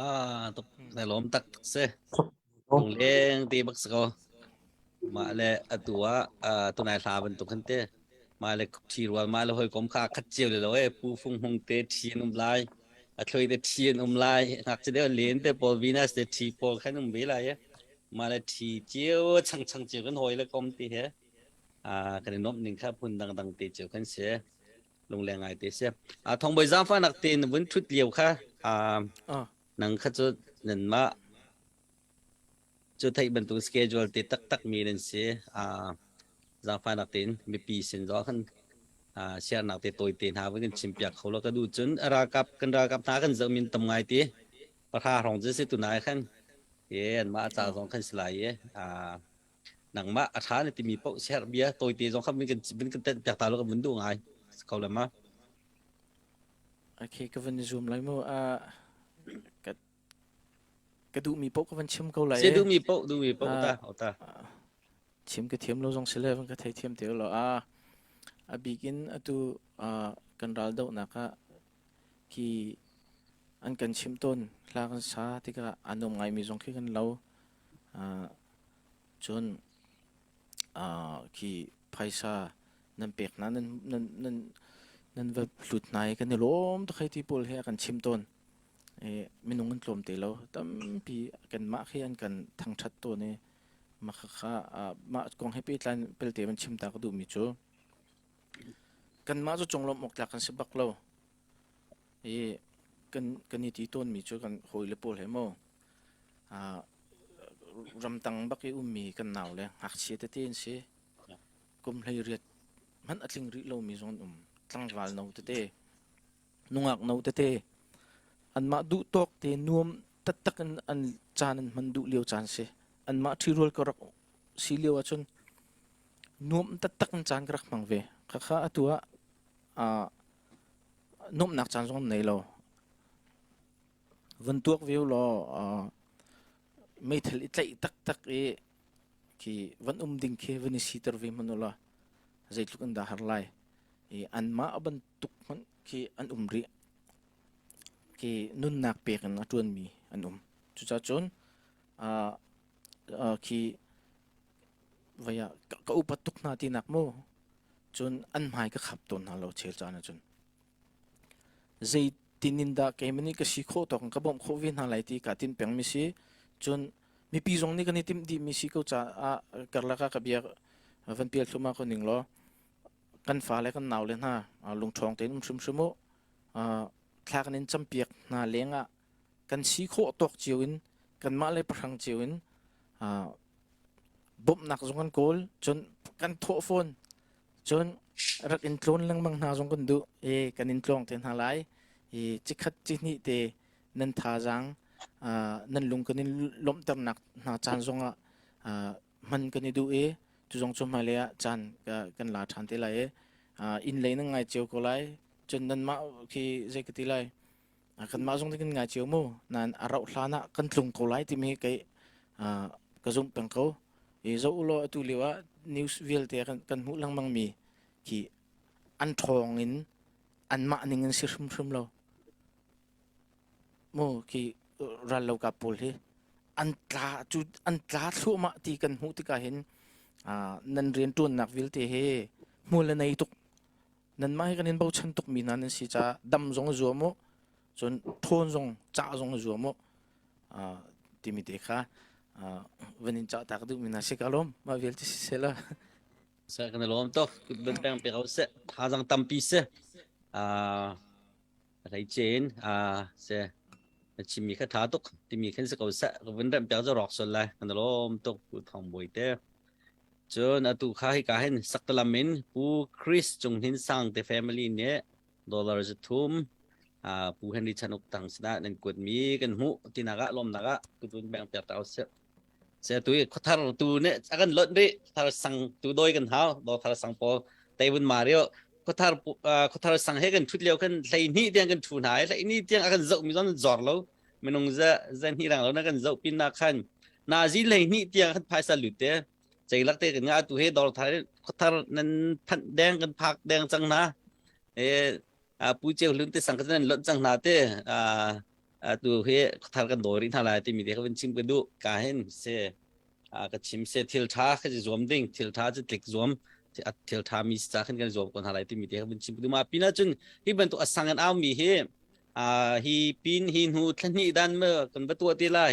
Ah, tuk na lawm tak se. Lungleng te bak ko. Mah le atu ah tunai hla bantuk khan te. Mah le thi rual mah le hawikom kha khat cio le lo e pu fung hung te thi an um lai. A thloi te thi an um lai. Ngak che deuh len te pawl Venus te thi pawl khan um ve lai e. Mah le thi cio chang chang cio kan hawi le kom ti he. Ah kan i nuamh ning kha phun dangdang te cio kan si. Lungleng ngai te si. A thongboi zaangfahnak tein vun ṭhut lio kha nang kha cu nanmah cu theih bantuk schedule te taktak mi nan si. Zaangfahnak tein mipi sin zong khan siarnak te tawi te hna vun kan chim piak kho lo ka duh cun ralkap kan ralkap hna kan zoh min tam ngai ti. Pahra hrawng cu si tunai khan e anmah ca zong khan si lai i nangmah a ṭha na timi paoh siaherh bia tawite zong kha kan kan kan tenh piak ta lo kan vun duh ngai ko le ma. Okay, ka van i zuam lai mu. Ka ka duhmi paoh ka van chim ko lai. Si duhmi paoh duhmi paoh ta ta. Chim ka thiam lo zong si le van ka thei thiam te lo. A a bik in atu kan ral dohnak ah khi an kan chimh tawn hla kan sa tikah aa nuam ngaimi zong khi kan lo. Cun khi phaisa nan pek hna nan nan nan nan va hlut hna i kan i lawm tuk hei ti pawl hi a kan chimh tawn. I minung an tlawm te lo. Tampi kanmah khi an kan thangṭhat tawn i mah khakha mah kong he pehtlai pelte van chim ta ka duhmi cu Kanmah cu conglawmh awk tlak kan si bak lo. I kan kan i ti tawnmi cu kan hawile pawl he maw uh, ramtang bak i ummi kan nau le ngakchia tete an si. Kum 18 hmanh a tling rih lomi zong an um. Tlangval no tete, nungak no tete, anmah duh tawk te nuam taktak in an caan an hman duh lio caan si. Anmah ṭhirual ka rak si lio ahcun Nuam taktak in caan ka rak hmang ve. Khakha atu ah uh, nuamhnak caan zong nei lo. Van tuak ve law uh, meithal i tlaih taktak i khi van um ding khi van i siter ve hmanh ulaw zeitluk in dah har lai. I anmah bantuk hmanh khi an um rih. Khi nunnak pek in a ṭuanmi an um. Cucaah cun uh, uh, khi Vai ah ka upat tuk hna tinak mu. Cun an hmai ka khap tawn hna lo chel caan ahcun. Zeitin in dah keimah nih ka si khawh tawk in ka bawmh khawh ve hna lai ti kaa tinh pengmi si. Cun mipi zong nih kan i timh dihmi si ko caah karlak ah ka bia van pial thluahmah ko ning law kan fale kan naule hna lungṭhawng tein um hrimhrim u. Thla kan in campiak hna lengah kan si khawh tawk cio in kanmah le pahrang cio in bawmhnak zong kan kawl cun kan thawh fawn cun rak in tlawn lengmang hna zong kan duh i kan in tlawng te hna lai i cikhat cihnih te nan thazaang nan lung kan in lawmhternak hna caan zongah hman kan i duh i cu zong cu hmailei ah caan kan la ṭhan te lai i inn lei nan ngai cio ko lai cun nanmah khi zei ka ti lai Kanmah zong nih kan ngai cio mu. Nain a rauh hlan ah kan tlung ko lai timi kei ka zumh peng ko. I zoh u law atu lio ah news vialte kan, kan hmuh lengmang mi khi an ṭhawng in anmah ning in si hrimhrim lo. Mu khi rallokap pawl hi an tla cu an tla thluahmah ti kan hmuh tikah hin nan rianṭuannak vialte hi hmual a nei tuk. Nanmah hi kan in bochan tukmi hna nan si caah dam zong i zuam u, cun ṭhawn zong cah zong i zuam u timi te kha van in cah ta ka duhmi hna si ka lawm. Mah vialte si seh la. Seh kan i lawm tuk. Kut peng pe ko seh. Thazang tampi si. Hlei cein se na chimmi kha tha tuk timi khin si ko seh. Ka vun remh piak cu rawk sual lai. Kan i lawm tuk Pu Thawng Bawi te. Cun atu kha hika hin Saktalam in Pu Chris Cung Hnin Sang te family nih dollar 300 Pu Henry Chan Uk Tang sinah nan kuatmi kan hmuh tinak ah lawmnak ah kutun beng piak ta usih. Se tu i khuathar tu nih a kan lonh rih khuathar sang tu doi kan hau dawthar sang pawl teivun mario khuathar khuathar sang he kan thut lio kan 12 tiang kan thu hna i 12 tiang a kan zoh mi zon zor lo minung za za hnih rang lo na kan zoh pin na khan nazi 12 tiang kan phaisa lut te ceilak te kan nga tu he dor thar khuathar nan phanh deng kan phak deng cang na e pu cheu hlun te sang kan nan lot cang na te a tu he khuathar kan doi rih hna lai timi te ka vun chim ka duh ka hin se ka chim se thil tha ka zuam ding thil tha cu tlik zuam thil tha mi ca khan kan zuam ko hna lai timi te ka vun chim ka duh ma pina cun hi bantuk asang an au mi hi hi pin hi hnu thla dan ma kan va tuah ti lai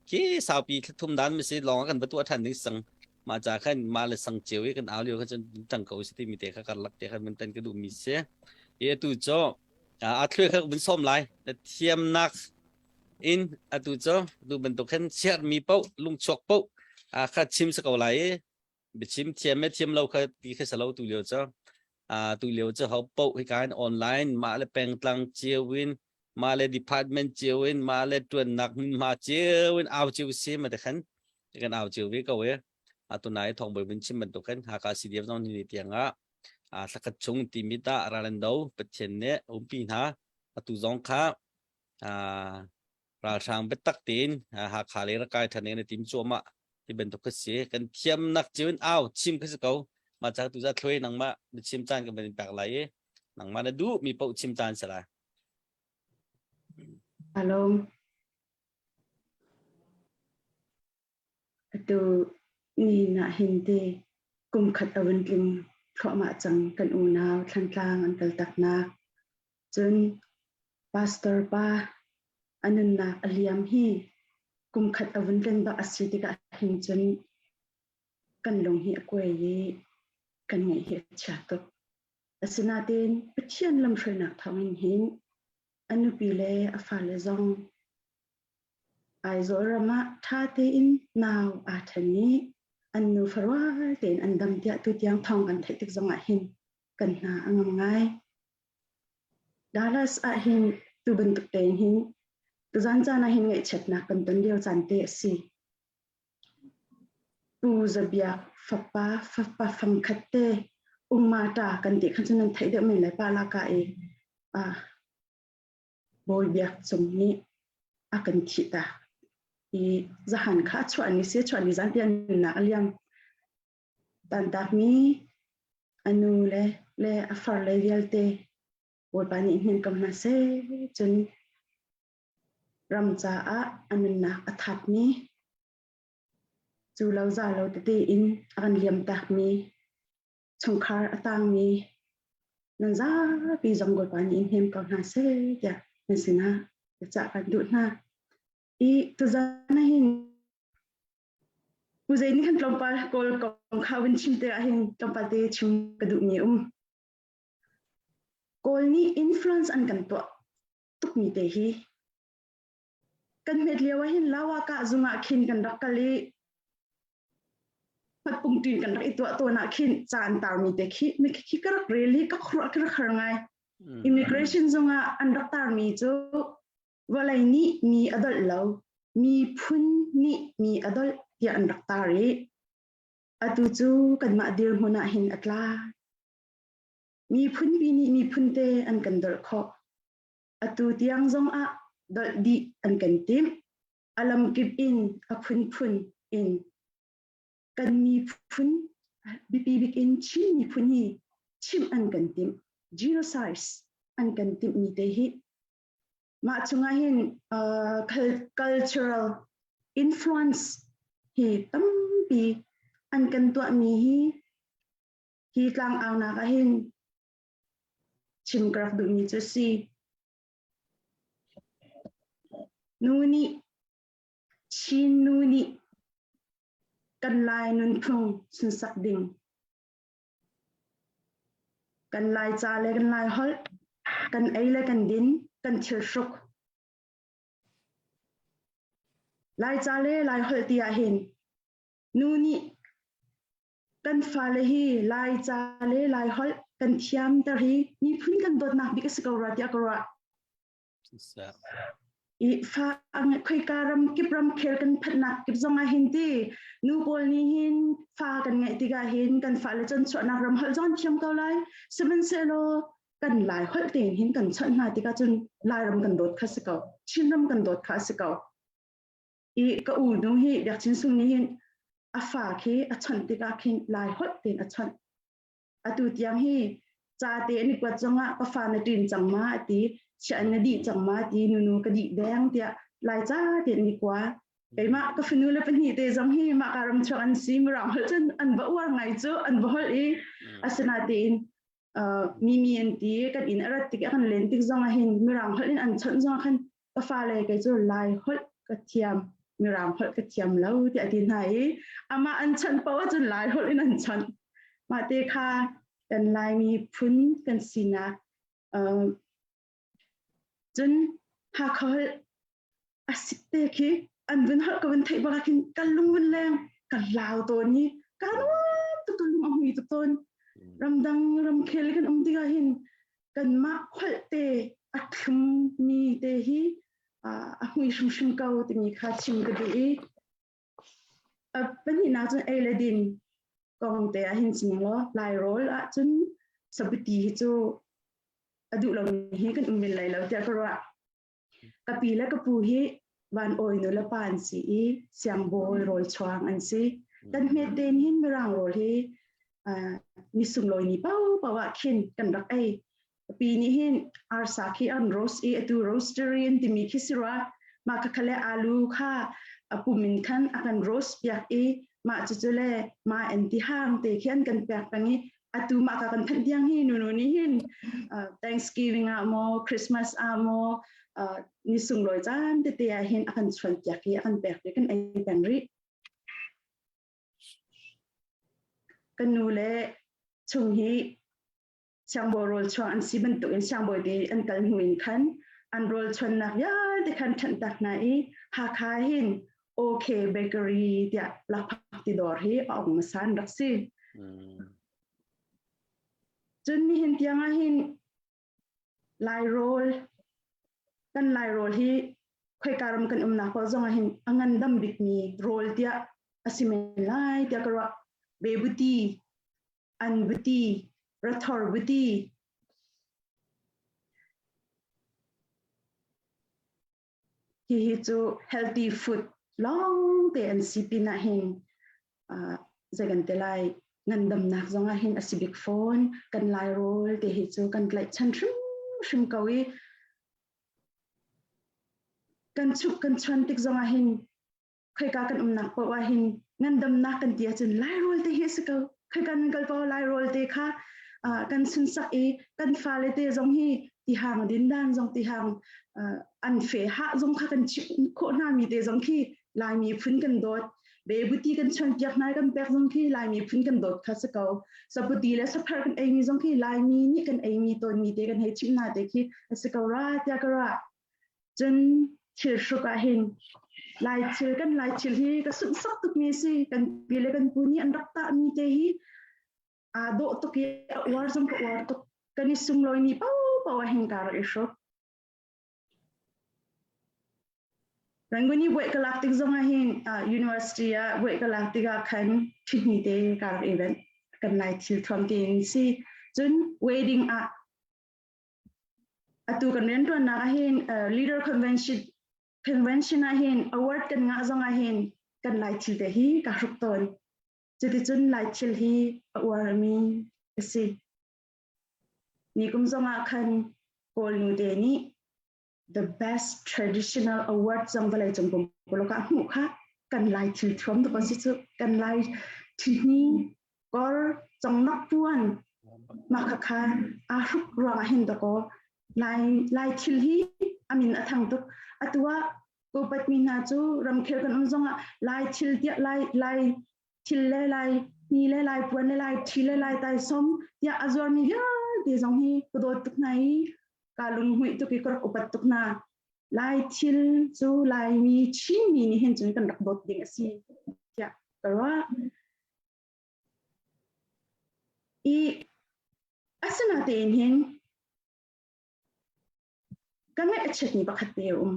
khi saupi thla thum dan ma si lawng kan va tuah than ding sang ma cha khan ma le sang cheu i kan au lio kha cun tang ko si ti mi te kha karlak te khan mun tan ka duh mi si i atu cho a thlue kha vun som lai na thiamnak in atu cho du bantuk khan chiar mi po lungchuak po a kha chim sa ko lai i biachim thiam me thiam lo kha ti kha salo tu lio cho a tu lio cho ho po hi kan online ma le pengtlang chiu in. Mah le department cio in mah le tuannak hmunhma cio in au cio si ma te khan kan au cio ve ko e. Atu nai thong boi vun chim bantuk khan Hakha CDF zong ni tiang ah thlakhat chung timi ta ral an do Pathian nih umpi hna atu zong kha ralhrang biatak tein Hakha le rak kai ṭhan in tim cuahmah ti bantuk kha si. Kan thiamnak cio in au chim kha si ko. Mah ca tu za thluai nangmah na chim caan kan van in pek lai i nangmah na duh mi paoh chim caan si lai. Alom. Atu ni na hin te kum khat a vun tling thluahmah cang kan unau Thlantlang an kal taknak. Cun pastor pa a nunnak a liam hi kum khat a vun tlin bak a si tikah hin cun kan lung hi a kuai i kan ngaih hi a chia tuk. Asinain Pathian lamhruainak thawngin hin a nupi le a fale zong Aizawl ram ah ṭha tein nau aa ṭhen i an nufa rual tein an dam tiah tutiang thawng kan theih tik zongah hin kan hna a ngam ngai. Dallas ah hin tu bantuk tein hin tuzan caan ah hin ngaihchiatnak kan ton lio caan te a si. Pu Za Biak fapa fapa fangkhat te umma ta kan ti khan cun nan theih deuh men lai pa laka i ah Bawi Biak Cung nih a kan thih ta. I zahan kha chuah ni se chuah ni zan te an nunnak a liam. Tantakmi a nu le le a far le vialte Bawipa nih hnem ko hna seh cun ram caah a nunnak a thapmi cu lo za lo tete in a kan liam takmi chungkhar a tangmi nan zapi zong Bawipa nih in hnem ko hna seh tiah nan sinah cah kan duh hna. I tuzan hin Pu Zei nih khan tlawmpal Kawl kong kha vun chim te ah hin tlawmpal te chim ka duhmi um. Kawl nih influence an kan tuah tukmi te hi kan hmet lio ah hin lawa ka zung ah khin kan rak kal i hmatpungṭin kan rak i tuah tawn ah khin ca an tarmi te khi mi khi ka rak rel hi ka khuruah ka rak har ngai. Immigration zung ah an rak tarmi cu vawlei nih mi a dolh lo, miphun nih mi a dolh tiah an rak tar i atu cu kanmah dirhmun ah hin a tla. Miphunpi nih miphun te an kan dolh khawh. Atu tiang zong ah dolh dih an kan timh. A lamkip in a phunphun in kan miphun biapi bik in Chin miphun hi chimh an kan timh. Genocide an kan timh mi te hi Mah chungah hin uh, cultural influence hi tampi an kan tuahmi hi hi tlangaunak ah hin chim ka rak duhmi cu si. Nu nih Chin nu nih kan Lai nunphung sunsak ding Kan Laica le kan Laiholh, kan ei le kan din, kan thilhruk. Laica le Laiholh ti ahhin nu nih kan fale hi Laica le Laiholh kan thiamter hi miphun kan dawtnak bik a si ko rua tiah ka ruah. I fa khoika ram kip ramkhel kan phanhnak kip zong ah hin ti nu pawl nih hin fa kan ngeih tikah hin kan fale cun chuahnak ram holh zong thiam ko lai sihmanhsehlaw kan lai holh tein hin kan chawnh hna tikah cun Lairam kan dawt kha si ko Chinram kan dawt kha si ko i ka u nu hi Biakchin Sung nih hin a fa khi a chawnh tikah khin Lai holh tein a chawnh Atu tiang hi ca te an i kuat zongah ka fa na ṭin cang ma a ti, chiah na dih cang ma ti, nunu ka dih deng tiah Laica te an i kua. Keimah ka fanu le pahnih te zong hi mah ka ram chuak an si mirang holh cun an va uar ngai cu an va holh i asinatein uh, mimi an ti kan inn a rat tik a kan len tik zong ah hin mirang holh in an chawnh zong ah khan ka fale kei cu Lai holh ka thiam Mirang holh ka thiam lo tiah a ti hna i amah an chanh paoh ahcun Lai holh in an chanh. Mah te kha kan Laimi phun kan sinak uh, cun Hakha holh a sik te khi an vun holh ka vun theih bak khin ka lung vun leng ka lau tawn i ka nuam tuk ka lung a hmui tuk tawn ramdang ramkhel kan um tikah hin kanmah holh te. a thlummi te hi a hmui hrimhrim ko timi kha chim ka duh i a pahnihnak cun ei le din kong te ah hin chim law Lai rawl ah cun sabuti hi cu a duh lomi hi kan um men lai lo tiah ka ruah. Ka pi le ka pu hi van awi nu le pa an si i siangbawi rawl chuang an si. Kan hmet tein hin mirang rawl hi uh, ni sunglawi ni paohpaoh ah khin kan rak ei. Ka pi nih hin arsa khi an roast i atu roastery an timi khi si rua. Mah kha le alu kha a pum in khan a kan roast piak i mah cucu le ma en ti hang te khi an kan pek peng i atu mah ka kan phanh tiang hi nunu nih hin Thanksgiving ah maw Christmas ah maw ni sunglawi caan tete ah hin a kan chuan piak i a kan pek i kan ei peng rih. Kan nu le chung hi siangbawi rawl chuang an si bantukin siangbawi te an kal hnu in khan an rawl chuannak vialte khan ṭhanh tak hna i Hakha hin OK Bakery tiah lakphak ti dawr hi a ong hmasa an rak si. Cun nihin tiang ah hin Lai rawl kan Lai rawl hi khoika ram kan umnak paoh zong ah hin a ngandam bikmi rawl tiah a si men lai tiah ka ruah. Bebuti, an buti, rathor buti, Hihi cu healthy food lawngte an si pinah hin uh, zei kan te lai ngandamnak zongah hin a si bik fawn kan lai rawl te hi cu kan tlaihchan hrimhrim ko i kan chuk kan chuan tik zongah hin khoika kan umnak paoh ah hin ngandamnak kan ti ahcun Lairawl te hi a si ko. Khoika nan kal paoh Lairawl te kha kan sunsak i kan fale te zong hi tihang dindan zong tihang an fe hah zong kha kan chimh khawh hna mi te zong khi Laimi phun kan dawt. Bebuti kan chuanpiak hna kan pek zong khi Laimi phun kan dawt kha si ko. Saputi le saphar kan eimi zong khi Laimi nih kan eimi tawnmi te kan hei chimh hna te khi a si ko ra tiah ka ruah. Cun thil hruk ah hin Lai thil kan Lai thil hi ka sunhsak tukmi a si. Kan pi le kan pu nih an rak tahmi te hi aa dawh tuk i a uar zong ka uar tuk. Kan i sunglawi ni paohpaoh ah hin kaa rak i hruk. Rangoon i buai ka lak tik zong ah hin uh, university ah buai ka lak tikah khan ṭhihni te kaa rak i venh. Kan Lai thil thuam tein si. Cun wedding ah Atu kan rianṭuannak ahhin leader convention convention ahhin award kan ngah zong ahhin kan Lai thil te hi ka hruk tawn. Cuticun Lai thil hi a uarmi a si. Nikum zong ah khan Kawl nu te nih the best traditional award zong vawleicung pumpuluk ah hmuh kha kan Lai thil thuam tu si cu kan Lai thihni kor congnak puan mah kha kha aa hruk ruangah hin dakaw Lai Lai thil hi amin a thang tuk atu ah kopat mi hna cu ramkhel kan um zongah Lai thil tiah Lai Lai thil le Lai ni le Lai puan le Lai thi le Lai taisom tiah a zuarmi vialte zong hi ka dawt tuk hna i ka lunghmuih tuk i ka rak upat tuk hna. Lai thil cu Laimi Chinmi nih hin cun kan rak dawt ding a si tiah ka ruah. I asinatein hin ka ngaih a chiatmi pakhat te a um.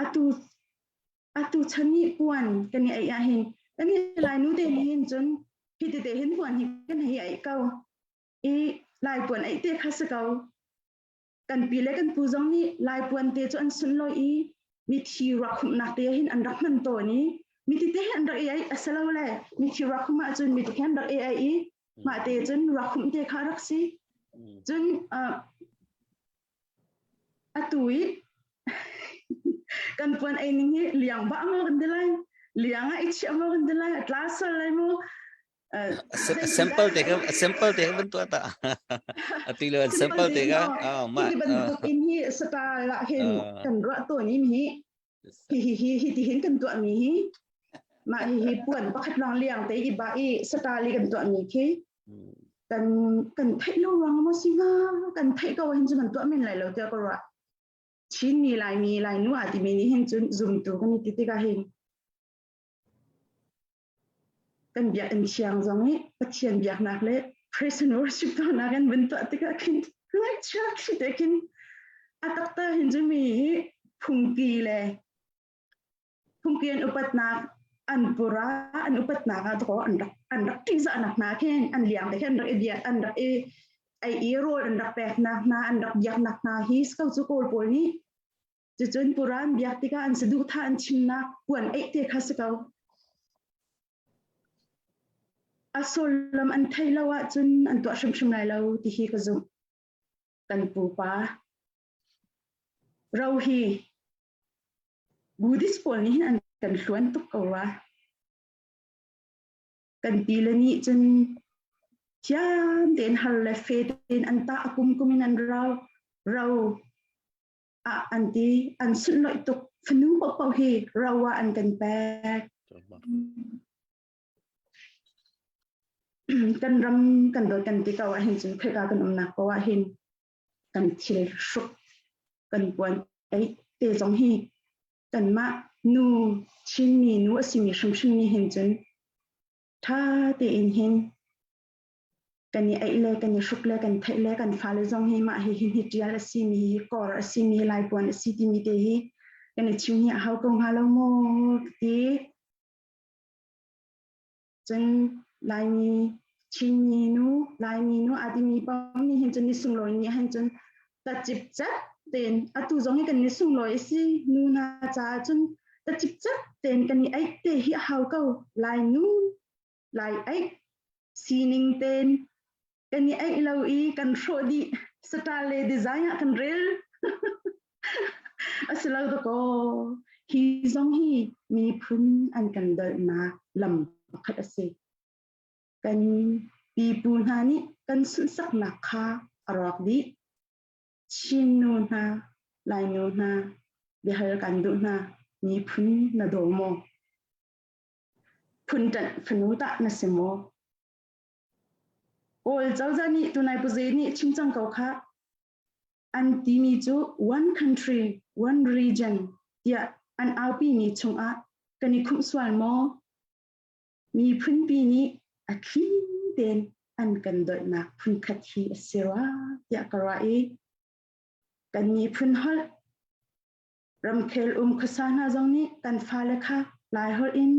Atu atu chan i puan kan i aih ah hin kan i Lai nu te nih hin cun hi tete hin puan hi kan hei aih ko. I Lai puan aih te kha si ko. Kan pi le kan pu zong nih Lai puan te cu an sunlawi i mithi ruakhumhnak te hin an rak hman tawn i mithi te an rak i ai a si lo le mithi ruakhumh ahcun mithi an rak i ai i mah te cun ruakhumh te kha rak si. Cun atu i kan puan ei ning hi liang bah maw kan ti lai liang ah i chiah maw kan ti lai a tla sual lai maw Simple te ka simple te ka ban tuah ta. Ati lo simple te ka. Oh ma. Hi bantuk in hi style ah hin kan ruah tawn in hi hi hi hi hi ti hin kan tuah mi hi mah hi hi puan pakhat lawng liang te i ba i style i kan tuah mi khi kan kan theih lo ruang maw si hnga kan theih ko hin cu kan tuah men lai lo tiah ka ruah Chinmi Laimi Lainu aa timi nih hin cun zumtu kan i ti tikah hin kan biakinn thiang zong nih Pathian biaknak le praise and worship tuahnak an vun tuah tikah khin ngaihchia khi te khin. A taktak hin cu mi hi phungki le phungki an upatnak an pura an upatnak ah thaw an rak an rak ṭihzahnak hna khin an liang te khin an rak i biak an rak i ei i rawl an rak peknak hna an rak biaknak hna hi ko cu kawl pawl nih cucun pura an biak tikah an saduhthah an chimnak puan eih te kha si ko. A sullam an theih lo ahcun an tuah hrimhrim lai lo ti hi ka zumh. Kan pupa ro hi Buddhist pawl nih hin an kan hluan tuk ko rua. Kan pi le nih cun thiam tein har le fe tein an tah a kum kum in an rau ro ah an ti an sunhlawih tuk fanu paohpaoh hi ro ah an kan pek. Kan ram kan dawt kan ti ko ahhin cun khoika kan umnak ko ahhin kan thil hruk kan puan ei te zong hi kanmah nu Chinmi nu a simi hrimhrim nih hin cun ṭha tein hin kan i eih le kan i hruk le kan theih le kan fale zong hi mah hi hin hi ṭial a simi hi kor a simi laipuan a si timi te hi kan i chim hi a hau ko hnga lo maw ti. Cun Laimi Chinmi nu Laimi nu aa timi paoh nih hin cun ni sunglawi ni ahhin cun tacipcep tein atu zong hi kan ni sunglawi a si nu hna caah cun tacipcep tein kan i eih te hi a hau ko Lai nu Lai eih sining tein kan i eih lo i kan hrawh dih style le design ah kan rel a si lo dakaw hi zong hi miphun an kan dolhnak lam pakhat a si kan pipu hna nih kan sunhsaknak kha a rawk dih Chin nu hna Lai nu hna biahal kan duh hna miphun na daw maw phun ṭanh fanu tah na si maw Kawl cozah nih tunai puze nih chim cang ko kha an timi cu one country one region tiah an aupi mi chungah kan i khumh sual maw? Miphunpi nih a thli tein an kan dolhnak phunkhat hi a si rua tiah ka ruah i kan miphun holh Ramkhel um khuasa hna zong nih kan fale kha Laiholh in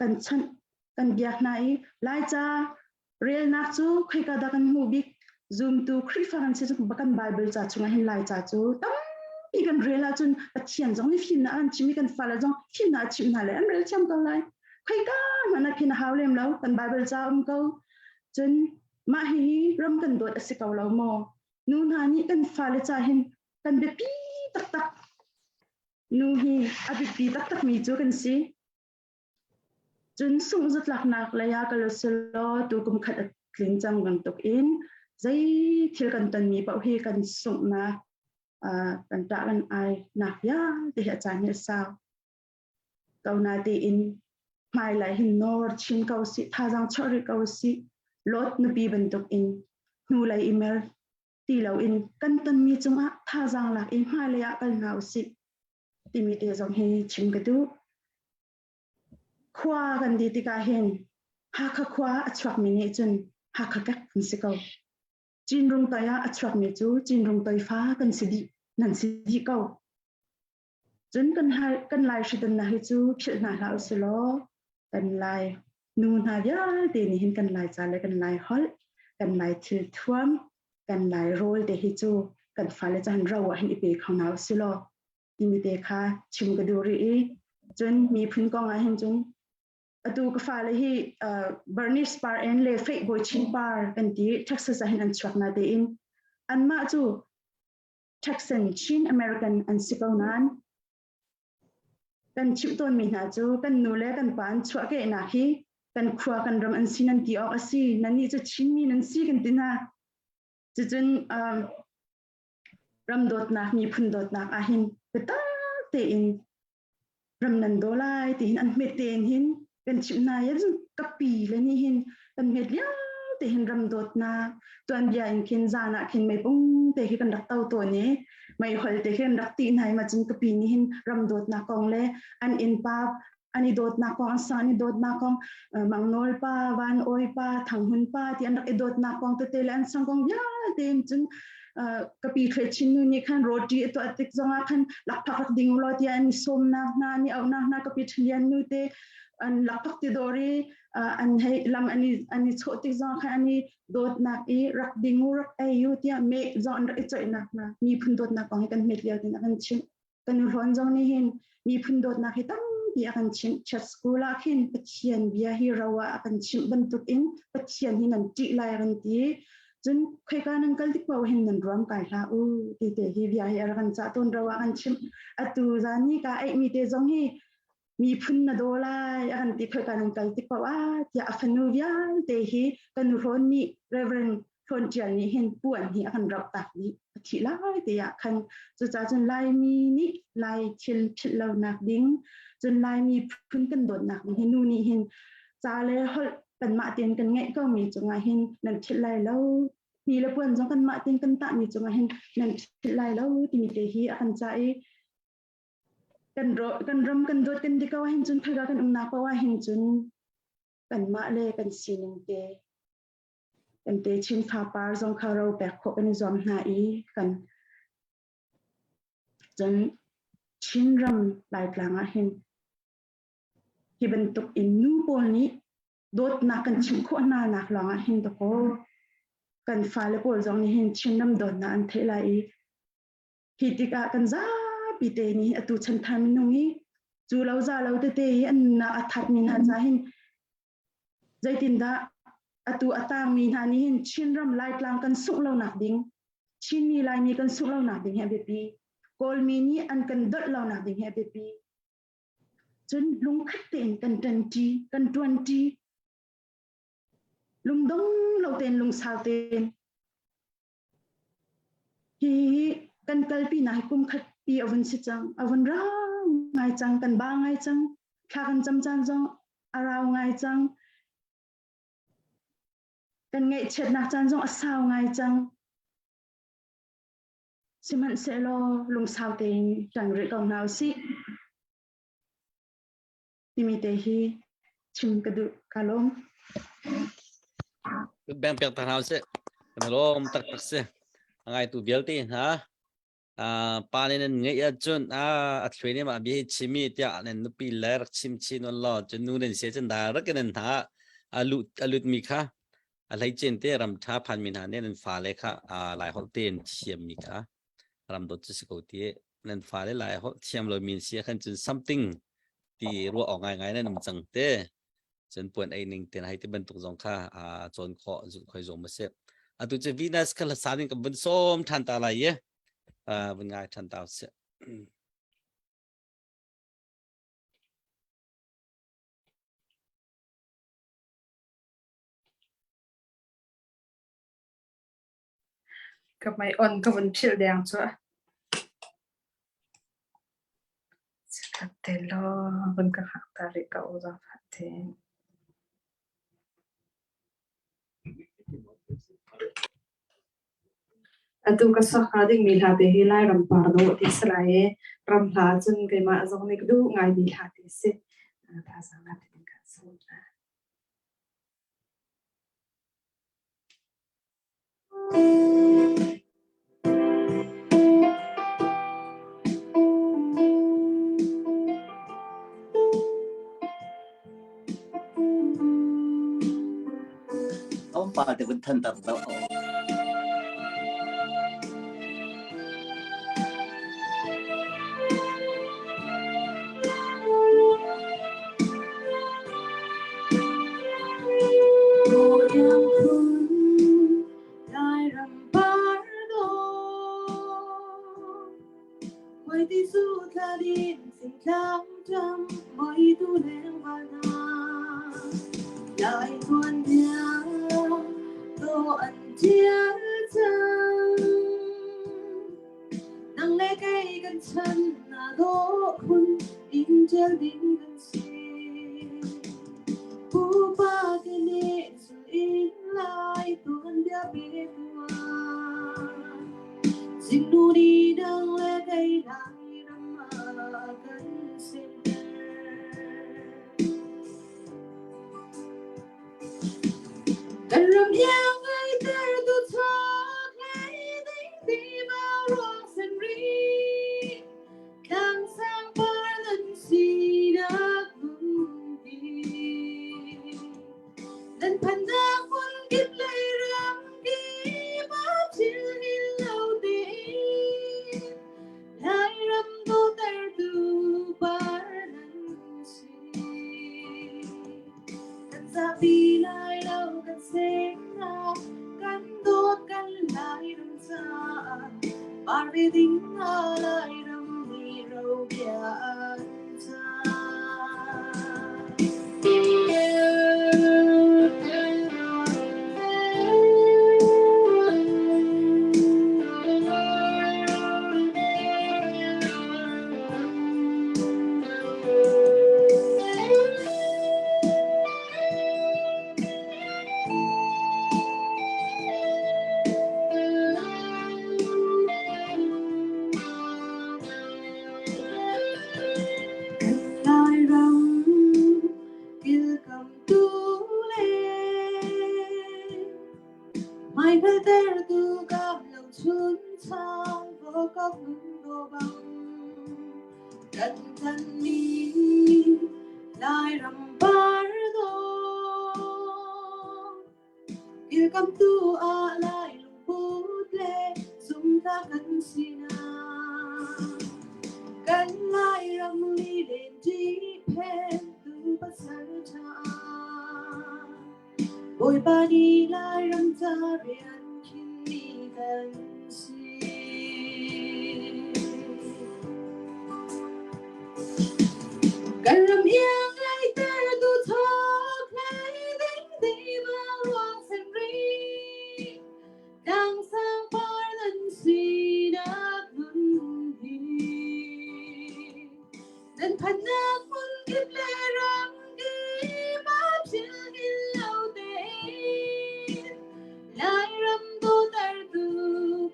kan chawnh kan biak hna i Laica relnak cu khoika dah kan hmuh bik zumtu Khrihfa kan si cu kan Bible ca chungah hin Laica cu tampi kan rel ahcun Pathian zong nih fimnak an chim i kan fale zong fimnak a chimh hna le an rel thiam ko lai. Khoika hmanh ah khin a hau lem lo kan Bible ca um ko. Cun mah hihi ram kan dawt a si ko lo maw? Nu hna nih kan fale ca hin kan biapi taktak nu hi a biapi taktak mi cu kan si cun sungh zatlaknak lei ah kal selaw tu kum khat a tling cang bantuk in zei thil kan tonmi paoh hi kan sunghnak kan ṭah kan ai nak vialte hi a caan hi a sau ko na tiin hmailei hin nawr chin ko sih thazaang chuah rih ko sih lot nupi bantuk in hnulei i mer ti loin kan tonmi cungah thazaang lak i hmailei ah kal hna usih timi te zong hi chim ka duh. Khua kan ti tikah hin Hakha khua a chuakmi nih cun Hakha kek kan si ko. Cinrung toi ah a chuakmi cu Cinrung toi fa kan si dih, nan si dih ko. Cun kan, kan Lai hridannak hi cu philh hna hlah usih law kan Lai nu hna vialte nih hin kan Lai ca le kan Lai holh, kan Lai thil thuam, kan Lai rawl te hi cu kan fale caan ro ah hin i pe kho hna usih law timi te kha chim ka duh rih i cun miphun kong ah hin cun atu ka fale hi uh, Bernice Par en le Faith Bawi Chin Par kan ti Texas ah hin an chuak na tein anmah cu Texan Chin American an si ko nain kan chimh tawnmi hna cu kan nu le kan pa an chuahkehnak hi kan khua kan ram an si nan ti awk a si nannih cu Chinmi nan si kan ti hna cucun um, ram dawtnak miphun dawtnak ahhin biatak tein ram nan daw lai tihin an hmet tein hin kan chimh hna i ka pi le nih hin kan hmet lio te hin ram dawtnak tuanbia in khin zan ah khin meipung te khi kan rak to tawn i meihol te khi kan rak ti hna i ma cun ka pi nih hin ram dawtnak kong le an innpa an i dawtnak kong an sang an i dawtnak kong mangnawl pa van awi pa thanghun pa ti an rak i dawtnak kong tete le an sang kong vialte in cun. Ka pi Thwe Chin nu nih khan roti a tuah tik zongah khan lakphak rak ding ulaw tiah an i sawmnak hna an i auhnak hna ka pi Thalian nu te an lakphak ti dawr i an hei lam an i an i chawh tik zongah khan an i dawtnak i rak ding u rak ei u tiah meh zong an rak i coihnak hna miphun dawtnak kong hi kan hmet lio tin a kan chimh. Kan u Hlawn zong nih hin miphun dawtnak hi tampi a kan chimh. Church school ah khin Pathian bia hi ro ah a kan chimh bantuk in Pathian hi nan ṭih lai a kan ti. Cun khoika nan kal tik paoh hin nan ruam kai hlah u ti te hi bia hi a rak kan cah tawn ro ah kan chimh. Atu zan ni ka eihmi te zong hi miphun na daw lai a kan ti khoika nan kal tik paoh ah tiah a fanu vialte hi kan nu Hlawn nih Reverend Hlawn Ṭial nih hin puan hi a kan rauh tak dih a thih lai te ah khan cucaah cun Laimi nih Lai thil philh lonak ding cun Laimi phun kan dawtnak ding hi nu nih hin ca le holh kanmah tein kan ngeih ko mi cungah hin nan philh lai lo ni le puan zong kanmah tein kan tahmi cungah hin nan philh lai lo timi te hi a kan cah i kan ro kan ram kan dawt kan di ko ahhin cun khoika kan umnak paoh ahhin cun kanmah le kan sining te kan te chin fapar zong kha ro pek khawh kan i zuam hna i kan cun Chinram Laitlang ah hin hi bantuk in nu pawl nih dawtnak kan chimh khawh hna nak lawng ah hin dakaw kan fale pawl zong nih hin Chinram dawtnak an theih lai i Hi tikah kan zapi te nih atu chanthar minung hi cu lo za lo tete hi an nunnak a thatmi hna ca hin zeitindah atu a tangmi hna nih hin Chinram Laitlang kan sungh lonak ding Chinmi Laimi kan sungh lonak ding hi a biapi. Kawlmi nih an kan dolh lonak ding hi a biapi. Cun lungkhat tein kan ṭanṭi, kan ṭuanṭi. Lungdong lo tein lungsau tein Hihi kan kalpinak hi kum khat pi a vun si cang. A vun rau ngai cang, kan ba ngai cang. Thla kan cam caan zong a rau ngai cang. Kan ngaihchiatnak caan zong a sau ngai cang. Sihmanhsehlaw lungsau tein ṭang rih ko hna usih. Timi te hi chim ka duh ka lawm. Bang pek ta hna usih. Kan lawm taktak si. A ngaitu vialte hna pa nih nan ngeih ahcun a thluai nih mah bia hi chimi tiah nan nupi le rak chim chin on law cun nu nan si cun direct in nan hna a lut a lutmi kha a hleicin te ram ṭha phanmi hna nih nan fale kha lai holh tein thiammi kha ram dawt cu si ko ti nan fale lai holh thiam lo min si khan cun something ti ruah awk ngai ngai nan um cang te cun puan ei ning ten hai ti bantuk zong kha a cawn khawh zulh khoi zong ma si atu cu Venus kha hlasa ding kan vun sawm than ta lai ye vun ngai than ta si. Ka mei on ka vun philh deng cu. Chikkhat te law vun ka hngak ta rih ko zaangfah tein. Atu ka sak hnga dingmi hla te hi Lairam par dawh ti si lai i ram hla cun keimah zong nih ka duh ngaimi hla ti si. Thazaang la tein kan sung hna. Tlawmpal te vun thanter deuh. Nang le kei kan chan na dawh khun in ṭial ding kan si. Pupa ke nih sul in lai tuan bia pe tuah. Zingnu ni nang le kei lai ram ah kan semter. Kan ram iang ai ter tu chak lei ding ti. daw bang kan tan mi Lairam par dawh Kilkamtu ah Lai lungput le zumtla kan sinak Kan Lairam lilen ṭihphen tu pasal ṭha Bawipa nih Lairam ca rian khinmi kan si. Kan ram iang leiter tu thawk hlei ding ti ma ruang sen ri. Tlang sang par nan sinak nun hi. Nan phannak hmun kip le ram kip ah thil hil lo tein Lairam dawtertu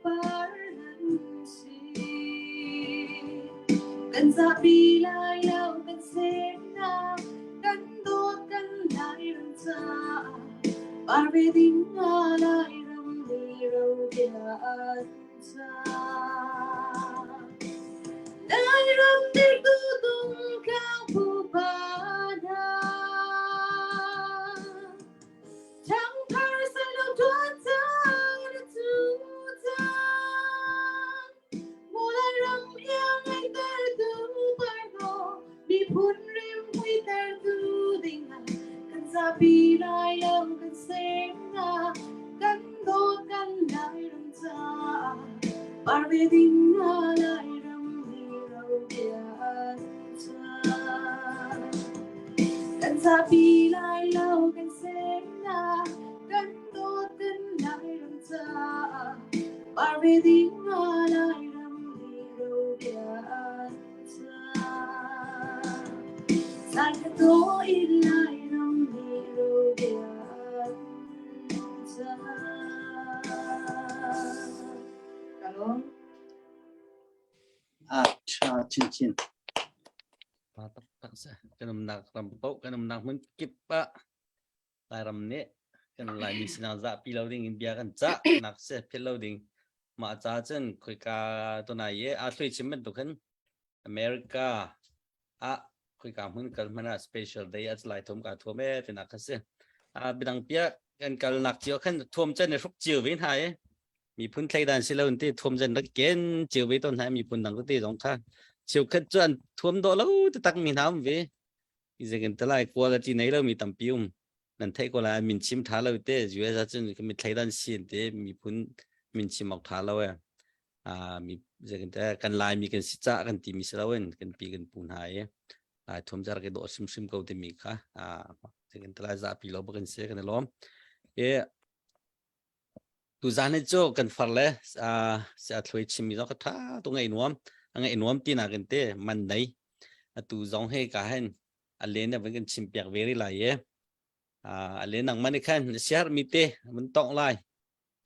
par nan si. Kan zapi lai lo kan semnak kan dawt kan Lairam caah par ve ding ah Lairam le ro bia an Lairam dirtu tungtlang pupa hna Ṭhangthar salo tuan caan a cu caan Lairam iang ngaihtertu parno miphun rim huitertu dingah kan zapi lai lo kan semnak kan dawt kan Lairam caah par ve ding ah Lairam hi ro bia an chan. Kan zapi lai lo kan semnak kan dawt kan Lairam caah par ve ding ah Lairam hi ro bia an chan. Zai kha to in Lairam hi ro bia an A ṭha chinchin. Pa taktak si. Kan umnak ram paoh, kan umnak hmun kip ah Lairam nih kan Laimi sinah zahpi lo ding in bia kan cah nak si philh lo ding. Mah ca cun khoika tunai i aa thlui chim bantuk hin America ah khoika hmun kal hmanh ah special day a lai thum ka thuam e tinak kha si. A bidang pia kan kalnak cio khan thuam chan i hruk cio ve hna i miphun thleidan si lo ti thuam chan rak ken cio ve ton hna miphun dang te zong kha cheukhat cu an thuam dawh lo te tak mi hna um ve izegin talai quality nei lo mi tampi um nan theih ko lai min chim tha lo te US ahcun mi thleidan sin te miphun min chim awk tha lo e a mi zekin te kan lai mi kan si ca kan ti mi si lo in kan pi kan pu hna i lai thum jar ke do sim sim ko ti mi kha a zekin te lai za pi lo ba kan se kan lom e tu zan hi cu kan far le a se a thloi chim mi zong ka tha tu ngai nuam a ngai nuam ti na kan te man nei atu zong he ka hen a len na van kan chim piak ve ri lai e a len nang man khan siar mi te mun tong lai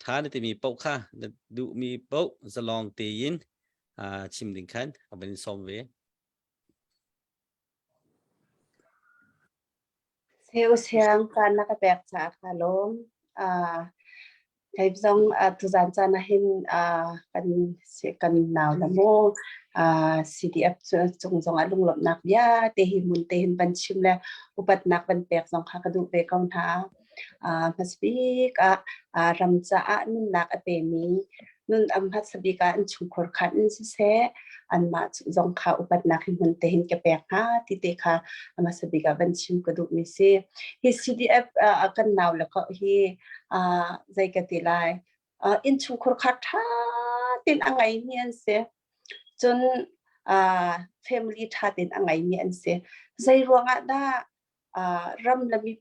tha na timi paoh kha na duhmi paoh zalong tein chim ding khan a van in sawm ve. Seu siang caan na ka pek caah ka lawm. Kei zong tuzaan caan ah hin kan kan nau le mu CDF cung zong ah lunglawmhnak bia te hi mun te hin van chim le upatnak van pek zong kha ka duh ve ko hna. Hmasabik ah ram caah nunnak a pemi nun am hmasabik ah innchungkhar khan in siseh anmah zong kha upatnak hi hmun te hin ka pek hna ti te kha hmasabik ah van chim ka duhmi si. Hi CDF kan nau le ko hi zei ka ti lai innchungkhar kha ṭha tein a ngeimi an si. Cun family ṭha tein a ngeimi an si. Zei ruangah dah ram le mi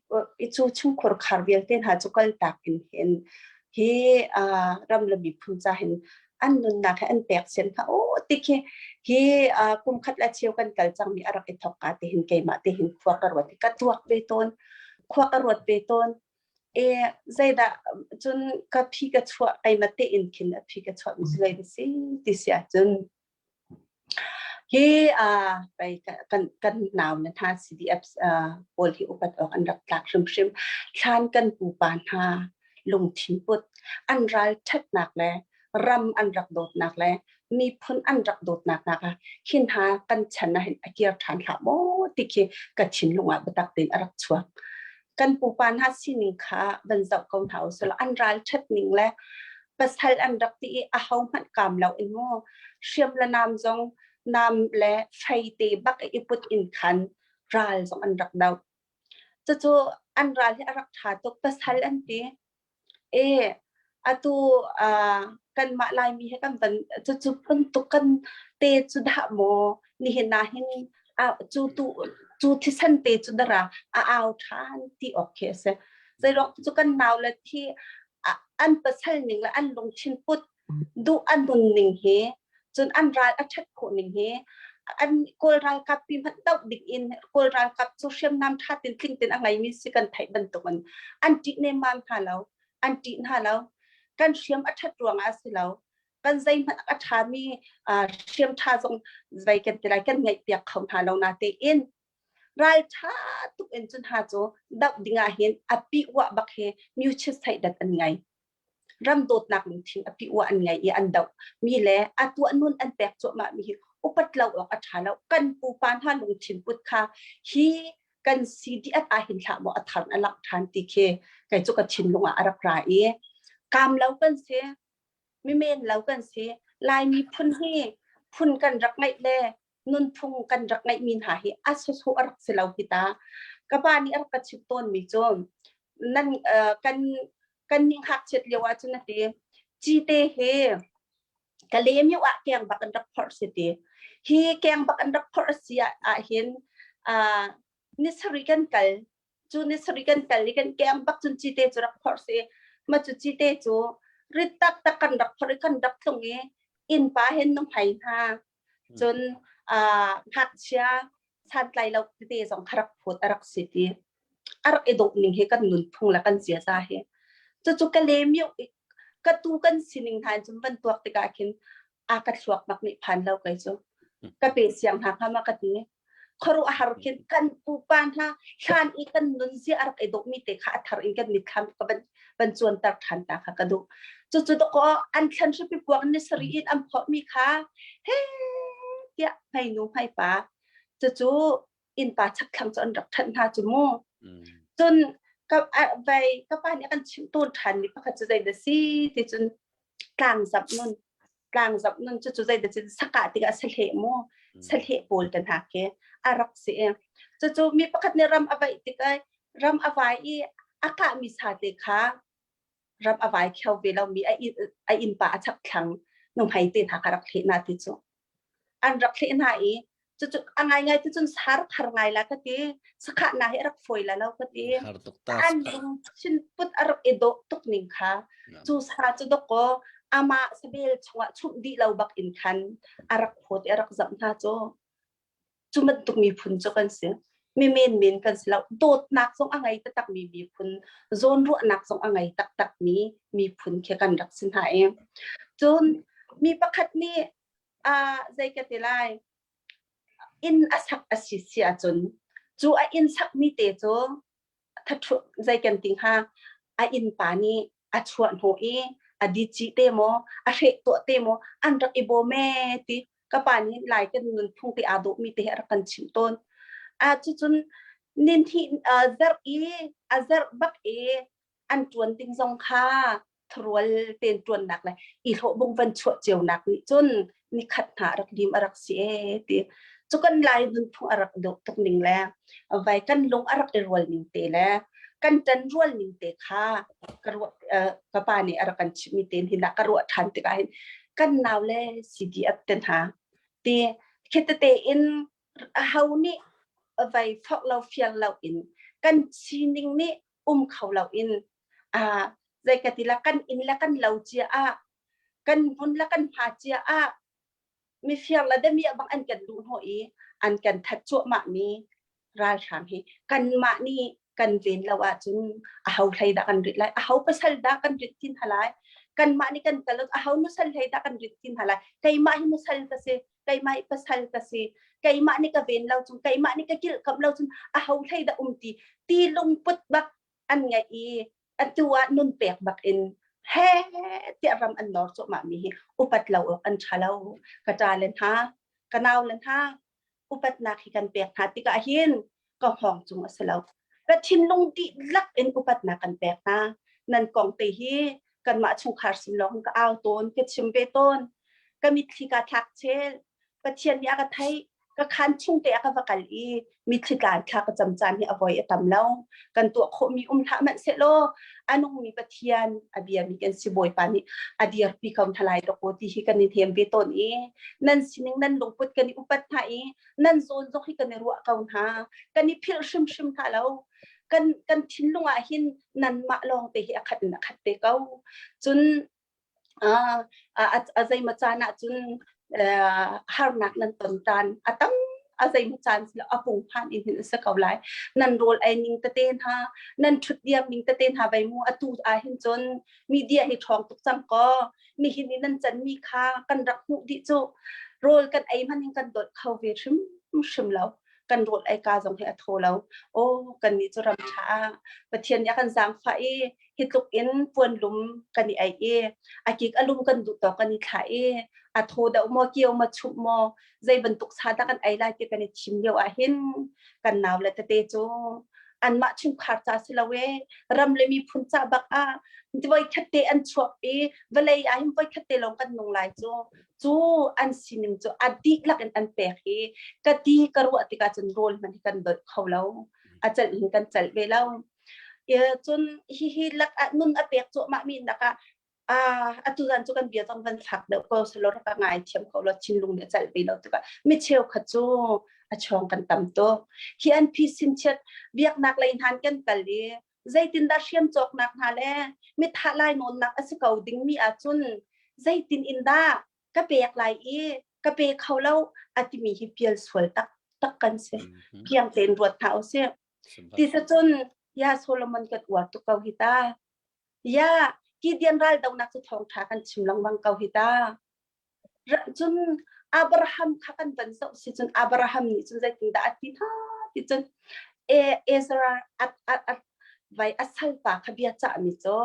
cu chungkhur khar vialte hna cu kaltak in hin hi ram le miphun ca hin an nunnak he an pek sian kha o ti khi hi kum khat le cheu kan kal cangmi a rak i thok ka te hin keimah te hin khua ka ruat ka tuak ve tawn khua ka ruat ve tawn e zeidah cun ka phi ka chuah keimah te in khin a phi ka chuah mi si si ti si ahcun Hi pei kan nau na hna CDF pawl hi upat awk an rak tlak hrimhrim. Thlan kan pupa hna lungthin put, an ralṭhatnak le ram an rak dawtnak le Miphun an rak dawtnak hna kha hin hna kan chan ah hin a kir ṭhan hlah maw ti khi ka thinlung ah biatak tein a rak chuak. Kan pupa hna sining kha van zoh ko hna usih an ral ṭhat ning le pasal an rak ti i aho hmanh kaam lo in maw hriam le nam zong nam le fei te bak i put in khan ral zong an rak doh. Cucu an ral hi a rak ṭha tuk pasal an ti. E atu kanmah Laimi he kan van cucu bantuk kan te cu dah maw nihin ah hin cu tu cu thisen te cu dara a au ṭhan ti awk khi a si. Zeiruang cu kan nau le thi an pasal ning le an lungthin put duh an nun ning hi cun an ral a ṭhat khawh ning hi an Kawl ralkap pi hmanh doh ding in Kawl ralkap cu hriamnam ṭha tin tling tin a ngeimi si kan theih bantukin an ṭih nemmam hna lo an ṭih hna lo kan hriam a ṭhat ruangah a si lo kan zeihmanh a ṭhami hriam ṭha zong zei kan ti lai kan ngeih piak kho hna lo na tein ral ṭha tuk in cun ha cu doh dingah hin a pi uah bak hi myuchis theih dat an ngei ram dawtnak lungthin a pi-uah an ngei i an doh mi le a tuah nun an pek cuahmah mi hi upat lo awk a ṭha lo. Kan pupa hna lungthin put kha hi kan CDF ah hin hlah maw a thar a langh ṭhan ti khi kei cu ka thinlung ah a rak ra i kaam lo kan si, mimen lo kan si, Laimi phun hi phun kan rak ngeih le nunphung kan rak ngeihmi hna hi a sawsawh a rak si lo hi ta. Ka pa nih a rak ka chimh tawnmi cu nan kan kan ning ngakchiat lio ah cun a ti cite hi ka lem ah keng bak an rak phorh si ti. Hi keng bak an rak phorh si ah hin ni sarih kan kal cu ni sarih kan kal i kan keng bak cun cite cu rak phorh si ma cu cite cu rit taktak kan rak phorh i kan rak tlung i innpa hen nuhmei hna Cun ngakchia santlai lo tete zong kha rak phut a rak si ti. A rak i dawh ning hi kan nunphung le kan ziaza hi. Cucu ka lem ka tu kan sining hna in cun van tuak tikah khin a ka thluak bak nih phan lo kei cu. Ka pe siang hna hnga ma ka ti. Khuaruahhar khin kan pupa hna hlan i kan nunzia a rak i dawhmi te kha a thar in kan mitthlam ka van van cuanter ṭhan ta kha ka duh. Cucu dawkaw an thlan hripi puak ni sarih in an phorhmi kha he tiah hmeinu hmeipa cucu innpa chakthlang cu an rak ṭhanh hna cu mu. Cun ka vai ka pa nih a kan chimh tawn ṭhanmi pakhat cu zei dah si ti cun tlangzamh nun tlangzamh nun cu cu zeidah cun sakah tikah sahleh mu sahleh pawl te hna khi a rak si i cucu mi pakhat nih ram a vaih tikah ram a vai i a kahmi sa te kha ram a vai kheo ve lomi a innpa a chakthlang nuhmei te hna kha rak thleh na ti cu an rak thleh hna i cucu a ngaingai ti cun sar thar ngai la ka ti sakhah na hi a rak fawi la lo ka ti an lungthin put a rak i dawh tuk ning kha cu sa cu dawkaw amah sabel chungah chumh dih lo bak in khan a rak phawt i a rak zamh hna cu cu bantuk miphun cu kan si mi men men kan si lo dawtnak zong a ngei taktak mi miphun zawnruahnak zong a ngei taktak mi miphun khi kan rak si hna i cun mi pakhat nih a zei ka ti lai inn a sak a si si ahcun cu a inn sakmi te cu thathu zei kan ti hnga a innpa nih a chuah hnawh i a dici te maw a hreh tuah te maw an rak i bawm ee ti ka pa nih lai kan nunphung te aa dawhmi te hi a rak kan chimh tawn a cucun nin hi zarh i a zarh bak i an ṭuan ding zong kha tharual tein ṭuannak le i hlawhbung van chuah cionak nih cun nikhat hna a rak lim a rak si ee ti cu kan lai nunphung a rak dawh tuk ning le vai kan lung a rak i rual ning te le kan ṭan rual ning te kha ka ruah ka pa nih a rak kan chimhmi te hin ka ruah ṭhan tikah hin kan nau le CDF te hna ti khitete in aho nih vai forh lo fial lo in kan sining nih um kho lo in ah zei ka ti la kan inn le kan lo cia ah kan hmun le kan hma cia ah mifir le damiah bang an kan luh hnawh i an kan that cuahmah mi ralhrang hi kanmah nih kan ven lo ahcun aho hlei dah kan rit lai aho pasal dah kan rit tin hna lai kanmah nih kan kal aho nusal hlei dah kan rit tin hna lai keimah hi nusal ka si keimah hi pasal ka si keimah nih ka ven lo cun keimah nih ka kilhkamh lo cun aho hlei dah um ti ti lungput bak an ngeih i atu ah nun pek bak in. He tiah ram an nor cuahmah mi hi upat lo awk an ṭha lo. Ka ṭa le hna, ka nau le hna, upatnak hi kan pek hna tikah hin ka hngawng cung a si lo. Ka thinlung dihlak in upatnak kan pek hna. Nan kong te hi kanmah chungkhar sin lawng ka au tawn, ka chim ve tawn. Ka mitthli ka thlak chel. Pathian nih a ka theih. Ka khan chung te a ka va kal i mitthli tlan thla ka cam caan hi a voi a tam lo. Kan tuah khawhmi um hlah hmanh sehlaw a nungmi Pathian a biami kan si Bawipa nih a dirpi ko hna lai dawk ti hi kan i hnem ve tawn i nan sining nan lungput kan i upat hna i nan zawn zong hi kan i ruah ko hna kan i philh hrimhrim hna lo kan kan thinlung ah hin nanmah lawng te hi a khat in a khat te ko cun a zeimaw caan ah cun harnak nan ton caan a tam a zeimaw caan a pungphan in hin a si ko lai nan rawl ei ning tete hna nan ṭhut diam ning tete hna vei mu atu ah hin cun media hi ṭhawng tuk cang kaw nihin i nan canmi kha kan rak hmuh dih cu rawl kan ei hmanh hin kan dawt kho ve hrim hrim lo kan rawl ei ka zong hi a thaw lo aw kan nih cu ram ṭha ah Pathian nih a kan zaangfah i hi tluk in puanlum kan i aih i a kik a lum kan duh tawk kan i thlah i a thaw deuh maw kio maw chumh maw zei bantuk sa dah kan ei lai ti kan i thim lio ah hin kan nau le tete cu anmah chungkhar ca si lo e ram le miphun ca bak ah voi khat te an chuak i vawlei ah hin voi khat te lawng kan nung lai cu cu an sining cu a dihlak in an pek i ka ti ka ruah tikah cun rawl hmanh hi kan dolh kho lo a celh hin kan celh ve lo Cun hihi lakah nun a pek cuahmah mi lakah atu zan cu kan bia zong van fak deuh ko selaw rak ka ngai thiam ko law thinlung nih a celh ve lo tikah mi cheukhat cu a chawng kan tam tuk. Hi an phisin chiat biaknak lei hnan kan kal i zeitindah hriam cawknak hna le mithah lai nawnnak a si ko dingmi ahcun zeitin in dah ka pek lai i ka pe kho lo a timi hi pial sual tak tak kan si. Kiang tein ruat hna usih. Ti cun ya Solomon kan uar tuk ko hi ta. Ya Gideon ral donak cu thawngṭha kan chim lengmang ko hi ta. Cun Abraham kha kan van zoh si cun Abraham nih cun zeitindah a ti hna ti cun e Ezra at at at vai a salpa kha bia cahmi cu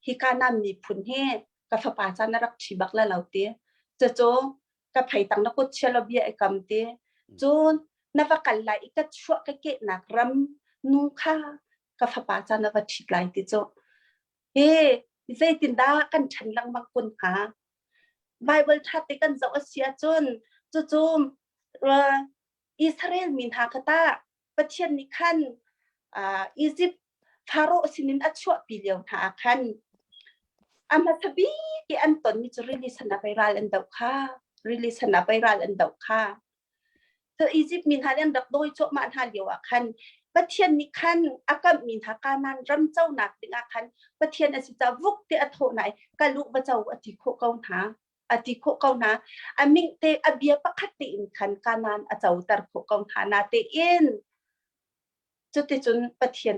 hi Kanaan miphun hi ka fapa ca na rak ṭhi bak la lo ti. Cucu ka phei tang na kut chia lo bia i kam ti cun na va kal lai i ka chuah ka kehnak ram nu kha ka fapa ca na va ṭhit lai ti cu hi zeitindah kan ṭhen lengmang kun hnga Bible ṭha te kan zoh a si ahcun cucu Israel mi hna kha tah Pathian nih khan Egypt Pharaoh sinin a chuahpi lio hna ah khan a hmasa bik i an tonmi cu rili san ah pei ral an doh kha rili san ah pei ral an doh kha so Egypt mi hna nih an rak dawi cuahmah hna lio ah khan Pathian nih khan a kamhmi hna Kanaan ram conak ding ah khan Pathian a si ca vuk te a thawh hna i kal u va co a ti khawh ko hna a ti khawh ko hna a ming te a bia pakhat tein khan Kanaan a coter khawh ko hna na tein cuticun Pathian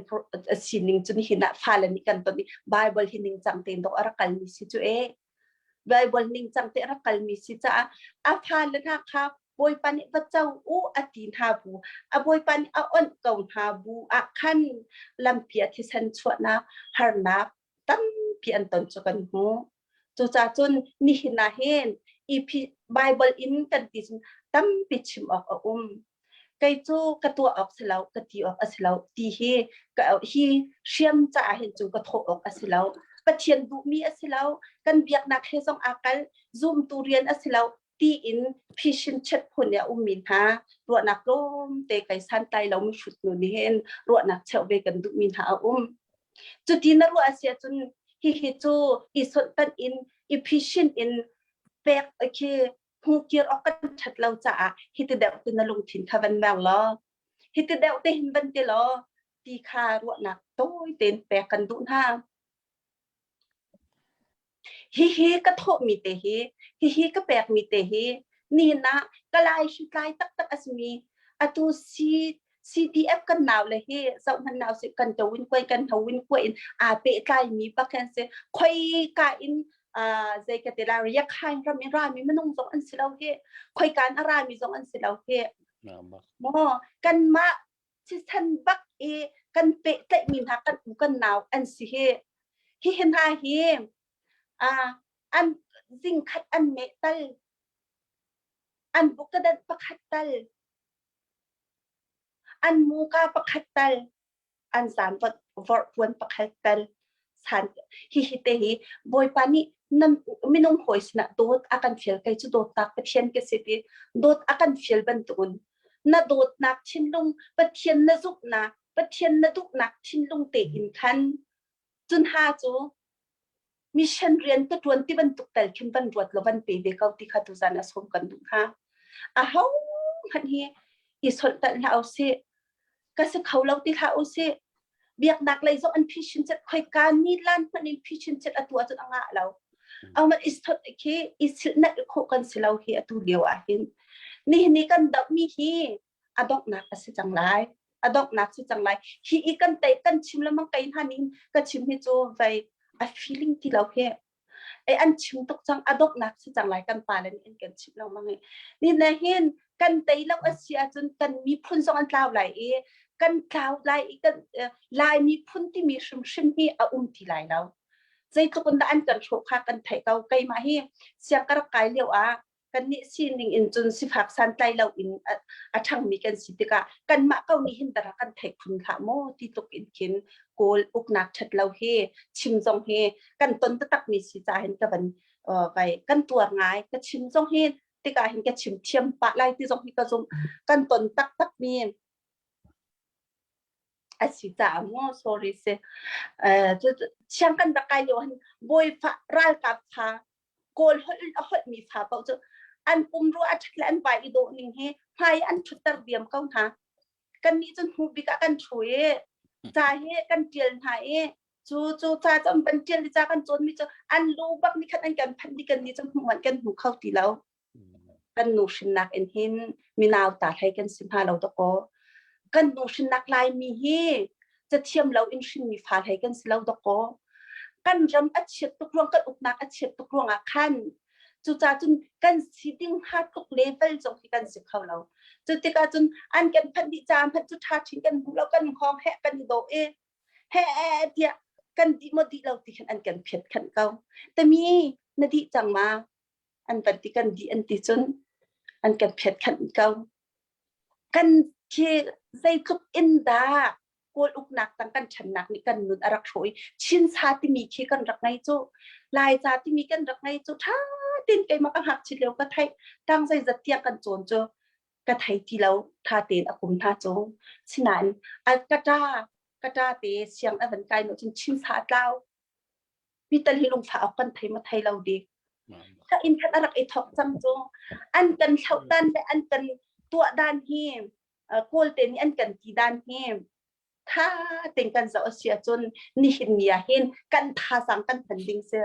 sining cu nihin ah fale nih kan ton i Bible hi ningcang tein dawh a rak kalmi si cu e Bible ningcang te a rak kalmi si caah a fale hna kha Bawipa nih va co u a ti hna bu a Bawipa nih a onh ko hna bu ah khan lampi a thisen chuahnak harnak tampi an ton cu kan hmuh. Cucaah cun nihin ah hin Bible in kan ti cun tampi chim awk a um. Kei cu ka tuah awk si lo, ka ti awk a si lo ti hi ka hi hriam caah hin cun ka thawh awk a si lo. Pathian duhmi a si lo, kan biaknak he zong aa kal, zumtu rian a si lo tiin phishin chet phun i a ummi hna ruahnak tlawmte kai santlai lo mi hrut nu nih hin ruahnak cheuh ve kan duhmi hna a um. Cuti na ruah a si ahcun hihi cu i sonhtanh in i phishin in pek khi hmukir awk kan ṭhat lo caah hiti deuh ti na lungthin kha van mer law hiti deuh te hin van ti law ti kha ruahnak tawi tein pek kan duh hna. Hihi ka thawhmi te hi, hihi ka pekmi te hi, nihin ah ka lai hritlai taktak a simi atu si CDF kan nau le hi zoh hmanh nau si kan to in kuai kan ho in kuai in aa pehtlai mi bak an si khoi ka in zei ka ti la Rakhine ram in rami minung zong an si lo hi khoi kan a rami zong an si lo hi mo kanmah thisen bak i kan pehtlaih mi hna kan u kan nau an si hi hi hna hi. An zingkhat an meh tal, an bukadat pakhat tal, an muka pakhat tal, an zan vorh puan pakhat tal san hihi te hi Bawipa nih nan minung hawi sinah dawt a kan fial kei cu dawtnak Pathian ka si ti dawt a kan fial bantukin na dawtnak thinlung Pathian na zumhnak Pathian na duhnak thinlung tein khan cun ha cu mission rian ka ṭuan ti bantuk tal khin van ruat law van pe ve ko ti kha tuzan a sawm kan duh hnga. Aho hmanh hi i solhtalh hlah usih. Ka si kho lo ti hlah usih. Biaknak lei zong an phishin chet khoika ni lan hmanh in phishin chet atu ahcun a ngah lo. Amat is thot khi i silhnak khawh kan si lo hi atu lio ah hin. Nihin ni kan doh mi hi a donghnak a si cang lai a donghnak si cang lai hi i kan tei kan chim lengmang kei hna nih ka chim hi cu vei a feeling ti lo hi e an chim tuk cang a donghnak si cang lai kan pa le nih an kan chim lengmang i ni ne hin kan tei lo a si ahcun kan miphun zong an tlau lai i kan tlau lai i kan lai miphun timi hrimhrim hi a um ti lai lo zeitluk in dah an kan hrawh kha kan theih ko keimah hi siang ka rak kai lio ah kannih sining in cun sifak santlai lo in a ṭhangmi kan si tikah kanmah ko nih hin dara kan theih khun hlah maw ti tluk in khin Kawl uknak ṭhat lo hi chim zong hi kan ton taktakmi si ca hin ka van vai kan tuar ngai ka chim zong hi tikah hin ka chim thiam pah lai ti zong hi ka zum kan ton taktakmi a si caah maw sorry si chiang kan rak kai lio hin bawi fa ralkap fa Kawl holh in a holhmi fa paoh cu an pumrua a ṭhat le an vai i dawh ning hi hmai an ṭhutter diam ko hna. Kannih cu hnu bik ah kan ṭhu i ca hi kan ṭial hna i cu cu ca cu an van ṭial i ca kan cawnmi cu an lu bak nih khan an kan phanh dih kannih cu hmuh hmanh kan hmu kho ti lo. Kan nu hrinnak in hin minau ta hlei kan si hna lo dakaw. Kan nu hrinnak Laimi hi cathiam lo in hrinmi fa hlei kan si lo dakaw. Kan ram a chiat tuk ruang kan uknak a chiat tuk ruangah khan cucaah cun kan si ding hnga tluk level zong hi kan si kho lo. Cu tikah cun an kan phanh dih caah hmanh cu ṭha chin kan hmu lo kan hngawng heh kan i dawh i he tiah kan dih maw dih lo ti khan an kan phiat khanh ko. Tami na dih cang ma? An van ti kan dih an ti cun an kan phiat khanh ko. Kan khi zeitluk in dah Kawl uknak tang kan ṭhannak nih kan nun a rak hrawh i Chinsa timi khi kan rak ngei cu Laica timi kan rak ngei cu ṭha tein keimah ka ngakchit lio ka theih tang zeizat tiang kan cawn cu ka thei ti lo ṭha tein a kum hna cu sinain a ka ṭa ka ṭa te siang a van kai no cun Chinsa a tlau mi tal hi lungfah awk kan thei ma thei lo di ka in khat a rak i thok cang cu an kan hloh dan le an kan tuah dan hi kawl te nih an kan ti dan hi tha ten kan zoh a si ahcun nihin ni ah hin kan thazaang kan hman ding si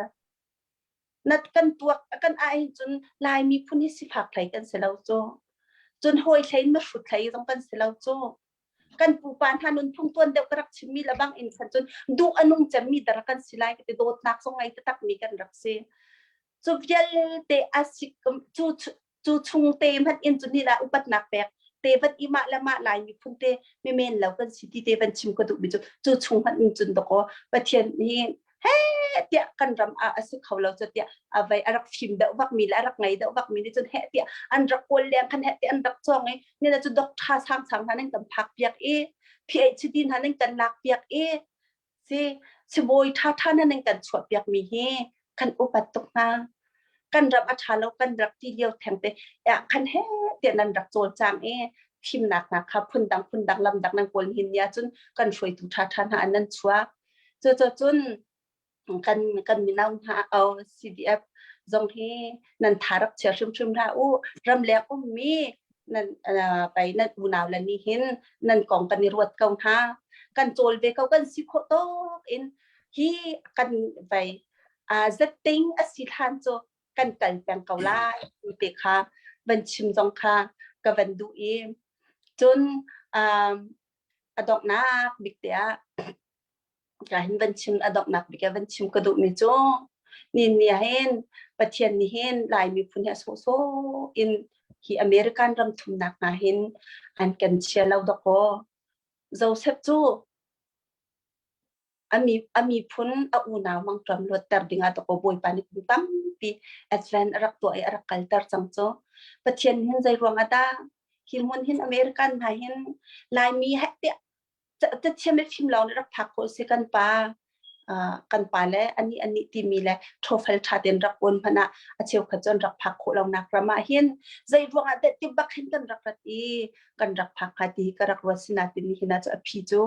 na kan tuak kan ai cun lai miphun hi sifak hlei kan si lo cu cun hawi hlei in hrut hlei zong kan si lo cu kan pupa hna nunphung tuan deuh ka rak chimmi le bang in khan cun duh a nung cemmi dara kan si lai ka ti dawtnak zong ngei taktak mi kan rak si cu vialte a si cu cu chung te hmanh in cu ni la upatnak pek te van i mah le mah lai miphun te mi men lo kan si ti te van chim ka duh mi cu cu chung hmanh in cun doko pathian hi he tiah kan ram ah a si kho lo cu tiah a vei a rak fim deuh vak mi le a rak ngei deuh vak mi nih cun heh tiah an rak kawl leng khan heh tiah an rak cawng i ni cu doctor sang sang hna nan kan phak piak i PhD hna nan kan lak piak i si sibawi tha tha hna nan kan chuah piak mi hi kan upat tuk hna kan ram a tha lo kan rak ti lio theng te ya khan he tiah nan rak cawlcang i thimnak hna kha phundang phundang lam dang nan kawl hin nia cun kan hruaitu tha tha hna an nan chuak Cucun kan kan mino hna o CDF zong hi nan tha rak chia hrimhrim hlah u. Ramleng ummi nan pei nan unau le nih hin nan kong kan i ruat ko hna. Kan cawl ve ko kan si khawh tawk in hi kan vei zetting a si hlan cu kan kal peng ko lai ti te kha van chim zong kha ka van duh i cun a donghnak bik te ah ka hin van chim a donghnak bik ah van chim ka duhmi cu ni ni ah hin Pathian nih hin Lai miphun hi a sawhsawh in hi American ram thumnak hna hin an kan chia lo dakaw Joseph cu. A mi a miphun a unau mangṭam luatter dingah dakaw Bawipa nih kum tampi advent a rak tuah i a rak kalter cang cu. Pathian hin zei ruang ah dah hi hmun hin American hna hin Laimi heh tiah cathiam le fim lawng nih rak phak khawh si kan pa kan pa le anih anih timi le ṭhawfel ṭha tein rak uan hmanh ah a cheukhat cu an rak phak khawh lonak ram ah hin zei ruang ah dah ti bak hin kan rak rat i kan rak phak hnga ti ka rak ruat sinain nihin ah cu a phi cu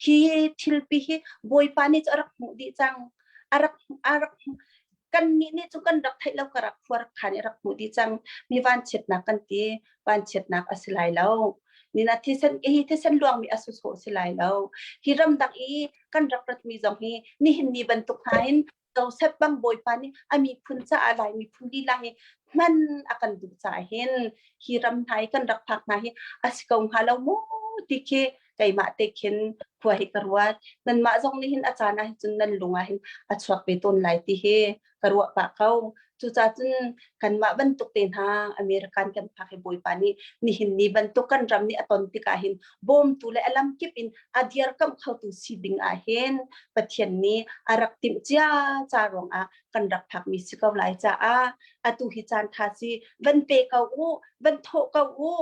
hi thilpi hi Bawipa nih cu a rak hmuh dih cang a rak a rak kan nih nih cu kan rak theih lo ka rak khua rak khan i rak hmuh dih cang mi vanchiatnak kan ti vanchiatnak a si lai lo nina thisen hi thisen luangmi a sawsawh si lai lo hi ramdang i kan rak ratmi zong hi nihin ni bantuk hna hin Joseph bang Bawipa nih a miphun caah Lai miphun lila hi hman a kan duh caah hin hi ram hna i kan rak phak hna hi a si ko hnga lo maw ti khi keimah te khin khua hi ka ruat. Nanmah zong nih hin a caan ah hin cun nan lung ah hin a chuak ve tawn lai ti hi ka ruah pah ko. Cucaah cun kanmah bantuk te hna American kan phak hi Bawipa nih nihin ni bantuk kan ram nih a ton tikah hin bawmtu le a lamkip in a dirkamh khotu si ding ah hin Pathian nih a rak timh cia ca ruangah kan rak phakmi si ko lai caah atu hi caan tha si van pe ko u van thawh ko u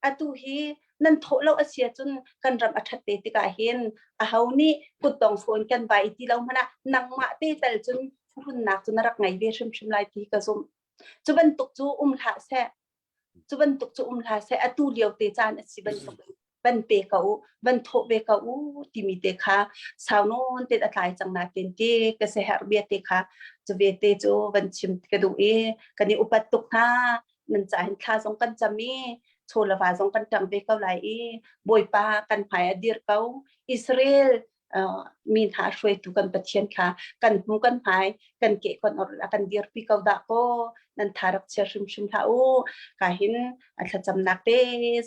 atu hi nan thawh lo a si ahcun kan ram a ṭhat te tikah hin aho nih kutdong fawn kan vai ti lo hmanh ah nangmah te tal cun phuhrunnak cu na rak ngei ve hrimhrim lai ti ka zumh. Cu bantuk cu um hlah seh. Cu bantuk cu um hlah seh. Atu lio te caan a si bantuk van pe ko u, van thawh ve ko u timi te kha sau nawn te a tlai cang na ten ti ka se herh bia te kha cu ve te cu van chim ka duh i kan i upat tuk hna nan ca hin thla zong kan cam i chaw le va zong kan ṭang ve ko lai i Bawipa kan hmai a dir ko Israel mi hna hruaitu kan Pathian kha kan hmu kan hmai kan ke kan or a kan dirpi ko dah ko nan tha rak chia hrimhrim hlah u ka hin a thlacamnak te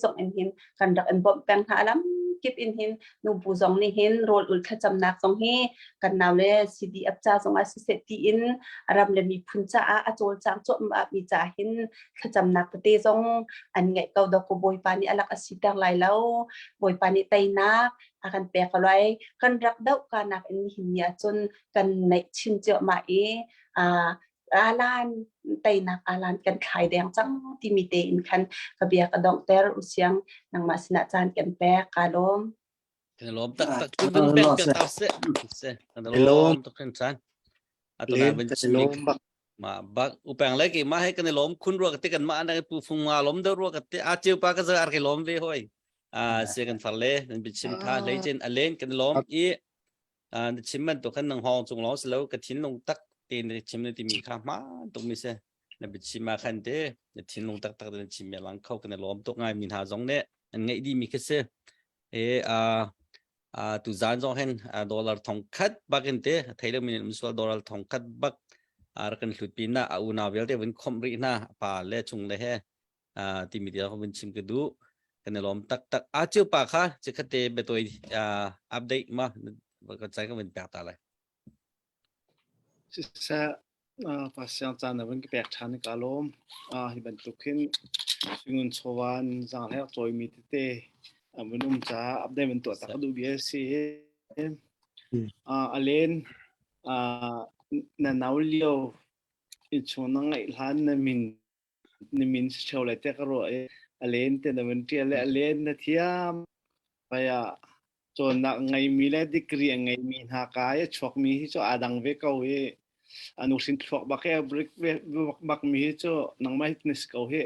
zong in hin kan rak in bawmh peng hna lam kip in hin nubu zong nih hin rawl ul thlacamnak zong hi kan nau le CDF ca zong ah siseh tiin ram le miphun caah a cawlcang cuahmah mi ca hin thlacamnak tete zong an ngeih ko dawk ko Bawipa nih alak a siter lai lo Bawipa nih teinak a kan pek ko lai kan rak doh ka nak in nihin ni ahcun kan neih chin cuahmah i alan teinak alan kan thlai deng cang timi te in khan ka bia ka donghter usiang nangmah sinah caan kan pek ka lawm Kan lawm tak tak tu vun pek piak ta se. Se kan lawm tuk kan chan. Atuna vun chim ma bak upeng le ki ma he kan lawm khun rua ka te kan ma na pu phung ma lawm deuh rua ka te a cheu pa ka za ar ke lawm ve hoi. A se kan far le nan bi chim tha hlei chen a len kan lawm i na chim man to khan nang hong chung lawng si lo ka thinlung tak te na chim na timi kha hma tuk mi se na biachim ah khan te na thinlung taktak na chim mi lang kho kan lawm tuk ngai mi hna zong nih an ngeih dih mi khi si e a a tu zan zong hen dollar thong khat bak in te thei lo min um sual dollar thong khat bak a rak kan hlut pin na a unau vialte vun khomh rih hna pa le chung le he timi ti vun chim ka duh kan i lawm taktak a chiu pa kha chikhate betoi update ma ka chai ka vun pek ta lai Siseh, pasiang caan na vun ka pek ṭhan i kaa lawm. Hi bantuk hin suingun chawva in zaanghlek cawimi tete an vun um caah update vun tuah ta ka duh bia a si. A len na nau lio innchung na ngeih hlan na min na min si ṭheo lai tiah ka ruah i a len te na vun ṭial le a len na thiam. Paya cawnnak ngeimi le degree a ngeimi hna ka i a chuakmi hi cu aa dang ve ko i a nuhrin thluak bak i a brik bak mi hi cu nangmah hi na si ko hi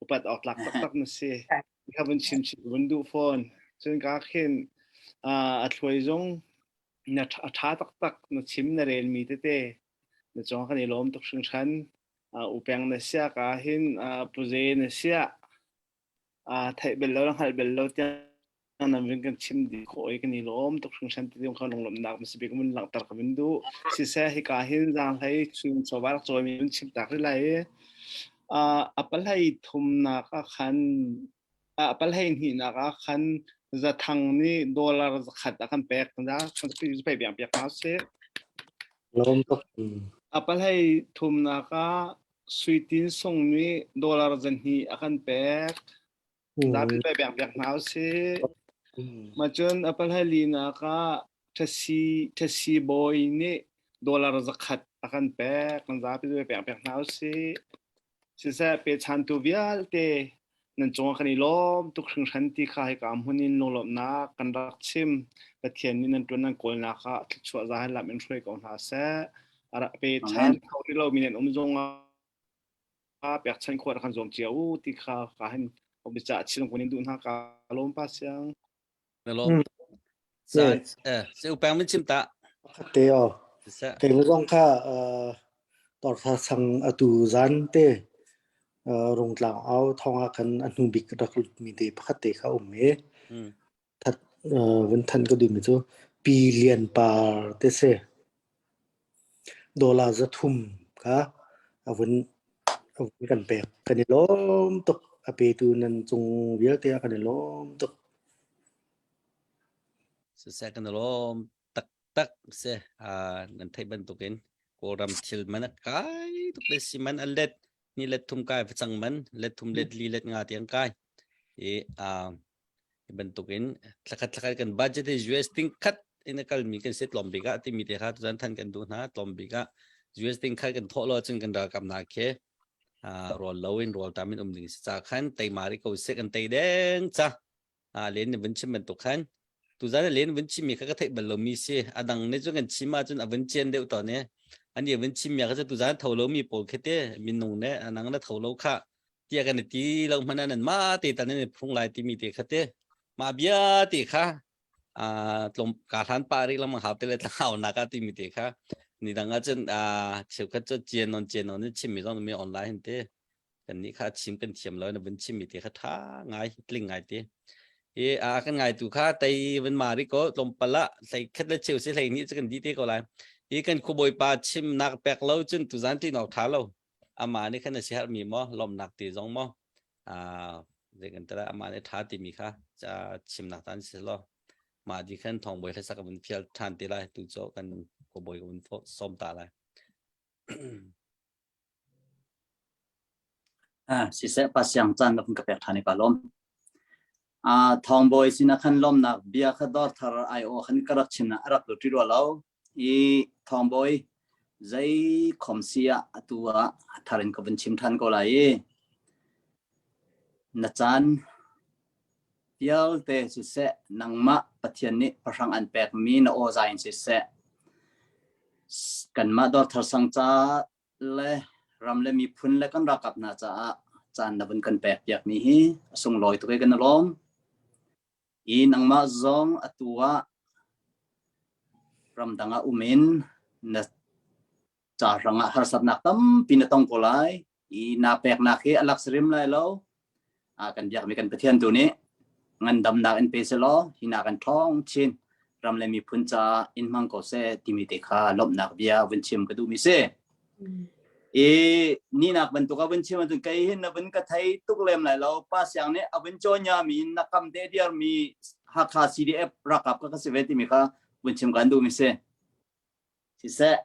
upat awk tlak taktak na si kha vun chim chih vun duh fawn cun ka khin a thluai zong na a ṭha taktak na chim na relmi tete na cung kan i lawm tuk hringhran upeng na sia ka hin puze na sia theih bel lo hngalh bel lo tiang nan vun kan chim dih khawh i kan i lawm tuk hringhran ti ding kha lunglawmhnak masi bik mun langhter ka vun duh siseh hika hin zaanghlei chung chawva rak cawimi vun chim tak rih lai i a palhei thumnak ah khan a palhei hnihnak ah khan zathang nih dollar zakhat a kan pek na kan pei biang piak hna sih Lawm tuk. A palhei thumnak ah Suitin sung nih dollar zahnih a kan pek. Zapi pe bek bek hna usih. Macun a palhali nak ah. Ṭhasi ṭhasi bawi nih dollar zakhat a kan pek. Kan zapi pek pek hna usih. Siseh pechantu vialte nan cungah kan i lawm tuk hringhran ti kha hika hmun in lunglawmhnak kan rak chim. Pathian nih nan ṭuan nan kawlnak ah thluachuah za he lam in hruai ko hna seh. A rak pechan kho rih lomi nan um zongah pekchanh khawh rak kan zuam cio u ti kha ka hin biacah chin kun in duh hna ka lawm pa siang. Na lawm. Sa eh se upang min chim ta. Te o. Kei zong kha tortha sang atu zan te rungtlang au thonga khan a hnu bik rak lut mi te pakhat te kha um e. That vun than ka duh mi cu pi lian par te se Dollar 300 kha a vun a vun kan pek. Kan i lawm tuk. A petu nan cung vialte ah kan i lawm tuk. Siseh kan i lawm taktak si. Uh, nan theih bantukin Kawlram thil man a kai tuk le si man a let ni let thum kai facang man let thum let li let nga tiang kai. I uh, Hi bantukin thlakhat thlakhat kan budget hi US ting khat in a kalmi kan si tlawm bik ah timi te kha tuzan than kan duh hna tlawm bik ah US ting khat kan thawh lo cun kan ralkap hna khi rawl lo in rawl tam in um ding si ca khan teima ri ko seh kan tei deng ca len ni vun chim bantuk khan tuzan len vun chim mi kha ka theih bal lomi si adang ne cu kan chim ahcun a vun cian deuh tawn e ani vun chim mi kha cu tuzan tho lo mi pawl khi te minung ne anang na tho lo kha tiah kan i ti lo hmanh ah nan mah te tan in phung lai timi te kha te mah bia te kha tlawm ka hlan pa rih lengmang hau te le tlangau nak ah timi te kha ni dang ah cun cheukhat cu cian non cian non in chimmi zong mi online hin te kan nih kha chim kan thiam lo na vun chimmi te kha tha ngai tling ngai te i a kan ngai tu kha tei vun ma ri ko tlawmpal ah hlei khat le cheu si hlei ni cu kan di te ko lai i kan khuabawi pa chimnak pek lo cun tuzan ti nok tha lo amah nih khan a siaherhmi maw lawmhnak ti zong maw zei kan tala amah nih ṭha timi kha chimnak tan si law mah di khan thawngbawi hlasak vun fial ṭhan te lai tu cu kan khuabawi ka vun sawm ta lai. Ah, siseh pa siang caan na ka pek ṭhan i ka lawm. Ah, thawngbawi sinah khan lawmnak bia kha dawr thar ai aw khan ka rak chim na a rak lut rih rua lo. I thawngbawi zei khom si ah atu ah a thar in ka vun chim ṭhan ko lai i na caan vialte siseh nangmah Pathian nih pahrang an pekmi na aw zai in siseh kanmah dawr thar sang ca le ram le miphun le kan ralkap hna caah caan na vun kan pek piakmi hi a sunglawi tuk i kan i lawm. I nangmah zong atu ah ramdang ah um in na ca hrangah harsatnak tampi na tong ko lai i naa peknak hi a lak sarim lai lo. A kan biakmi kan Pathian tu nih ngandamnak in pe selaw hi na kan ṭhawng chin ram le miphun caah in hmang ko seh timi te kha lawmhnak bia vun chim ka duhmi si. I ninak bantuk a vun chim ahcun kei hin na vun ka thei tuk lem lai lo pa siang nih a vun cawnya mi na kam te diar mi Hakha CDF ralkap ka ka si ve timi kha vun chim kan duhmi si. Siseh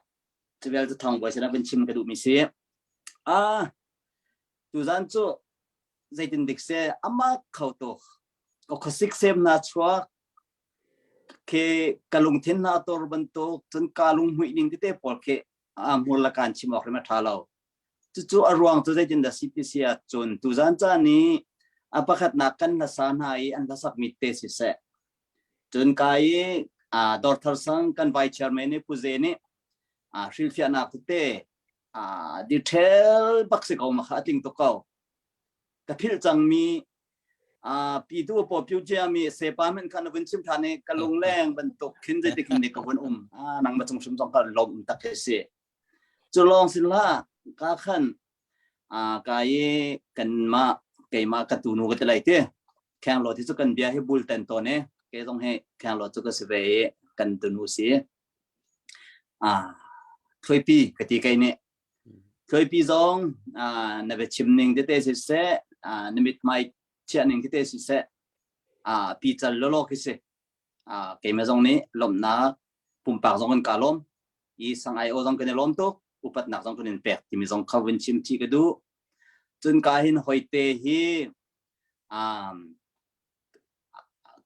cu vial cu thawng bawi sinah vun chim ka duhmi si. Ah tuzan cu zeitin dik se ama kho tuk ka khuasik sem na chuak khi ka lungthin na tor bantuk cun ka lunghmuih ning tete pawl khi a hmur la kan chim awk hrim a tha lo cucu a ruang cu zeitin dah CPC ah cun tuzan caan i a pakhatnak kan hlasa hna i an hlasak mi te siseh cun ka i dawrthar sang kan vice chairman nih Pu Ze nih hrilhfiahnak tete detail bak si ko ma kha a tling tuk ko ka philh cangmi pi tu po pyu cia mi sepa men khan vun chim than i ka lungleng bantuk khin zeitik hin ka vun um nang ma cung hrim zong ka lom tak he si cu lawng sin la ka khan ka i kan ma keima ka tu nu ka te lai te kheng lo ti chu kan bia hi bul ten to ne ke zong he kheng lo chu ka si ve i kan tu nu si thluipi ka ti kai ne thluipi zong na va chim ning tete siseh na mithmai chiah ning tete siseh pi cal lolo khi si keimah zong nih lawmhnak pumpak zong kan ka lawm i sang ai o zong kan i lawm tuk upatnak zong kan in pek timi zong kha vun chim chi ka duh cun ka hin hoite hi um,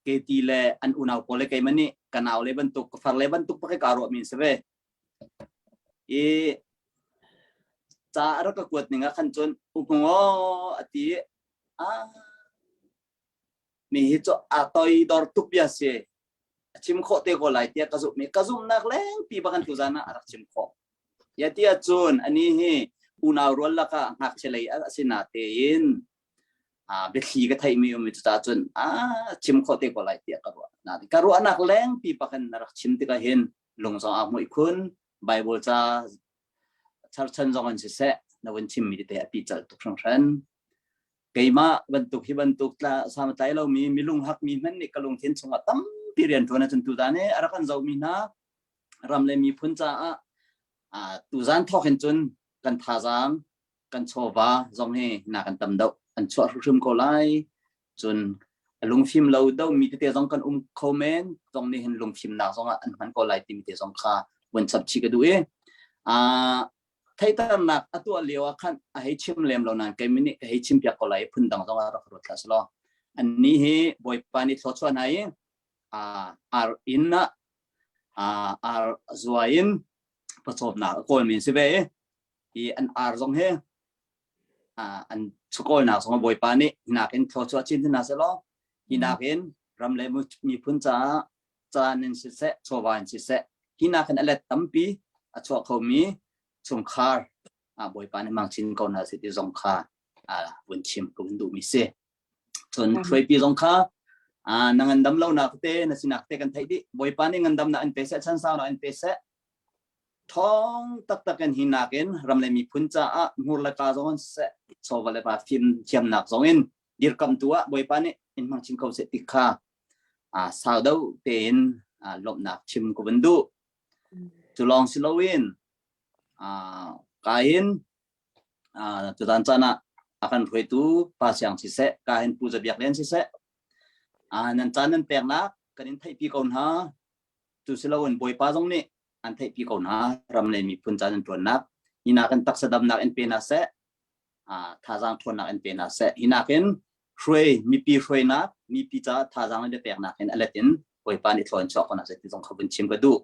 Keti le an unau pawl le keimah nih ka nau le bantuk ka far le bantuk pakai ka ruah mi si ve. I ca a rak ka kuat ning ah khan cun upung aw a ti a mi hi cu a toi dor tuk bia si a chim khawh te ko lai tiah ka zumh mi ka zumhnak lengpi bak an tuzan ah a rak chim khawh. Ya ti ahcun ani hi unau rual lakah ngakchia lei a si na tein biathli ka theihmi um i cucaah cun a chim khawh te ko lai tiah ka ruah. Na ka ruahnak lengpi bak in na rak chim tikah hin lung zong aa hmuih khun Bible ca charchan zong in siseh na vun chimmi tete a pical tuk hringhran. Keimah bantuk hi bantuk tla sama tlai lomi milung hakmi hmanh nih ka lungthin chungah tampi rian ṭuan ahcun tutan hi a rak kan zohmi hna ram le miphun caah tuzan thawk hin cun kan thazaang kan chawva zong hi na kan tam deuh an chuah hrimhrim ko lai cun a lungfim lo do mi tete zong kan um kho men zong nih hin lungfimnak zong ah an hman ko lai timi te zong kha vun chap chi ka duh i theihternak a tuah lio ah khan a hei chim lem lo nain kei nih ka hei chim piak ko lai phun dang zong ah rak ruat thla selaw anni hi bawipa nih thluachuah hna i ar inn ah ar zuai in pawcawmnak a kawlmi si ve i hi an ar zong hi an chukawlnak zong bawipa nih hinak in thluachuah chin hna selaw hinak in ram le miphun caah caan in siseh chawva in siseh hinak in a let tampi a chuah khomi chungkhar bawipa nih mang chin ko hna seh ti zong kha vun chim ka vun duhmi si. Cun hruaipi zong kha na ngandam lonak te na sinak te kan theih dih. Bawipa nih ngandamnak in pe seh, chansaunak in pe seh. Thawng taktak in hi nakin ram le miphun caah hmur le ka zong in seh, chawva le va fim thiamnak zong in dirkamtu ah Bawipa nih in hmang chin ko seh ti kha sau deuh tein lawmhnak chim ka vun duh. Cu lawng si loin ka in Tutan caan ah a kan hruaitu Pa Siang siseh, ka hin Pu Za Biak Lian siseh, nan caan nan peknak kan in theihpi ko hna. Tu si loin Bawipa zong nih an theihpi ko hna ram le miphun caan an ṭuannak. Hi nakin taksa damnak in pe hna seh, thazaang ṭhawnnak in pe hna seh. Hi nakin hruai mipi hruainak, mipi caah thazaang le biapeknak in a let in Bawipa nih thlawn chuah ko hna seh ti zong kha vun chim ka duh.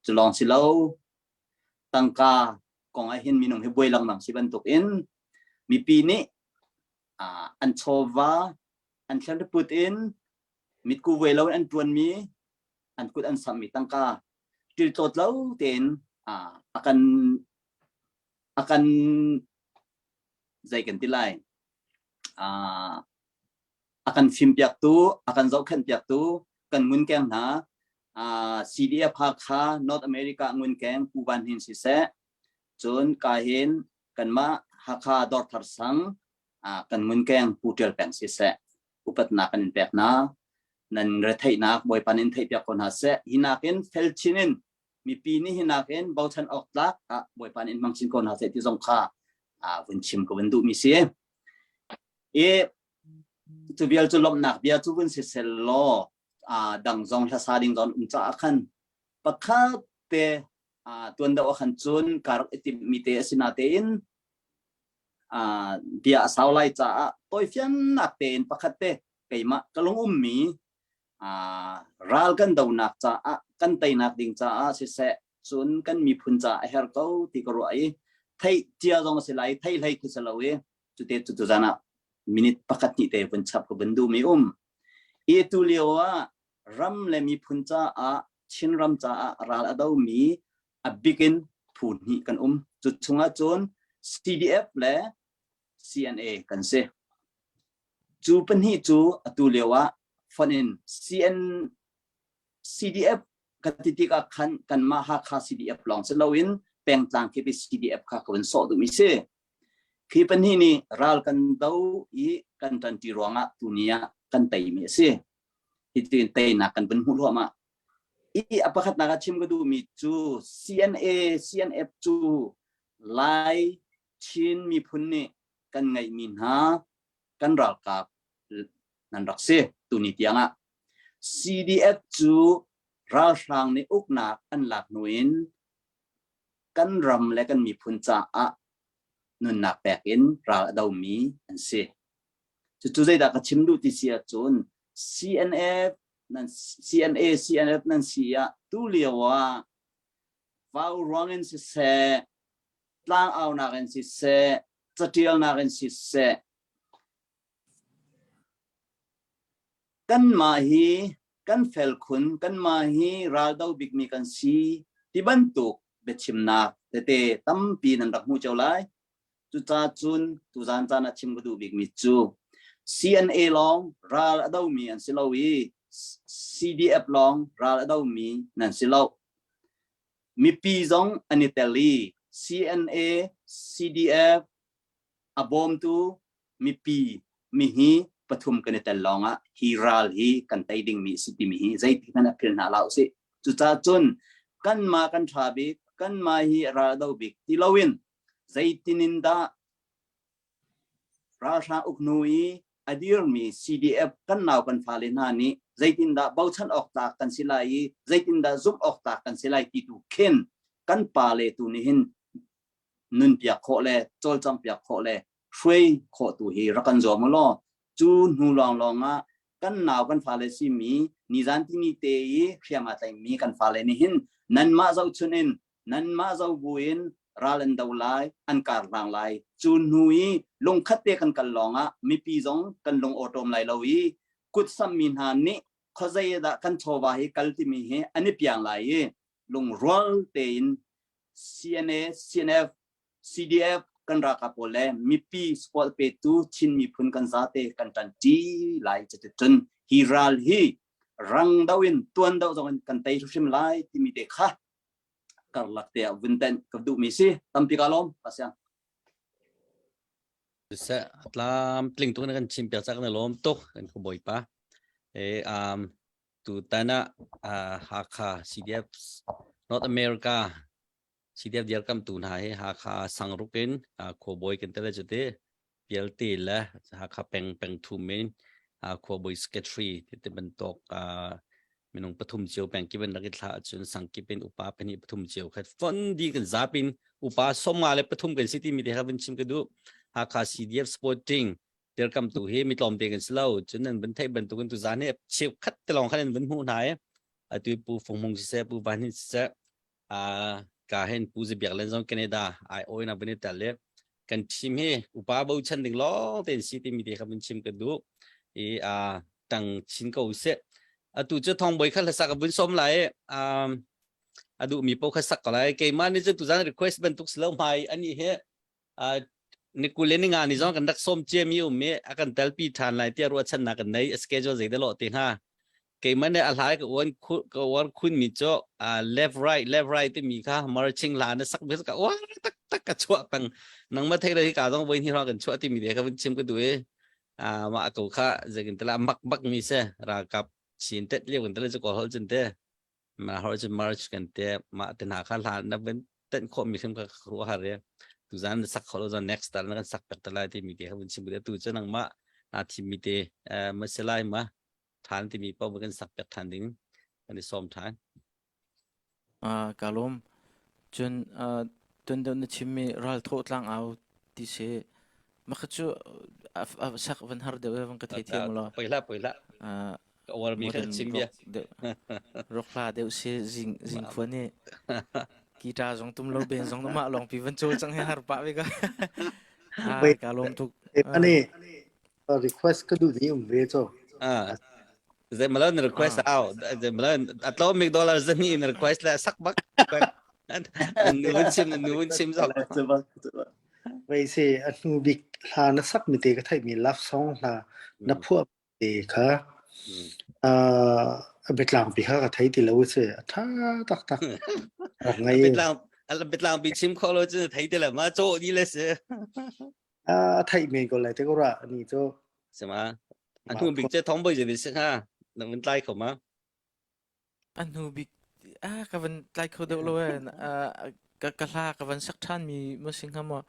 Cu lawng si lo, tangka kong ah hin minung hi buai lengmang si bantuk in mipi nih an chawva an thlenriput in mitku vuai lo in an tuanmi an kut an sammi tangka ṭiltlawt lo tein a kan a kan zei kan ti lai a kan fimpiaktu a kan zohkhenhpiaktu kan ngunkeng hna CDF Hakha North America ngunkeng Pu Van Hnin siseh cun ka hin kanmah Hakha Dawrthar sang kan ngunkeng Pu Tial Peng siseh upatnak kan in pek hna nan retheihnak Bawipa nih in theihpiak ko hna seh hi nakin fel chin in mipi nih hi nakin bochan awk tlak ah Bawipa nih in hmang chin ko hna seh ti zong kha vun chim ka vun duhmi si i cu vial cu lawmhnak bia cu vun si sel law dang zong hlasa ding zong um caah khan pakhat te tuan deuh ah khan cun ka rak i timhmi te a si natein bia a sau lai caah tawifiannak tein pakhat te keimah ka lung ummi ral kan donak caah kan teinak ding caah siseh cun kan miphun caah a her ko ti ka ruah i theih cia zong a si lai theih hlei khi si lo i cute cu tuzan ah minute pakhat hnih te vun chap ka vun duhmi um i tu lio ah ram le miphun caah Chinram caah ral a domi a bik in phu hnih kan um cu chungah cun CDF le CNA kan si cu pahnih cu atu lio ah fonh in CN CDF kan ti tikah khan kanmah Hakha CDF lawng si loin pengtlang kip i CDF kha ka vun sawh duhmi si. Khi pahnih nih ral kan do i kan ṭanṭi ruangah tuni ah kan teimi a si. Hitin teinak kan vun hmuh hluahmah. I a pakhatnak ah chim ka duhmi cu CNA, CNF cu Lai Chin miphun nih kan ngeihmi hna kan ralkap nan rak si tuni tiang ah. CDF cu ralhrang nih uknak an lak hnu in kan ram le kan miphun caah nunnak pek in ral a domi an si. Cucu zeidah ka chim duh ti si ahcun CNF, Nan CNA CNF nan si ah tu lio ah vau ruang in siseh, tlang aunak in siseh, catialnak in siseh, kanmah hi kan fel khun, kanmah hi raldo bikmi kan si ti bantuk biachimnak tete tampi nan rak hmuh cio lai. Cucaah cun tuzan caan ah chim ka duh bikmi cu CNA lawng ral a domi an si lo i CDF lawng ral a domi nan si lo. Mipi zong an i tel i CNA, CDF a bawmtu mipi mihi pathum kan i tel lawngah hi ral hi kan tei dingmi a si timi hi zeitik hmanh ah philh hna hlah usih. Cucaah cun kanmah kan ṭha bik, kanmah hi ral do bik ti loin zeitin in dah ralhrang uk hnu i a dirmi CDF kan nau kan fale hna nih zeitindah bochan awk tlak kan si lai i zeitindah zumh awk tlak kan si lai ti tu khin kan pale tu nih hin nunpiak khawh le cawlcanghpiak khawh le hruai khawh tu hi rak kan zuam u law cu hnu lawnglawng ah kan nau kan fale simi nizan timi te i hriam aa tlaimi kan fale nih hin nanmah zohchun in nanmah zo buin ral an do lai an kar hlang lai cu hnu i lungkhat te kan kal lawng ah mipi zong kan lung awṭawm lai lo i kut sammi hna nih khuazei dah kan chawva hi kal timi hi an i piang lai i lungrual tein CNA, CNF, CDF kan ralkap pawl le mipi support petu Chin miphun kan zate kan ṭanṭi lai cuticun hi ral hi rang do in tuan do zong in kan tei hrimhrim lai timi te kha karlak te ah vun tenh ka duhmi si tampi ka lawm pasiang Seh tlam tling tuk na kan chim piak cak na lawm tuk kan ko bawipa e um tutan ah Hakha CDF North America CDF dirkamtu hna hi Hakha sangruk in khuabawi kan tel cu ti Pialte le Hakha peng peng thum in khuabawi secretary ti bantuk minung pathum cio peng kip in rak i thlah ahcun sang kip in upa pahnih pathum cio khat fon di kan zapin upa 53 kan si timi te kha vun chim ka duh Hakha CDF supporting dirkamtu hi mi tlawmte kan si lo cun nan vun theih bantukin tuzaan hi cheukhat te lawng khan an vun hmuh hna i atu pu Fung Hmung siseh pu Van Hin siseh ka hen pu Zibiak len zong Canada ai oi na vun i tel i kan team hi upa bochan ding lawng tein si timi te kha vun chim ka duh i tang chin ko seh atu cu thongboi kha hlasak ka vun som lai a duh mi paoh kha sak ko lai keimah nih cun tuzaan request bantuk si lo hmai ani he ni kul le ni nga ni zong kan rak sawm ciami um i a kan telpi ṭhan lai tiah ruahchannak kan nei a schedule zei dah te hnga keimah nih a hlai ka uan ka uar khun mi cu left right left right timi kha marching hla na sak bi ka uar tak tak ka chuah peng nangmah thei le hi ka zong voi ni hrawng kan chuah timi de ka vun chim ka du i mah ko kha zeikin tala mak bak mi se ralkap chin tet liu kan tala chu ko hol cun te ma hor cun march kan te ma te hna kha hla na ben tenh khawh mi hrim kha ruah har e tuzan na sak kho lo zan next tal na kan sak pek te lai ti mi te kha vun chim tu cu nangmah na thim mi te ma se lai ma than ti mi paoh kan sak pek than ding kan i sawm than Ah, ka lawm. Cun uh, tuan deuh na chimmi ral thawh tlang au ti si. Mah cu a sak van har deuh van ka thei thiam lo. Poi hlah poi hlah. Uh, Ka uar mi kha chim bia. Rock hla deuh si zing zing khua nih guitar zong tum lo ben zong mah lawng pi van cawl cang he har pah ve ka. Ah, ka lawm tuk. Ani request ka duh ni um ve cho. Ah. Zei malo na request au. Zei malo atlo mig dollar zani na request la sak bak. Nu vun chim nu vun chim zok. Wei se a hnu bik hla na sak mi te ka theih mi love song hla na phuah te kha a biatlangpi kha ka thei ti lo si a ṭha taktak rak ngai biatlang biatlangpi chim kho lo cu thei ti lo ma caw di le si a theih men ko lai te ko ra ni cu sima a hnu bik che thong boi je si ha na vun tlai kho ma A hnu bik ah ka van tlai kho deuh lo eh ka ka hla ka van sak ṭhan mi ma si hnga maw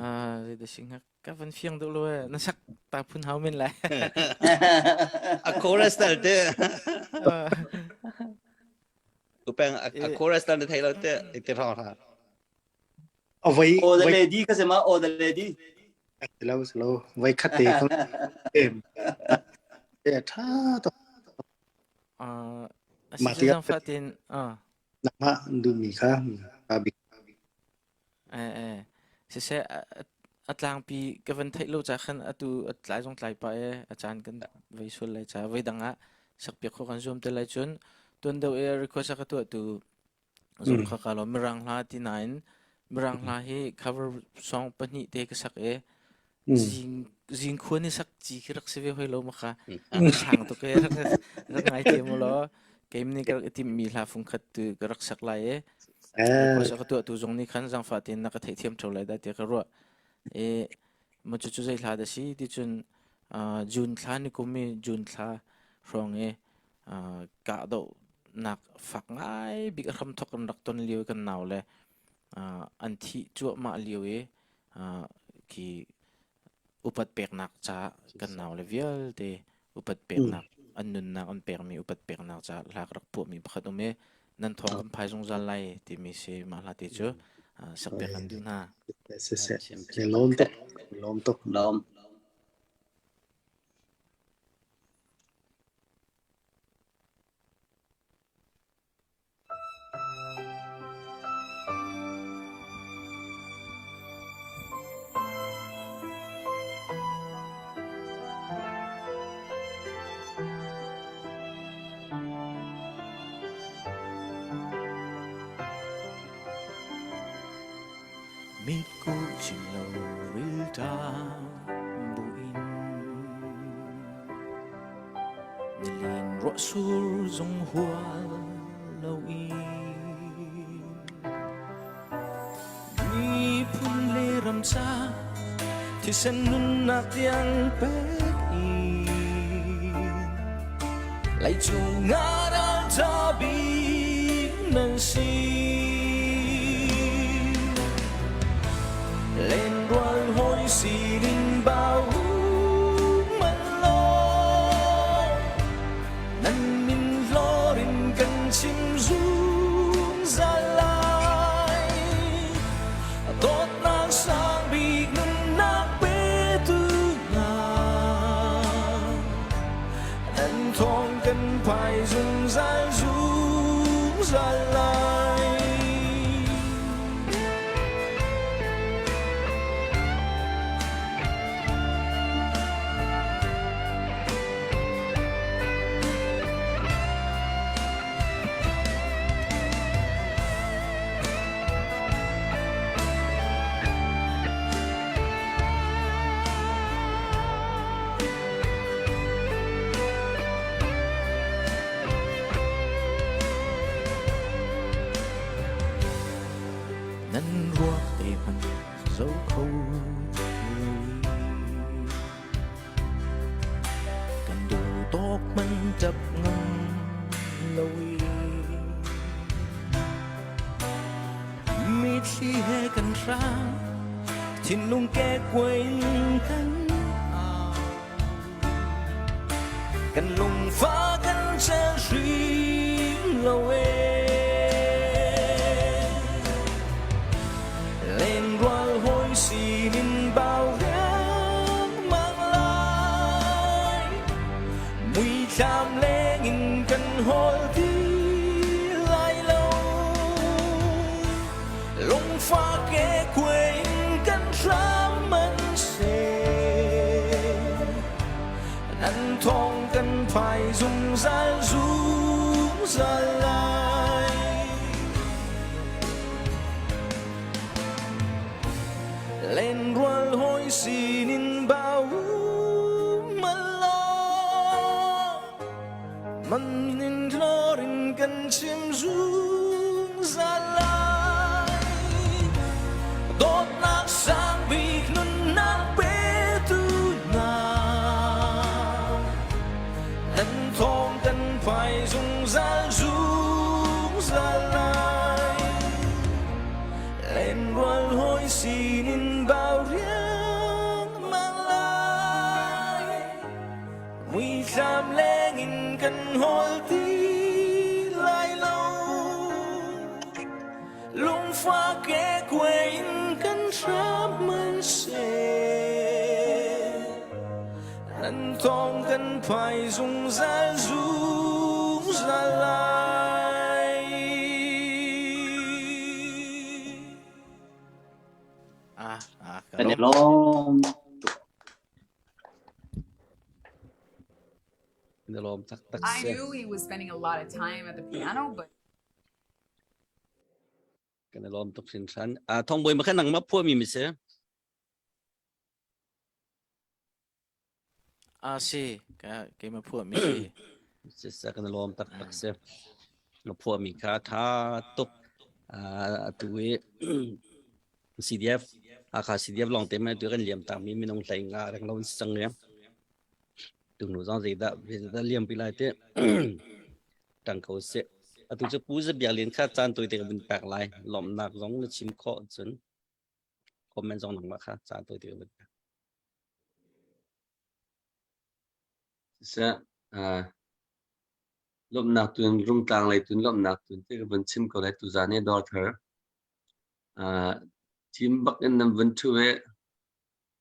ah zei si hnga ka van fiang deuh lo eh na sak ta phun hau men lai a chorus tal te tu peng a chorus tal te thei lo te te rong ra a voi oh the lady ka se ma oh the lady lo lo voi khat te em tha to. Uh, Mah asi cu tikah zaangfah tein uh, nangmah duhmi kha pa bik. Eh eh siseh a, a tlangpi ka van theih lo ca khan atu a tlai zong tlai pa e a caan kan vei sual lai ca voi dang ah sakpiak kho kan zuam te lai cun tuan deuh e request a ka tuah tu zong kha ka lo mirang hla ti nain mirang hla hi cover song pahnih te ka sak e zing zing khua ni sak ci khi rak si ve hoi lo ma kha sang tuk e rak rak ngai te mu lo keim nih ka rak i timh mi hla fung khat tu ka rak sak lai e request ka tuah tu zong nih khan zangfah tein na ka theihthiam ṭheo lai dah tiah ka ruah. E ma cu cu zei hla dah si ti cun June thla ni kum i June thla hrawng i kahdohnak fak ngai bik a hramthok kan rak ton lio i kan nau le an thih cuahmah lio i khi upat peknak ca kan naule vialte upat peknak an nunnak an pekmi upat peknak ca hla ka rak phuahmi pakhat um i nan thawng kan phai zungzal lai timi si mah hla te cu sak pek an duh hna. Siseh, lawm tuk, lawm tuk. Lawm. Mitkuh cim lo rilṭam buin Nilin ruahsur zong hual loin Miphun le ram ca thisen nunnak tiang pek in Leicung ah ralṭha bik nan si. Lenrual hawi sining bau man law nan min hlawr in kan chim zungzal lai. Dawtnak sang bik nunnak petu hna Nan thawng kan phai zungzal zungzal lai. Nan ruak te hmanh zo kho Kan duh tawk hmanh ṭap ngam lo i Mitthli he kan hrang thinlung kekkuai in kan au Kan lungfah kan cel hrim lo ee Lengrual hawi sinin bau riangmang lai Muithlam lengin kan hawl ti lai lo Lungfah kekkuai in kan hram an seh Nan thawng kan phai zungzal zungzal lai Lenrual hawi sinin bau malaw Man in hlawr in kan chim zungzal lai Dawtnak sang bik nunnak petu hna Nan thawng kan phai zungzal zungzal lai Lenrual hawi sinin bau riangmang lai Muithlam lengin kan hawl ti lai lo Lungfah kekkuai in kan hram an seh Nan thawng kan phai zungzal zungzal. zungzal lai. Ah, ah, ka Kan i lawm. lawm. Na lawm taktak I si. knew he was spending a lot of time at the piano, but Kan i lawm tuk hringhran. Ah, thongbawi ma kha nangmah phuahmi mi si? Ah si, ka keimah phuahmi si. Sisa kan i lawm taktak si. Na phuahmi kha tha tuk. Ah, atu i CDF Hakha CDF lawng te mai tu kan liam takmi minung hlei nga reng lo si cang e. Tunu zong zeidah zeidah liam pi lai te tang ko si. Atu cu Pu Zabiak Lian kha caan tawi te ka vun pek lai. Lawmhnak zong na chim khawh cun comment zong nangmah kha caan tawi te ka vun pek. Siseh, uh, lawmhnak tun rungtlang lei tun lawmhnak tun te ka vun chim ko lai tuzan i dawr thar. Uh, team bak in nan vun thu i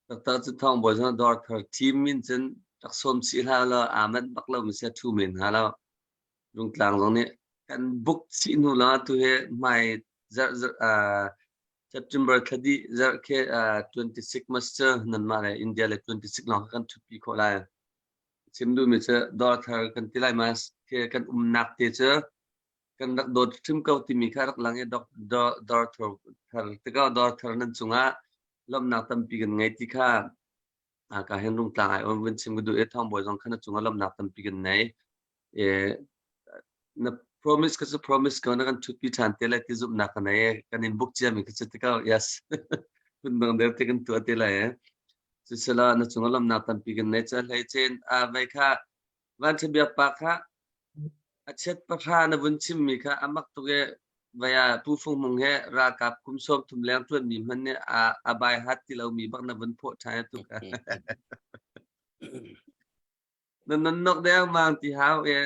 taktak cu thawng bawi zong dawr thar team min cun rak sawm si hlah law aa manh bak lo mi sia thu men hnga lo. Rungtlang zong nih kan book chih hnu lawng ah tu hi hmai zarh zarh uh, September thla dih zarh khi uh, 26 mas cu nanmah le India le 26 lawng kan ṭhutpi khawh lai. Chim duhmi cu dawr thar kan ti lai mas khi kan umnak te cu kan rak dawt hrim ko timi kha rak lang i dawr thar tikah dawr thar nan cungah lawmhnak tampi kan ngei ti kha ka hin rungtlang ai on vun chim ka duh i thawngbawi zong kha na cungah lawmhnak tampi kan nei. E, na promise ka cu promise ko na kan ṭhutpi ṭhan te lai ti zumhnak ka nei kan in book cia mi ka cu tikah yes phun dang deuh te kan tuah te lai e. Sisela na cungah lawmhnak tampi kan nei ca hlei chin a vei kha van biak pa kha a chiat pahra na vun chimmi kha a mak tuk e vaya Pu Fung Hmung he ralkap kum 30 leng ṭuanmi hmanh nih a a bai hat ti lomi bak na vun phawh ṭhan tuk. Na nonnok dengmang ti hau e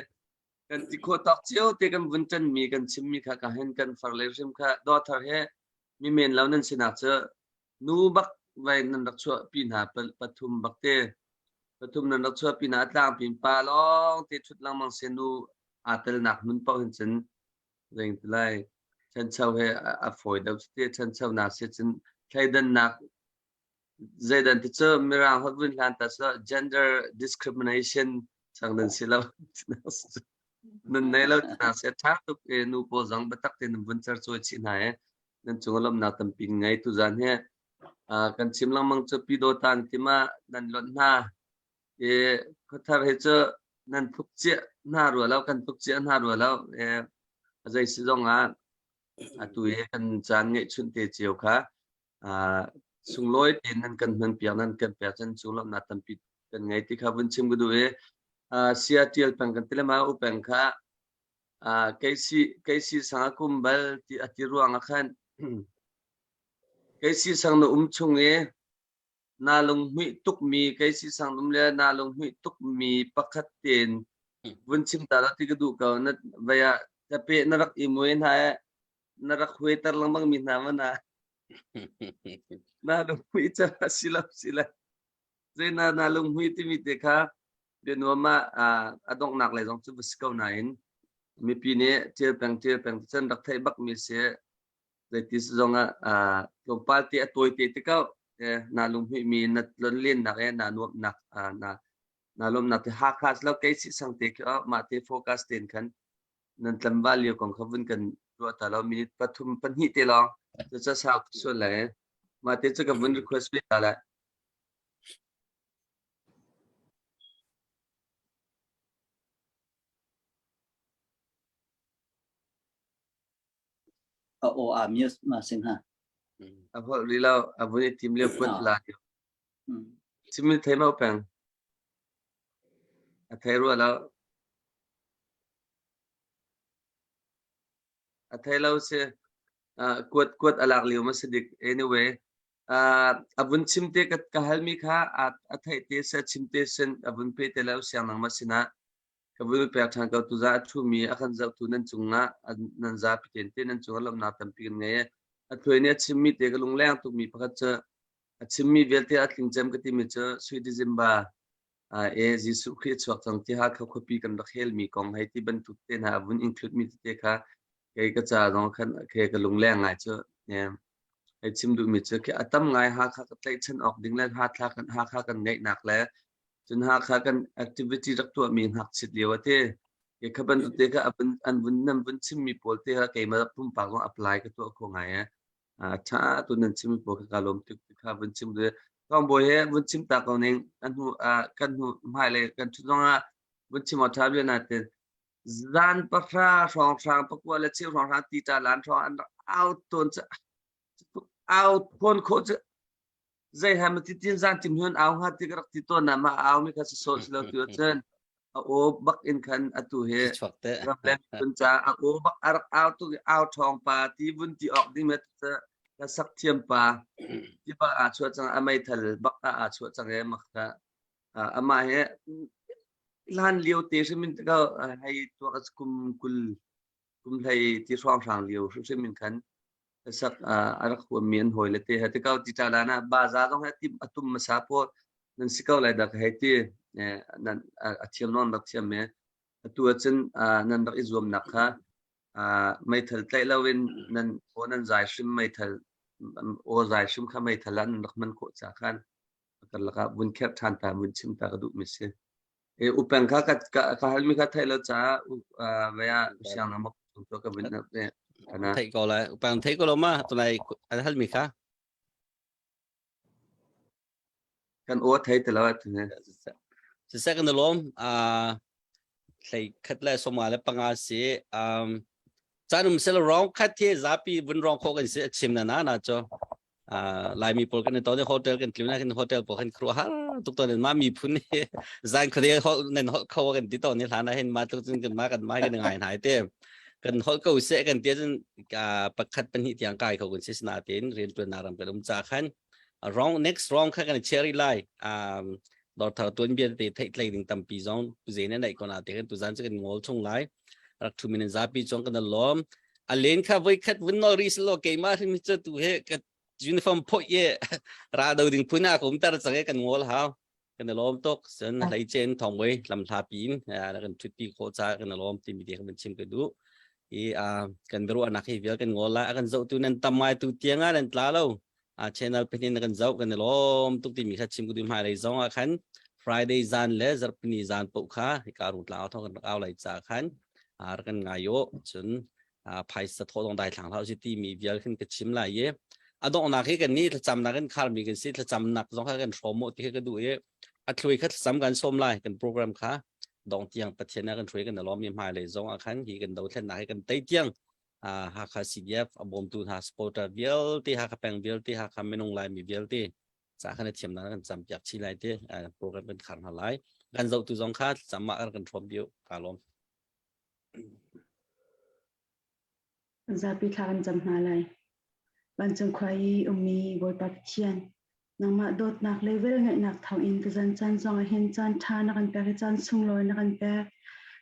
kan ti khawh tawk cio te kan vun ṭanmi kan chimmi kha ka hen kan far le hrim kha dawthar he mi men lo nan sinak cu nu bak vai nan rak chuah pi hna pathum bak te pathum nan rak chuah pi hna tlang pin pa lawng te ṭhut lengmang se nu aa telnak hmun paoh hin cun zeing ti lai ṭhancho he a fawi deuh te ṭhancho nak si cun thleidannak zeidan ti cu mirang holh vun hlan ta so gender discrimination chang nan si lo nan nei lo tina se tha tuk e nu pawl zong biatak te nan vun cer cawi chih hna e nan cung lawmnak tampi ngei tu zan he kan chim lengmang cu pido tan tima nan lonh hna e khuathar he cu nan tluk cia hna rua lo kan tluk cia hna rua lo e zei si zong ah atu he kan caan ngeih chunh te cio kha sunglawi tein nan kan hmanpiak nan kan pek cun cu lawmhnak tampi kan ngei ti kha vun chim ka duh i sia tial peng kan ti le ma u peng kha keisi keisi sang a kum bal ti a ti ruang ah khan keisi sang na um chung i na lunghmuih tukmi keisi sang um le na lunghmuih tukmi pakhat tein vun chim ta la ti ka duh ko na vaya tape na rak i mui hna na rak huaiter lengmang mi hna mana na lunghmui ca si lo si le zei na na lunghmui timi te kha bianuam ah a donghnak lei zong cu va si ko nain mipi nih ṭial peng ṭial peng cun rak theih bak mi si zeiti zong ah tlawmpal te a tawi te te ko na lunghmui mi na tlonlennak e na nuamhnak na na lawmnak te Hakha lo kei si sang te khi mah te focus ten khan nan tlangval lio kong kha vun kan ruah ta lo minute pathum pahnih te lawng cu sau sual le mah te cu ka vun request ve ta le A aw a mute ma sing ha. A holh ri lo a vun i tim lio kuat la chimi thei mau peng a thei rua lo A thei lo si. Uh, kuat kuat a lak lio ma si dik. Anyway, uh, a vun chim te ka, ka halmi kha a, a theih te se chim te sin a vun pe te lo siang nang ma sinah ka vun pek ṭhan ko tu za a ṭhumi a kan zohtu nan cungah nan zapi ten te nan cungah lawmhnak tampi kan ngei. A thuai nih a chimmi te ka lungleng tukmi pakhat cu a chimmi vialte a tling cem ka timi cu Sui December. E Jesuh Khrih a chuak cang ti Hakha khuapi kan rak helmi kong hei ti bantuk te hna a vun include mi tete kha kei ka ca zong khan khe ka lungleng ngai cu. Hei chim duhmi cu khi a tam ngai Hakha ka tlaihchan awk ding le Hakha kan Hakha kan ngeihnak le cun Hakha kan activity rak tuahmi ngakchit lio a ti. Ke kha bantuk te kha an vun nan vun chimmi pawl te kha keimah pumpak zong apply ka tuah kho ngai e. A ṭha tu nan chimmi pawl kha ka lawm tuk ti kha vun chim ve. Thawngbawi he vun chim ta ko ning kan hnu kan hnu hmailei kan ṭhut zong ah vun chim awk ṭha bia nain zan pahra hrawnghrang pakua le cheu hrawnghrang ti ṭa lan hrawng an rak au tawn cu au thawn khawh cu zei ha ma ti tin zan tim hun au hnga ti ka rak ti tawn na ma au mi kha si sawh si lo tu cun a aw bak in khan atu he ramleng kun ca a aw bak a rak au tu au ṭhawng pa ti vun ti awk ding me ka sak thiam pa ti bak aa chuah cang a meithal bak a aa chuah cang e mak ka amah he hlan lio te hrim in ka hei tuak kum kul kum hlei ti hrawng hrang lio hrim in khan sak a rak huammi an hawi le te he tikau ti ta lan ah baza zong he tim atum masa pawl nan si ko lai dak hei ti nan a thiam non rak thiam me atu ahcun nan rak i zuamnak kha meithal tlaih loin nan aw nan zai hrim meithal aw zai hrim kha meithal ah nan rak hman khawh ca khan karlak ah vun kherh ṭhan ta vun chim ta ka duh mi si. E upeng kha ka ka hal mi kha thei lo ca vaya siang na mak to ka vun na kana. Thei ko lai upeng thei ko lo ma tunai an hal mi kha. Kan aw thei te lo tu ne. Siseh kan lawm hlei khat le soma le panga si um caan um sel rong khat hi zapi vun rong kho kan si a chim na na na cho Laimi pawl kan i ton i hotel kan tlun ah khin hotel pawl khan khru har tuk ton in ma miphun hi zan khuade hol nan hol kho kan ti ton ni hlan ah hin ma tluk cun kan ma kan ma kan ngai nai te kan hol ko se kan ti cun pakhat pahnih tiang kai kho kan si sna tin rian tuan na ram kan um cha khan wrong next wrong kha kan cherry lai um dor thar tuan bia te theih tlei ding tampi zong ze ne nei kona te kan tu zan chu kan ngol chung lai rak thu min zapi chong kan lom a len kha voi khat vun nol ri slo keima hrim chu tu he ka uniform phoi ye ra do ding phun a kum tar change kan ngol hau kan lom tok sen hlei chen thong wei lam thla pin kan thut pi kho cha kan lom ti mi te kan chim ka du i a kan ru anak hi vial kan ngol la kan zo tu nan tamai tu tianga nan tla lo a channel pahnih kan zoh kan i lawm tuk timi kha chim ka duh hmailei zong ah khan Friday zan le zarhpini zan paoh kha hika rungtlang thong kan rak au lai ca khan rak kan ngai u cun phaisa thawh dong dai thlang hlah si timi vial khin ka chim lai i a donghnak hi kan ni thlacamnak in kharmi kan si thlacamnak zong kha kan hrawm mu ti kha ka duh i a thlui kha thlacam kan sawm lai kan program kha dong tiang Pathian ah kan hruai kan lawm mi hmailei zong ah khan hi kan dothlennak hi kan tei tiang Hakha CDF a bawmtu hna supporter vialte Hakha peng vialte Hakha minung Laimi vialte ca khan thiamnak kan campiak chi lai te program kan khar hna lai kan zohtu zong kha camah kan hrawm biu ka lawm Zapi thla kan cam hna lai. Vancung khua i ummi Bawipa Pathian, nangmah dawtnak le velngeihnak thawngin tuzan caan zong ah hin caan ṭha na kan pek i caan sunglawi na kan pek.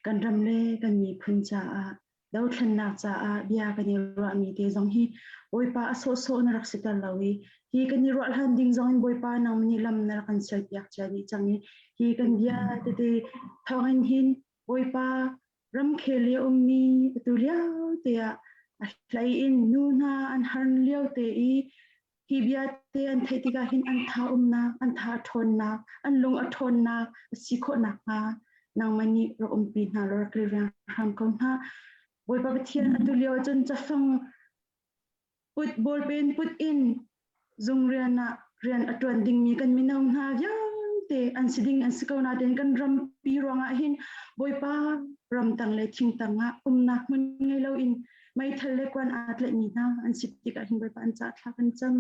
Kan ram le kan miphun caah dothlennak caah bia kan i ruahmi te zong hi Bawipa a sawhsawh na rak siter lo i hi kan i ruah hlan ding zong in Bawipa nang nih lam na rak kan sialpiak cia dih cang i hi kan bia tete thawngin hin Bawipa ramkhel i a ummi atu lio te ah a hlei in nu hna an har lio te i Hi vialte an theih tikah hin an tha umnak, an tha a ṭhawnnak, an lung a ṭhawnnak a si khawh nakhnga nangmah nih rak umpi hna law rak kilveng hram ko hna. Bawipa Pathian atu lio ahcun cafang put ballpen put in zung rian ah rian a ṭuan dingmi kan mino hna vialte an si ding an si ko nain kan rampi ruangah hin Bawipa ramtang le thingtang ah umnak hmun ngei loin meithal le kuan aa tlaihmi hna an si tikah hin Bawipa an cah thla kan cam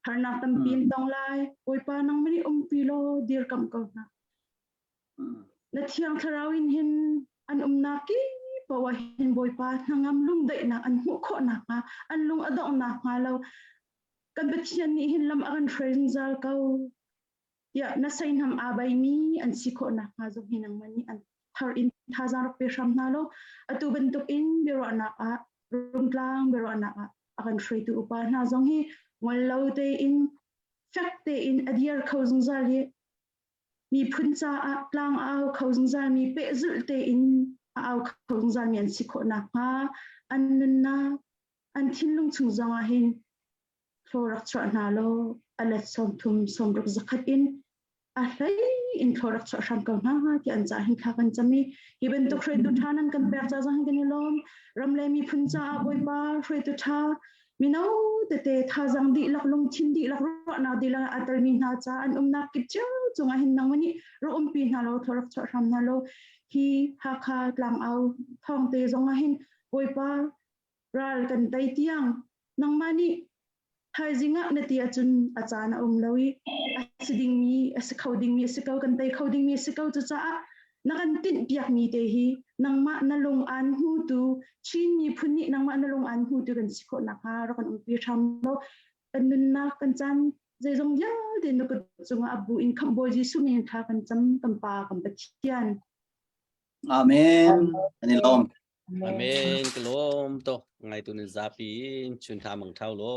harnak tampi in tong lai Bawipa nangmah nih umpi law dirkamh ko hna na thiang thlarau in hin an umnak ki poah hin Bawipa hnangam lungdaihnak an hmuh khawh nakhnga an lung a dongh nakhnga lo kan Pathian nih hin lam a kan hruai zungzal ko tiah na seihnam aa baimi an si khawh nakhnga zong hi nangmah nih an thar in thazaang rak pe hram hna law atu bantuk in biaruahnak ah rungtlang biaruahnak ah a kan hruaitu upa hna zong hi ngol lo tein fek tein a dir kho zungzal i. Miphun caah tlang a au kho zungzalmi pehzulh tein a au kho zungzalmi an si khawh nakhnga an nunnak an thinlung chung zongah hin thlaw rak chuah hna law a let 30 60 zakhat in a hlei in thlaw rak chuah hram ko hna ti an ca hin thla kan cam i hi bantuk hruaitu ṭha nan kan pek ca zong hin kan i lawm. Ram le miphun caah Bawipa hruaitu ṭha mino tete thazaang dihlak lungthin dihlak ruahnak dihlak a telmi hna ca an umnak kip cio cungah hin nangmah nih rak umpi hna law thaw rak chuah hram hna law hi Hakha tlangau thawngte zongah hin Bawipa ral kan tei tiang nangmah nih thaizing ah na ti ahcun a caan a um lo i a si dingmi a si kho dingmi a si ko kan tei kho dingmi a si ko. Cucaah na kan tinh piakmi te hi nangmah na lung aan hmutu Chin miphun nih nangmah na lung aan hmutu kan si khawh nakhnga rak kan umpi hram lo. Kan nunnak kan caan zeizong vialte na kut cungah a bu in khamh Bawi Jesuh min kha kan cam kan Pa kan Pathian. Amen. An i lawm. Amen. Ka lawm to. Ngai tu nan zapi in chun tha mang thau lo.